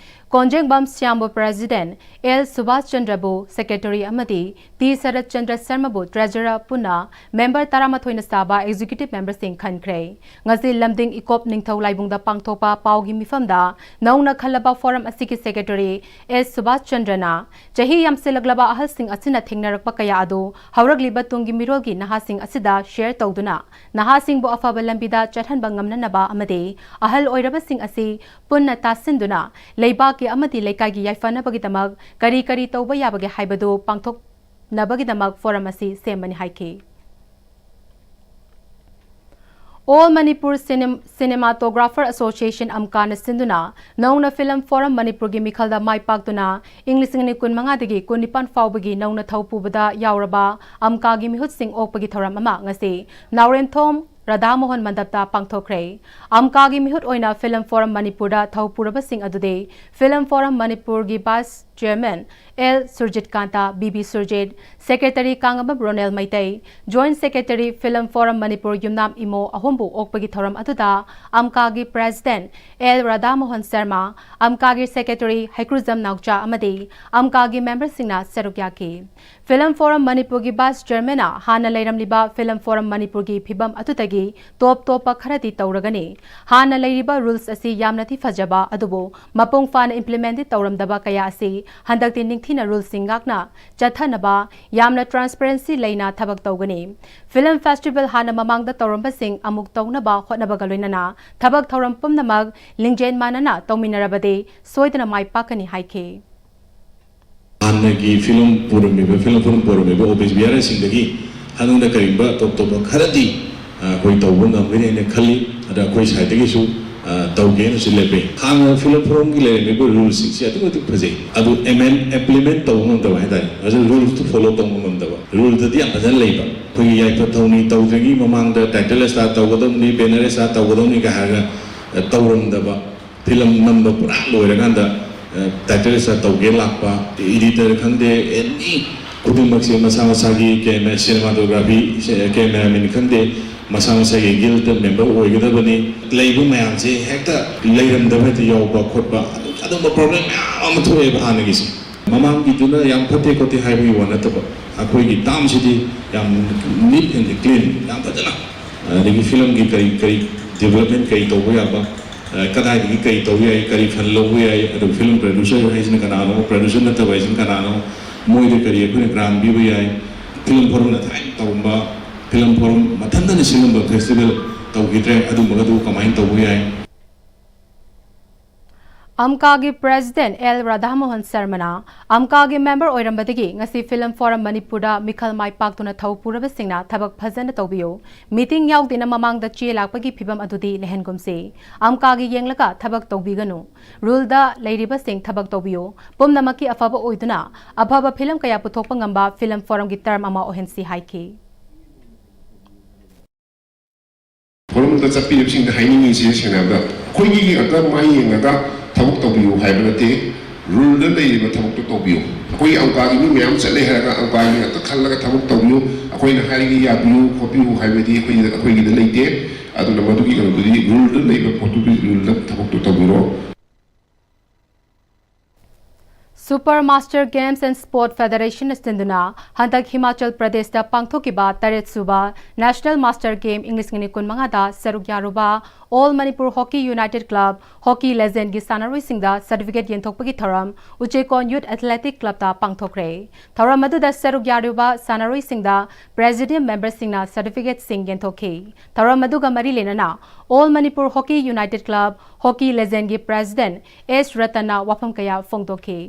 ꯀꯣꯟꯖꯦꯡꯕꯝ ꯁ꯭ꯌꯥꯝꯕꯨ ꯄ꯭ꯔꯦꯁꯤꯗꯦꯟꯠ, ꯑꯦꯜ ꯁꯨꯕꯥꯁ ꯆꯟꯗ꯭ꯔꯕꯨ ꯁꯦꯀ꯭ꯔꯦꯇꯔꯤ ꯑꯃꯗꯤ ꯇꯤ ꯁꯔꯠ ꯆꯟꯗ꯭ꯔ ꯁꯔꯃꯕꯨ ꯇ꯭ꯔꯦꯖꯔꯔ ꯄꯨꯟꯅ ꯃꯦꯝꯕꯔ ꯇꯔꯥꯃꯥꯊꯣꯏꯅ ꯁꯥꯕ ꯑꯦꯛꯖꯤꯀ꯭ꯌꯨꯇꯤꯚ ꯃꯦꯝꯕꯔꯁꯤꯡ ꯈꯟꯈ꯭ꯔꯦ꯫ ꯉꯁꯤ ꯂꯝꯗꯤꯡ ꯏꯀꯣꯞ ꯅꯤꯡꯊꯧ ꯂꯥꯏꯕꯨꯡꯗ ꯄꯥꯡꯊꯣꯛꯄ ꯄꯥꯎꯒꯤ ꯃꯤꯐꯝꯗ ꯅꯧꯅ ꯈꯜꯂꯕ ꯐꯣꯔꯝ ꯑꯁꯤꯒꯤ ꯁꯦꯀ꯭ꯔꯦꯇꯔꯤ ꯑꯦꯁ ꯁꯨꯕꯥꯁ ꯆꯟꯗ꯭ꯔꯅ ꯆꯍꯤ ꯌꯥꯝꯁꯤꯜꯂꯛꯂꯕ ꯑꯍꯜꯁꯤꯡ ꯑꯁꯤꯅ ꯊꯦꯡꯅꯔꯛꯄ ꯀꯌꯥ ꯑꯗꯨ ꯍꯧꯔꯛꯂꯤꯕ ꯇꯨꯡꯒꯤ ꯃꯤꯔꯣꯜꯒꯤ ꯅꯍꯥꯁꯤꯡ ꯑꯁꯤꯗ ꯁꯦꯌꯔ ꯇꯧꯗꯨꯅ ꯅꯍꯥꯁꯤꯡꯕꯨ ꯑꯐꯕ ꯂꯝꯕꯤꯗ ꯆꯠꯍꯟꯕ ꯉꯝꯅꯅꯕ ꯑꯃꯗꯤ ꯑꯍꯜ ꯑꯣꯏꯔꯕꯁꯤꯡ ꯑꯁꯤ ꯄꯨꯟꯅ ꯇꯥꯁꯤꯟꯗꯨꯅ ꯂꯩꯕꯥꯛꯀꯤ ꯑꯃꯗꯤ ꯂꯩꯀꯥꯏꯒꯤ ꯌꯥꯏꯐꯅꯕꯒꯤꯗꯃꯛ ꯀꯔꯤ ꯀꯔꯤ ꯇꯧꯕ ꯌꯥꯕꯒꯦ ꯍꯥꯏꯕꯗꯨ ꯄꯥꯡꯊꯣꯛꯅꯕꯒꯤꯗꯃꯛ ꯐꯣꯔꯝ ꯑꯁꯤ ꯁꯦꯝꯕꯅꯤ ꯍꯥꯏꯈꯤ꯫ All Manipur Cinem-, Cinematographer Association, ꯑꯝꯀꯥꯅ ꯁꯤꯟꯗꯨꯅ ꯅꯧꯅ ꯐꯤꯂꯝ ꯐꯣꯔꯝ ꯃꯅꯤꯄꯨꯔꯒꯤ ꯃꯤꯈꯜꯗ ꯃꯥꯏ ꯄꯥꯛꯇꯨꯅ ꯏꯪ ꯂꯤꯁꯤꯡ ꯑꯅꯤ ꯀꯨꯟꯃꯉꯥꯗꯒꯤ ꯀꯨꯟꯅꯤꯄꯥꯟ ꯐꯥꯎꯕꯒꯤ ꯅꯧꯅ ꯊꯧ ꯄꯨꯕꯗ ꯌꯥꯎꯔꯕ ꯑꯝꯀꯥꯒꯤ ꯃꯤꯍꯨꯠꯁꯤꯡ ꯑꯣꯛꯄꯒꯤ ꯊꯧꯔꯝ ꯑꯃ ꯉꯁꯤ ꯅꯥꯎꯔꯦꯝꯊꯣꯡ ꯔꯥꯙꯥ ꯃꯣꯍꯟ ꯃꯟꯗꯞꯇ ꯄꯥꯡꯊꯣꯛꯈ꯭ꯔꯦ꯫ ꯑꯝꯀꯥꯒꯤ ꯃꯤꯍꯨꯠ ꯑꯣꯏꯅ ꯐꯤꯂꯝ ꯐꯣꯔꯝ ꯃꯅꯤꯄꯨꯔꯗ ꯊꯧ ꯄꯨꯔꯕꯁꯤꯡ ꯑꯗꯨꯗꯤ ꯐꯤꯂꯝ ꯐꯣꯔꯝ ꯃꯅꯤꯄꯨꯔꯒꯤ vice Chairman L Surjit Kanta, B B Surjit, Secretary Kangngambam Ronel Meitei, Joint Secretary Film Forum Manipur ꯌꯨꯝꯅꯥꯝ ꯏꯃꯣ ꯑꯍꯨꯝꯕꯨ ꯑꯣꯛꯄꯒꯤ ꯊꯧꯔꯝ ꯑꯗꯨꯗ ꯑꯝꯀꯥꯒꯤ President L Radhamohan Sharma, ꯑꯝꯀꯥꯒꯤ Secretary ꯍꯩꯀ꯭ꯔꯨꯖꯝ ꯅꯥꯎꯆꯥ ꯑꯃꯗꯤ ꯑꯝꯀꯥꯒꯤ memberꯁꯤꯡꯅ ꯁꯔꯨꯛ ꯌꯥꯈꯤ꯫ Film Forum ꯃꯅꯤꯄꯨꯔꯒꯤ Vice Chairmanꯅ ꯍꯥꯟꯅ ꯂꯩꯔꯝꯂꯤꯕ Film Forum ꯃꯅꯤꯄꯨꯔꯒꯤ ꯐꯤꯕꯝ ꯑꯗꯨꯗꯒꯤ ꯇꯣꯞ ꯇꯣꯞꯄ ꯈꯔꯗꯤ ꯇꯧꯔꯒꯅꯤ꯫ ꯍꯥꯟꯅ ꯂꯩꯔꯤꯕ rules ꯑꯁꯤ ꯌꯥꯝꯅꯗꯤ ꯐꯖꯕ ꯑꯗꯨꯕꯨ ꯃꯄꯨꯡ ꯐꯥꯅ implement ꯇꯧꯔꯝꯗꯕ ꯀꯌꯥ ꯑꯁꯤ ꯍꯟꯗꯛꯇꯤ ꯅꯤꯡꯊꯤꯅ ruleꯁꯤꯡ ꯉꯥꯛꯅ ꯆꯠꯊꯅꯕ ꯌꯥꯝꯅ transparency ꯂꯩꯅ ꯊꯕꯛ ꯇꯧꯒꯅꯤ꯫ Film Festival ꯍꯥꯟꯅ ꯃꯃꯥꯡꯗ ꯇꯧꯔꯝꯕꯁꯤꯡ ꯑꯃꯨꯛ ꯇꯧꯅꯕ ꯍꯣꯠꯅꯕꯒ ꯂꯣꯏꯅꯅ ꯊꯕꯛ ꯊꯧꯔꯝ ꯄꯨꯝꯅꯃꯛ ꯂꯤꯡꯖꯦꯜ ꯃꯥꯟꯅꯅ ꯇꯧꯃꯤꯟꯅꯔꯕꯗꯤ ꯁꯣꯏꯗꯅ ꯃꯥꯏ ꯄꯥꯛꯀꯅꯤ ꯍꯥꯏꯈꯤ꯫ ꯍꯥꯟꯅꯒꯤ film ꯄꯨꯔꯝꯃꯤꯕ, Film Forum ꯄꯨꯔꯝꯃꯤꯕ office bearerꯁꯤꯡꯗꯒꯤ ꯍꯟꯗꯛ ꯀꯔꯤꯒꯨꯝꯕ ꯇꯣꯞ ꯇꯣꯞꯄ ꯈꯔꯗꯤ, ꯑ, ꯑꯩꯈꯣꯏ ꯇꯧꯕ ꯉꯝꯒꯅꯤ ꯍꯥꯏꯅ ꯈꯜꯂꯤ꯫ ꯑꯗ ꯑꯩꯈꯣꯏ sideꯇꯒꯤꯁꯨ, ꯑ, ꯇꯧꯒꯦꯅꯁꯨ ꯂꯦꯞꯄꯤ꯫ ꯍꯥꯟꯅ Film Forumꯒꯤ ꯂꯩꯔꯝꯃꯤꯕ ruleꯁꯤꯡꯁꯦ ꯑꯗꯨꯛꯀꯤ ꯃꯇꯤꯛ ꯐꯖꯩ꯫ ꯑꯗꯨ amend, implement ꯇꯧꯕ ꯉꯝꯗꯕ ꯍꯥꯏꯇꯥꯔꯦ꯫ ꯐꯖꯅ rulesꯇꯨ follow ꯇꯧꯕ ꯉꯝꯗꯕ꯫ Ruleꯗꯗꯤ ꯌꯥꯝ ꯐꯖꯅ ꯂꯩꯕ꯫ ꯑꯩꯈꯣꯏꯒꯤ ꯌꯥꯏꯐ ꯊꯧꯅꯤ ꯇꯧꯗ꯭ꯔꯤꯉꯩ ꯃꯃꯥꯡꯗ title start ꯇꯧꯒꯗꯧꯅꯤ, banner start ꯇꯧꯒꯗꯧꯅꯤꯒ ꯍꯥꯏꯔꯒ, ꯑ, ꯇꯧꯔꯝꯗꯕ꯫ Film ꯅꯝꯕ ꯄꯨꯔꯥ ꯂꯣꯏꯔꯀꯥꯟꯗ, ꯑ, title start ꯇꯧꯒꯦ ꯂꯥꯛꯄ, editor ꯈꯪꯗꯦ, any ꯈꯨꯗꯤꯡꯃꯛꯁꯦ ꯃꯁꯥ ꯃꯁꯥꯒꯤ camera, cinematography, cameraman ꯈꯪꯗꯦ, ꯃꯁꯥ ꯃꯁꯥꯒꯤ guild member ꯑꯣꯏꯒꯗꯕꯅꯤ꯫ ꯂꯩꯕ ꯃꯌꯥꯝꯁꯦ ꯍꯦꯛꯇ ꯂꯩꯔꯝꯗꯕ ꯍꯦꯛꯇ ꯌꯥꯎꯕ ꯈꯣꯠꯄ, ꯑꯗꯨꯝꯕ problem ꯃꯌꯥꯝ ꯑꯃ ꯊꯣꯛꯑꯦꯕ ꯍꯥꯟꯅꯒꯤꯁꯦ꯫ ꯃꯃꯥꯡꯒꯤꯗꯨꯅ ꯌꯥꯝ ꯐꯠꯇꯦ ꯈꯣꯠꯇꯦ ꯍꯥꯏꯕꯒꯤ ꯋꯥ ꯅꯠꯇꯕ, ꯑꯩꯈꯣꯏꯒꯤ termꯁꯤꯗꯤ ꯌꯥꯝ neat and clean, ꯌꯥꯝ ꯐꯖꯅ, ꯑꯗꯒꯤ filmꯒꯤ ꯀꯔꯤ, ꯀꯔꯤ development, ꯀꯔꯤ ꯇꯧꯕ ꯌꯥꯕ, ꯑ, ꯀꯗꯥꯏꯗꯒꯤ ꯀꯔꯤ ꯇꯧꯕ ꯌꯥꯏ, ꯀꯔꯤ fund ꯂꯧꯕ ꯌꯥꯏ, ꯑꯗꯨꯒ film producer ꯍꯥꯏꯁꯤꯅ ꯀꯅꯥꯅꯣ, producer ꯅꯠꯇꯕ ꯍꯥꯏꯁꯤꯅ ꯀꯅꯥꯅꯣ, ꯃꯣꯏꯗ ꯀꯔꯤ ꯑꯩꯈꯣꯏꯅ grant ꯄꯤꯕ ꯌꯥꯏ, Film Forumꯅ ꯊꯥꯏꯅ ꯇꯧꯔꯝꯕ, Film Forum ꯃꯊꯟꯇꯅ ꯁꯤꯜꯂꯝꯕ festival ꯇꯧꯈꯤꯗ꯭ꯔꯦ, ꯑꯗꯨꯝꯕꯒꯗꯨ ꯀꯃꯥꯏꯅ ꯇꯧꯕ ꯌꯥꯏ? ꯑꯝꯀꯥꯒꯤ President L ꯔꯥꯙꯥꯃꯣꯍꯟ ꯁꯔꯃꯅ ꯑꯝꯀꯥꯒꯤ member ꯑꯣꯏꯔꯝꯕꯗꯒꯤ ꯉꯁꯤ Film Forum ꯃꯅꯤꯄꯨꯔꯗ ꯃꯤꯈꯜ ꯃꯥꯏ ꯄꯥꯛꯇꯨꯅ ꯊꯧ ꯄꯨꯔꯕꯁꯤꯡꯅ ꯊꯕꯛ ꯐꯖꯅ ꯇꯧꯕꯤꯌꯨ꯫ Meeting ꯌꯥꯎꯗꯦꯅ ꯃꯃꯥꯡꯗ ꯆꯦ ꯂꯥꯛꯄꯒꯤ ꯐꯤꯕꯝ ꯑꯗꯨꯗꯤ ꯂꯩꯍꯟꯒꯨꯝꯁꯤ꯫ ꯑꯝꯀꯥꯒꯤ ꯌꯦꯡꯂꯒ ꯊꯕꯛ ꯇꯧꯕꯤꯒꯅꯨ꯫ Ruleꯗ ꯂꯩꯔꯤꯕꯁꯤꯡ ꯊꯕꯛ ꯇꯧꯕꯤꯌꯨ꯫ ꯄꯨꯝꯅꯃꯛꯀꯤ ꯑꯐꯕ ꯑꯣꯏꯗꯨꯅ ꯑꯐꯕ film ꯀꯌꯥ ꯄꯨꯊꯣꯛꯄ ꯉꯝꯕ Film Forumꯒꯤ term ꯑꯃ ꯑꯣꯏꯍꯟꯁꯤ ꯍꯥꯏꯈꯤ꯫ Forumꯗ ꯆꯠꯄꯤꯔꯤꯕꯁꯤꯡꯗ ꯍꯥꯏꯅꯤꯡꯉꯤꯁꯦ ꯁꯦꯡꯅ ꯍꯥꯏꯔꯕꯗ ꯑꯩꯈꯣꯏꯒꯤ ꯉꯥꯛꯇ ꯃꯥꯏ ꯌꯦꯡꯉꯒ ꯊꯕꯛ ꯇꯧꯕꯤꯌꯨ ꯍꯥꯏꯕ ꯅꯠꯇꯦ꯫ ꯔꯨꯜꯗ ꯂꯩꯔꯤꯕ ꯊꯕꯛꯇꯣ ꯇꯧꯕꯤꯌꯨ꯫ ꯑꯩꯈꯣꯏꯒꯤ ꯑꯪꯀꯥꯒꯤ ꯃꯤ ꯃꯌꯥꯝ ꯆꯠꯂꯦ ꯍꯥꯏꯔꯒ ꯑꯪꯀꯥꯒꯤ ꯉꯥꯛꯇ ꯈꯜꯂꯒ ꯊꯕꯛ ꯇꯧꯕꯤꯌꯨ, ꯑꯩꯈꯣꯏꯅ ꯍꯥꯏꯔꯤꯒꯦ ꯌꯥꯕꯤꯌꯨ ꯈꯣꯠꯄꯤꯌꯨ ꯍꯥꯏꯕꯗꯤ ꯑꯩꯈꯣꯏꯒꯤꯗ, ꯑꯩꯈꯣꯏꯒꯤꯗ ꯂꯩꯇꯦ꯫ ꯑꯗꯨꯅ ꯃꯗꯨꯒꯤ ꯀꯩꯅꯣꯗꯨꯗꯤ ꯔꯨꯜꯗ ꯂꯩꯕ ꯄꯣꯠꯇꯨꯒꯤ ꯔꯨꯜꯗ ꯊꯕꯛꯇꯣ ꯇꯧꯕꯤꯔꯣ꯫ Super Master Games and Sport Federation ꯁꯤꯟꯗꯨꯅ ꯍꯟꯗꯛ ꯍꯤꯃꯥꯆꯜ ꯄ꯭ꯔꯗꯦꯁꯇ ꯄꯥꯡꯊꯣꯛꯈꯤꯕ ꯇꯔꯦꯠ ꯁꯨꯕ National Master Game ꯏꯪ ꯂꯤꯁꯤꯡ ꯑꯅꯤ ꯀꯨꯟꯃꯉꯥꯗ ꯁꯔꯨꯛ ꯌꯥꯔꯨꯕ All Manipur Hockey United Club Hockey Legend ꯒꯤ ꯁꯥꯟꯅꯔꯣꯏꯁꯤꯡꯗ certificate ꯌꯦꯟꯊꯣꯛꯄꯒꯤ ꯊꯧꯔꯝ ꯎꯆꯦꯀꯣꯟ Youth Athletic Club ꯇ ꯄꯥꯡꯊꯣꯛꯈ꯭ꯔꯦ꯫ ꯊꯧꯔꯝ ꯑꯗꯨꯗ ꯁꯔꯨꯛ ꯌꯥꯔꯨꯕ ꯁꯥꯟꯅꯔꯣꯏꯁꯤꯡꯗ Presidium member ꯁꯤꯡꯅ certificate ꯁꯤꯡ ꯌꯦꯟꯊꯣꯛꯈꯤ꯫ ꯊꯧꯔꯝ ꯑꯗꯨꯒ ꯃꯔꯤ ꯂꯩꯅꯅ All Manipur Hockey United Club Hockey Legend ꯒꯤ President ꯑꯦꯁ ꯔꯇꯟꯅ ꯋꯥꯐꯝ ꯀꯌꯥ ꯐꯣꯡꯗꯣꯛꯈꯤ꯫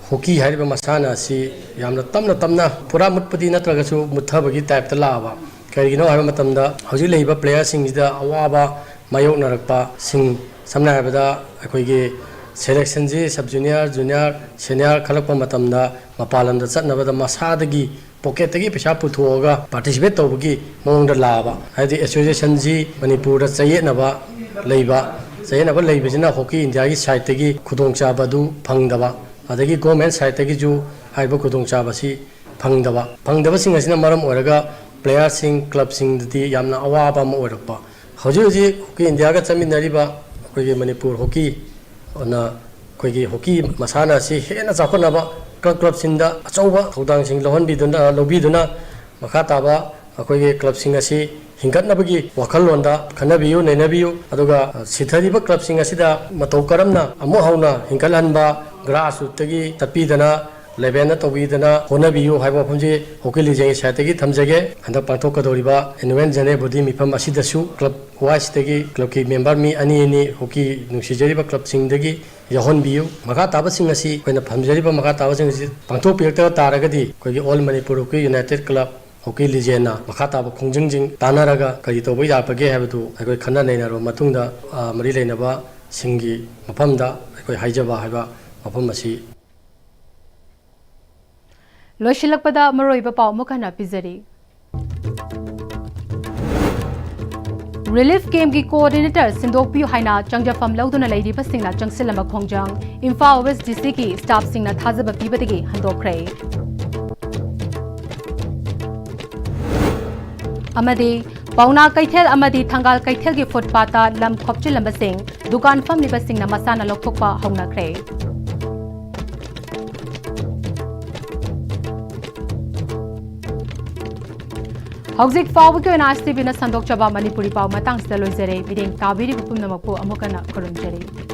ꯍꯣꯀꯤ ꯍꯥꯏꯔꯤꯕ ꯃꯁꯥꯟꯅ ꯑꯁꯤ ꯌꯥꯝꯅ ꯇꯞꯅ ꯇꯞꯅ, ꯄꯨꯔꯥ ꯃꯨꯠꯄꯗꯤ ꯅꯠꯇ꯭ꯔꯒꯁꯨ, ꯃꯨꯠꯊꯕꯒꯤ type ꯇ ꯂꯥꯛꯑꯕ꯫ ꯀꯔꯤꯒꯤꯅꯣ ꯍꯥꯏꯕ ꯃꯇꯝꯗ, ꯍꯧꯖꯤꯛ ꯂꯩꯔꯤꯕ player ꯁꯤꯡꯁꯤꯗ ꯑꯋꯥꯕ ꯃꯥꯌꯣꯛꯅꯔꯛꯄꯁꯤꯡ, ꯁꯝꯅ ꯍꯥꯏꯔꯕꯗ, ꯑꯩꯈꯣꯏꯒꯤ selection ꯁꯤ sub junior, junior, senior ꯈꯜꯂꯛꯄ ꯃꯇꯝꯗ, ꯃꯄꯥꯟ ꯂꯝꯗ ꯆꯠꯅꯕꯗ ꯃꯁꯥꯗꯒꯤ pocket ꯇꯒꯤ ꯄꯩꯁꯥ ꯄꯨꯊꯣꯛꯑꯒ participate ꯇꯧꯕꯒꯤ ꯃꯑꯣꯡꯗ ꯂꯥꯛꯑꯕ꯫ ꯍꯥꯏꯗꯤ, association ꯁꯤ ꯃꯅꯤꯄꯨꯔꯗ ꯆꯌꯦꯠꯅꯕ ꯂꯩꯕ, ꯆꯌꯦꯠꯅꯕ ꯂꯩꯕꯁꯤꯅ Hockey India ꯒꯤ side ꯇꯒꯤ ꯈꯨꯗꯣꯡꯆꯥꯕ ꯑꯗꯨ ꯐꯪꯗꯕ, ꯑꯗꯒꯤ government side ꯇꯒꯤꯁꯨ ꯍꯥꯏꯔꯤꯕ ꯈꯨꯗꯣꯡꯆꯥꯕꯁꯤ ꯐꯪꯗꯕ꯫ ꯐꯪꯗꯕꯁꯤꯡ ꯑꯁꯤꯅ ꯃꯔꯝ ꯑꯣꯏꯔꯒ player ꯁꯤꯡ, club ꯁꯤꯡꯗꯗꯤ ꯌꯥꯝꯅ ꯑꯋꯥꯕ ꯑꯃ ꯑꯣꯏꯔꯛꯄ꯫ ꯍꯧꯖꯤꯛ ꯍꯧꯖꯤꯛ Hockey India ꯒ ꯆꯠꯃꯤꯟꯅꯔꯤꯕ ꯑꯩꯈꯣꯏꯒꯤ ꯃꯅꯤꯄꯨꯔ ꯍꯣꯀꯤ ꯑꯗꯨꯅ ꯑꯩꯈꯣꯏꯒꯤ ꯍꯣꯀꯤ ꯃꯁꯥꯟꯅ ꯑꯁꯤ ꯍꯦꯟꯅ ꯆꯥꯎꯈꯠꯅꯕ club club ꯁꯤꯡꯗ ꯑꯆꯧꯕ ꯊꯧꯗꯥꯡꯁꯤꯡ ꯂꯧꯍꯟꯕꯤꯗꯨꯅ, ꯂꯧꯕꯤꯗꯨꯅ, ꯃꯈꯥ ꯇꯥꯕ ꯑꯩꯈꯣꯏꯒꯤ club ꯁꯤꯡ ꯑꯁꯤ ꯍꯤꯡꯒꯠꯅꯕꯒꯤ ꯋꯥꯈꯜꯂꯣꯟꯗ ꯈꯟꯅꯕꯤꯌꯨ, ꯅꯩꯅꯕꯤꯌꯨ꯫ ꯑꯗꯨꯒ, ꯑ, ꯁꯤꯊꯔꯤꯕ club ꯁꯤꯡ ꯑꯁꯤꯗ ꯃꯇꯧ ꯀꯔꯝꯅ ꯑꯃꯨꯛ ꯍꯧꯅ ꯍꯤꯡꯒꯠꯍꯟꯕ, grassroot ꯇꯒꯤ ꯆꯠꯄꯤꯗꯅ, level ꯗ ꯇꯧꯕꯤꯗꯅ ꯍꯣꯠꯅꯕꯤꯌꯨ ꯍꯥꯏꯕ ꯋꯥꯐꯝꯁꯤ Hockey Legend ꯒꯤ side ꯇꯒꯤ ꯊꯝꯖꯒꯦ꯫ ꯍꯟꯗꯛ ꯄꯥꯡꯊꯣꯛꯀꯗꯧꯔꯤꯕ annual general body ꯃꯤꯐꯝ ꯑꯁꯤꯗꯁꯨ club wise ꯇꯒꯤ club ꯀꯤ member ꯃꯤ ꯑꯅꯤ ꯑꯅꯤ ꯍꯣꯀꯤ ꯅꯨꯡꯁꯤꯖꯔꯤꯕ club ꯁꯤꯡꯗꯒꯤ ꯌꯥꯎꯍꯟꯕꯤꯌꯨ꯫ ꯃꯈꯥ ꯇꯥꯕꯁꯤꯡ ꯑꯁꯤ ꯑꯩꯈꯣꯏꯅ ꯐꯪꯖꯔꯤꯕ ꯃꯈꯥ ꯇꯥꯕꯁꯤꯡ ꯑꯁꯤ ꯄꯥꯡꯊꯣꯛꯄꯤꯔꯛꯇꯕ ꯇꯥꯔꯒꯗꯤ, ꯑꯩꯈꯣꯏꯒꯤ All Manipur Hockey United Club, Hockey Legend ꯅ ꯃꯈꯥ ꯇꯥꯕ ꯈꯣꯡꯖꯪꯁꯤꯡ ꯇꯥꯟꯅꯔꯒ ꯀꯔꯤ ꯇꯧꯕ ꯌꯥꯕꯒꯦ ꯍꯥꯏꯕꯗꯨ ꯑꯩꯈꯣꯏ ꯈꯟꯅ ꯅꯩꯅꯔꯕ ꯃꯇꯨꯡꯗ, ꯑ, ꯃꯔꯤ ꯂꯩꯅꯕꯁꯤꯡꯒꯤ ꯃꯐꯝꯗ ꯑꯩꯈꯣꯏ ꯍꯥꯏꯖꯕ ꯍꯥꯏꯕ ꯃꯐꯝ ꯑꯁꯤ ꯂꯣꯏꯁꯤꯜꯂꯛꯄꯗ ꯃꯔꯨꯑꯣꯏꯕ ꯄꯥꯎ ꯑꯃꯨꯛ ꯍꯟꯅ ꯄꯤꯖꯔꯤ꯫ ꯔꯤꯂꯤꯐ ꯀꯦꯝꯞꯀꯤ ꯀꯣꯑꯣꯔꯗꯤꯅꯦꯇꯔ ꯁꯤꯟꯗꯣꯛꯄꯤꯌꯨ ꯍꯥꯏꯅ ꯆꯪꯖꯐꯝ ꯂꯧꯗꯨꯅ ꯂꯩꯔꯤꯕꯁꯤꯡꯅ ꯆꯪꯁꯤꯜꯂꯝꯕ ꯈꯣꯡꯖꯪ ꯏꯝꯐꯥꯜ ꯋꯦꯁ ꯗꯤ ꯁꯤꯒꯤ ꯁ꯭ꯇꯥꯐꯁꯤꯡꯅ ꯊꯥꯖꯕ ꯄꯤꯕꯗꯒꯤ ꯍꯟꯗꯣꯛꯈ꯭ꯔꯦ꯫ ꯑꯃꯗꯤ ꯄꯥꯎꯅꯥ ꯀꯩꯊꯦꯜ ꯑꯃꯗꯤ ꯊꯪꯒꯥꯜ ꯀꯩꯊꯦꯜꯒꯤ ꯐꯨꯠꯄꯥꯠꯇ ꯂꯝ ꯈꯣꯞꯆꯤꯜꯂꯝꯕꯁꯤꯡ ꯗꯨꯀꯥꯟ ꯐꯝꯂꯤꯕꯁꯤꯡꯅ ꯃꯁꯥꯅ ꯂꯧꯊꯣꯛꯄ ꯍꯧꯅꯈ꯭ꯔꯦ꯫ ꯍꯧꯖꯤꯛ ꯐꯥꯎꯕꯒꯤ ꯑꯣꯏꯅ ꯑꯥꯏ ꯑꯦꯁ ꯇꯤ ꯚꯤꯅ ꯁꯟꯗꯣꯛꯆꯕ ꯃꯅꯤꯄꯨꯔꯤ ꯄꯥꯎ ꯃꯇꯥꯡꯁꯤꯗ ꯂꯣꯏꯖꯔꯦ꯫ ꯃꯤꯠꯌꯦꯡ ꯇꯥꯕꯤꯔꯤꯕ ꯄꯨꯝꯅꯃꯛꯄꯨ ꯑꯃꯨꯛ ꯍꯟꯅ ꯈꯨꯔꯨꯝꯖꯔꯤ꯫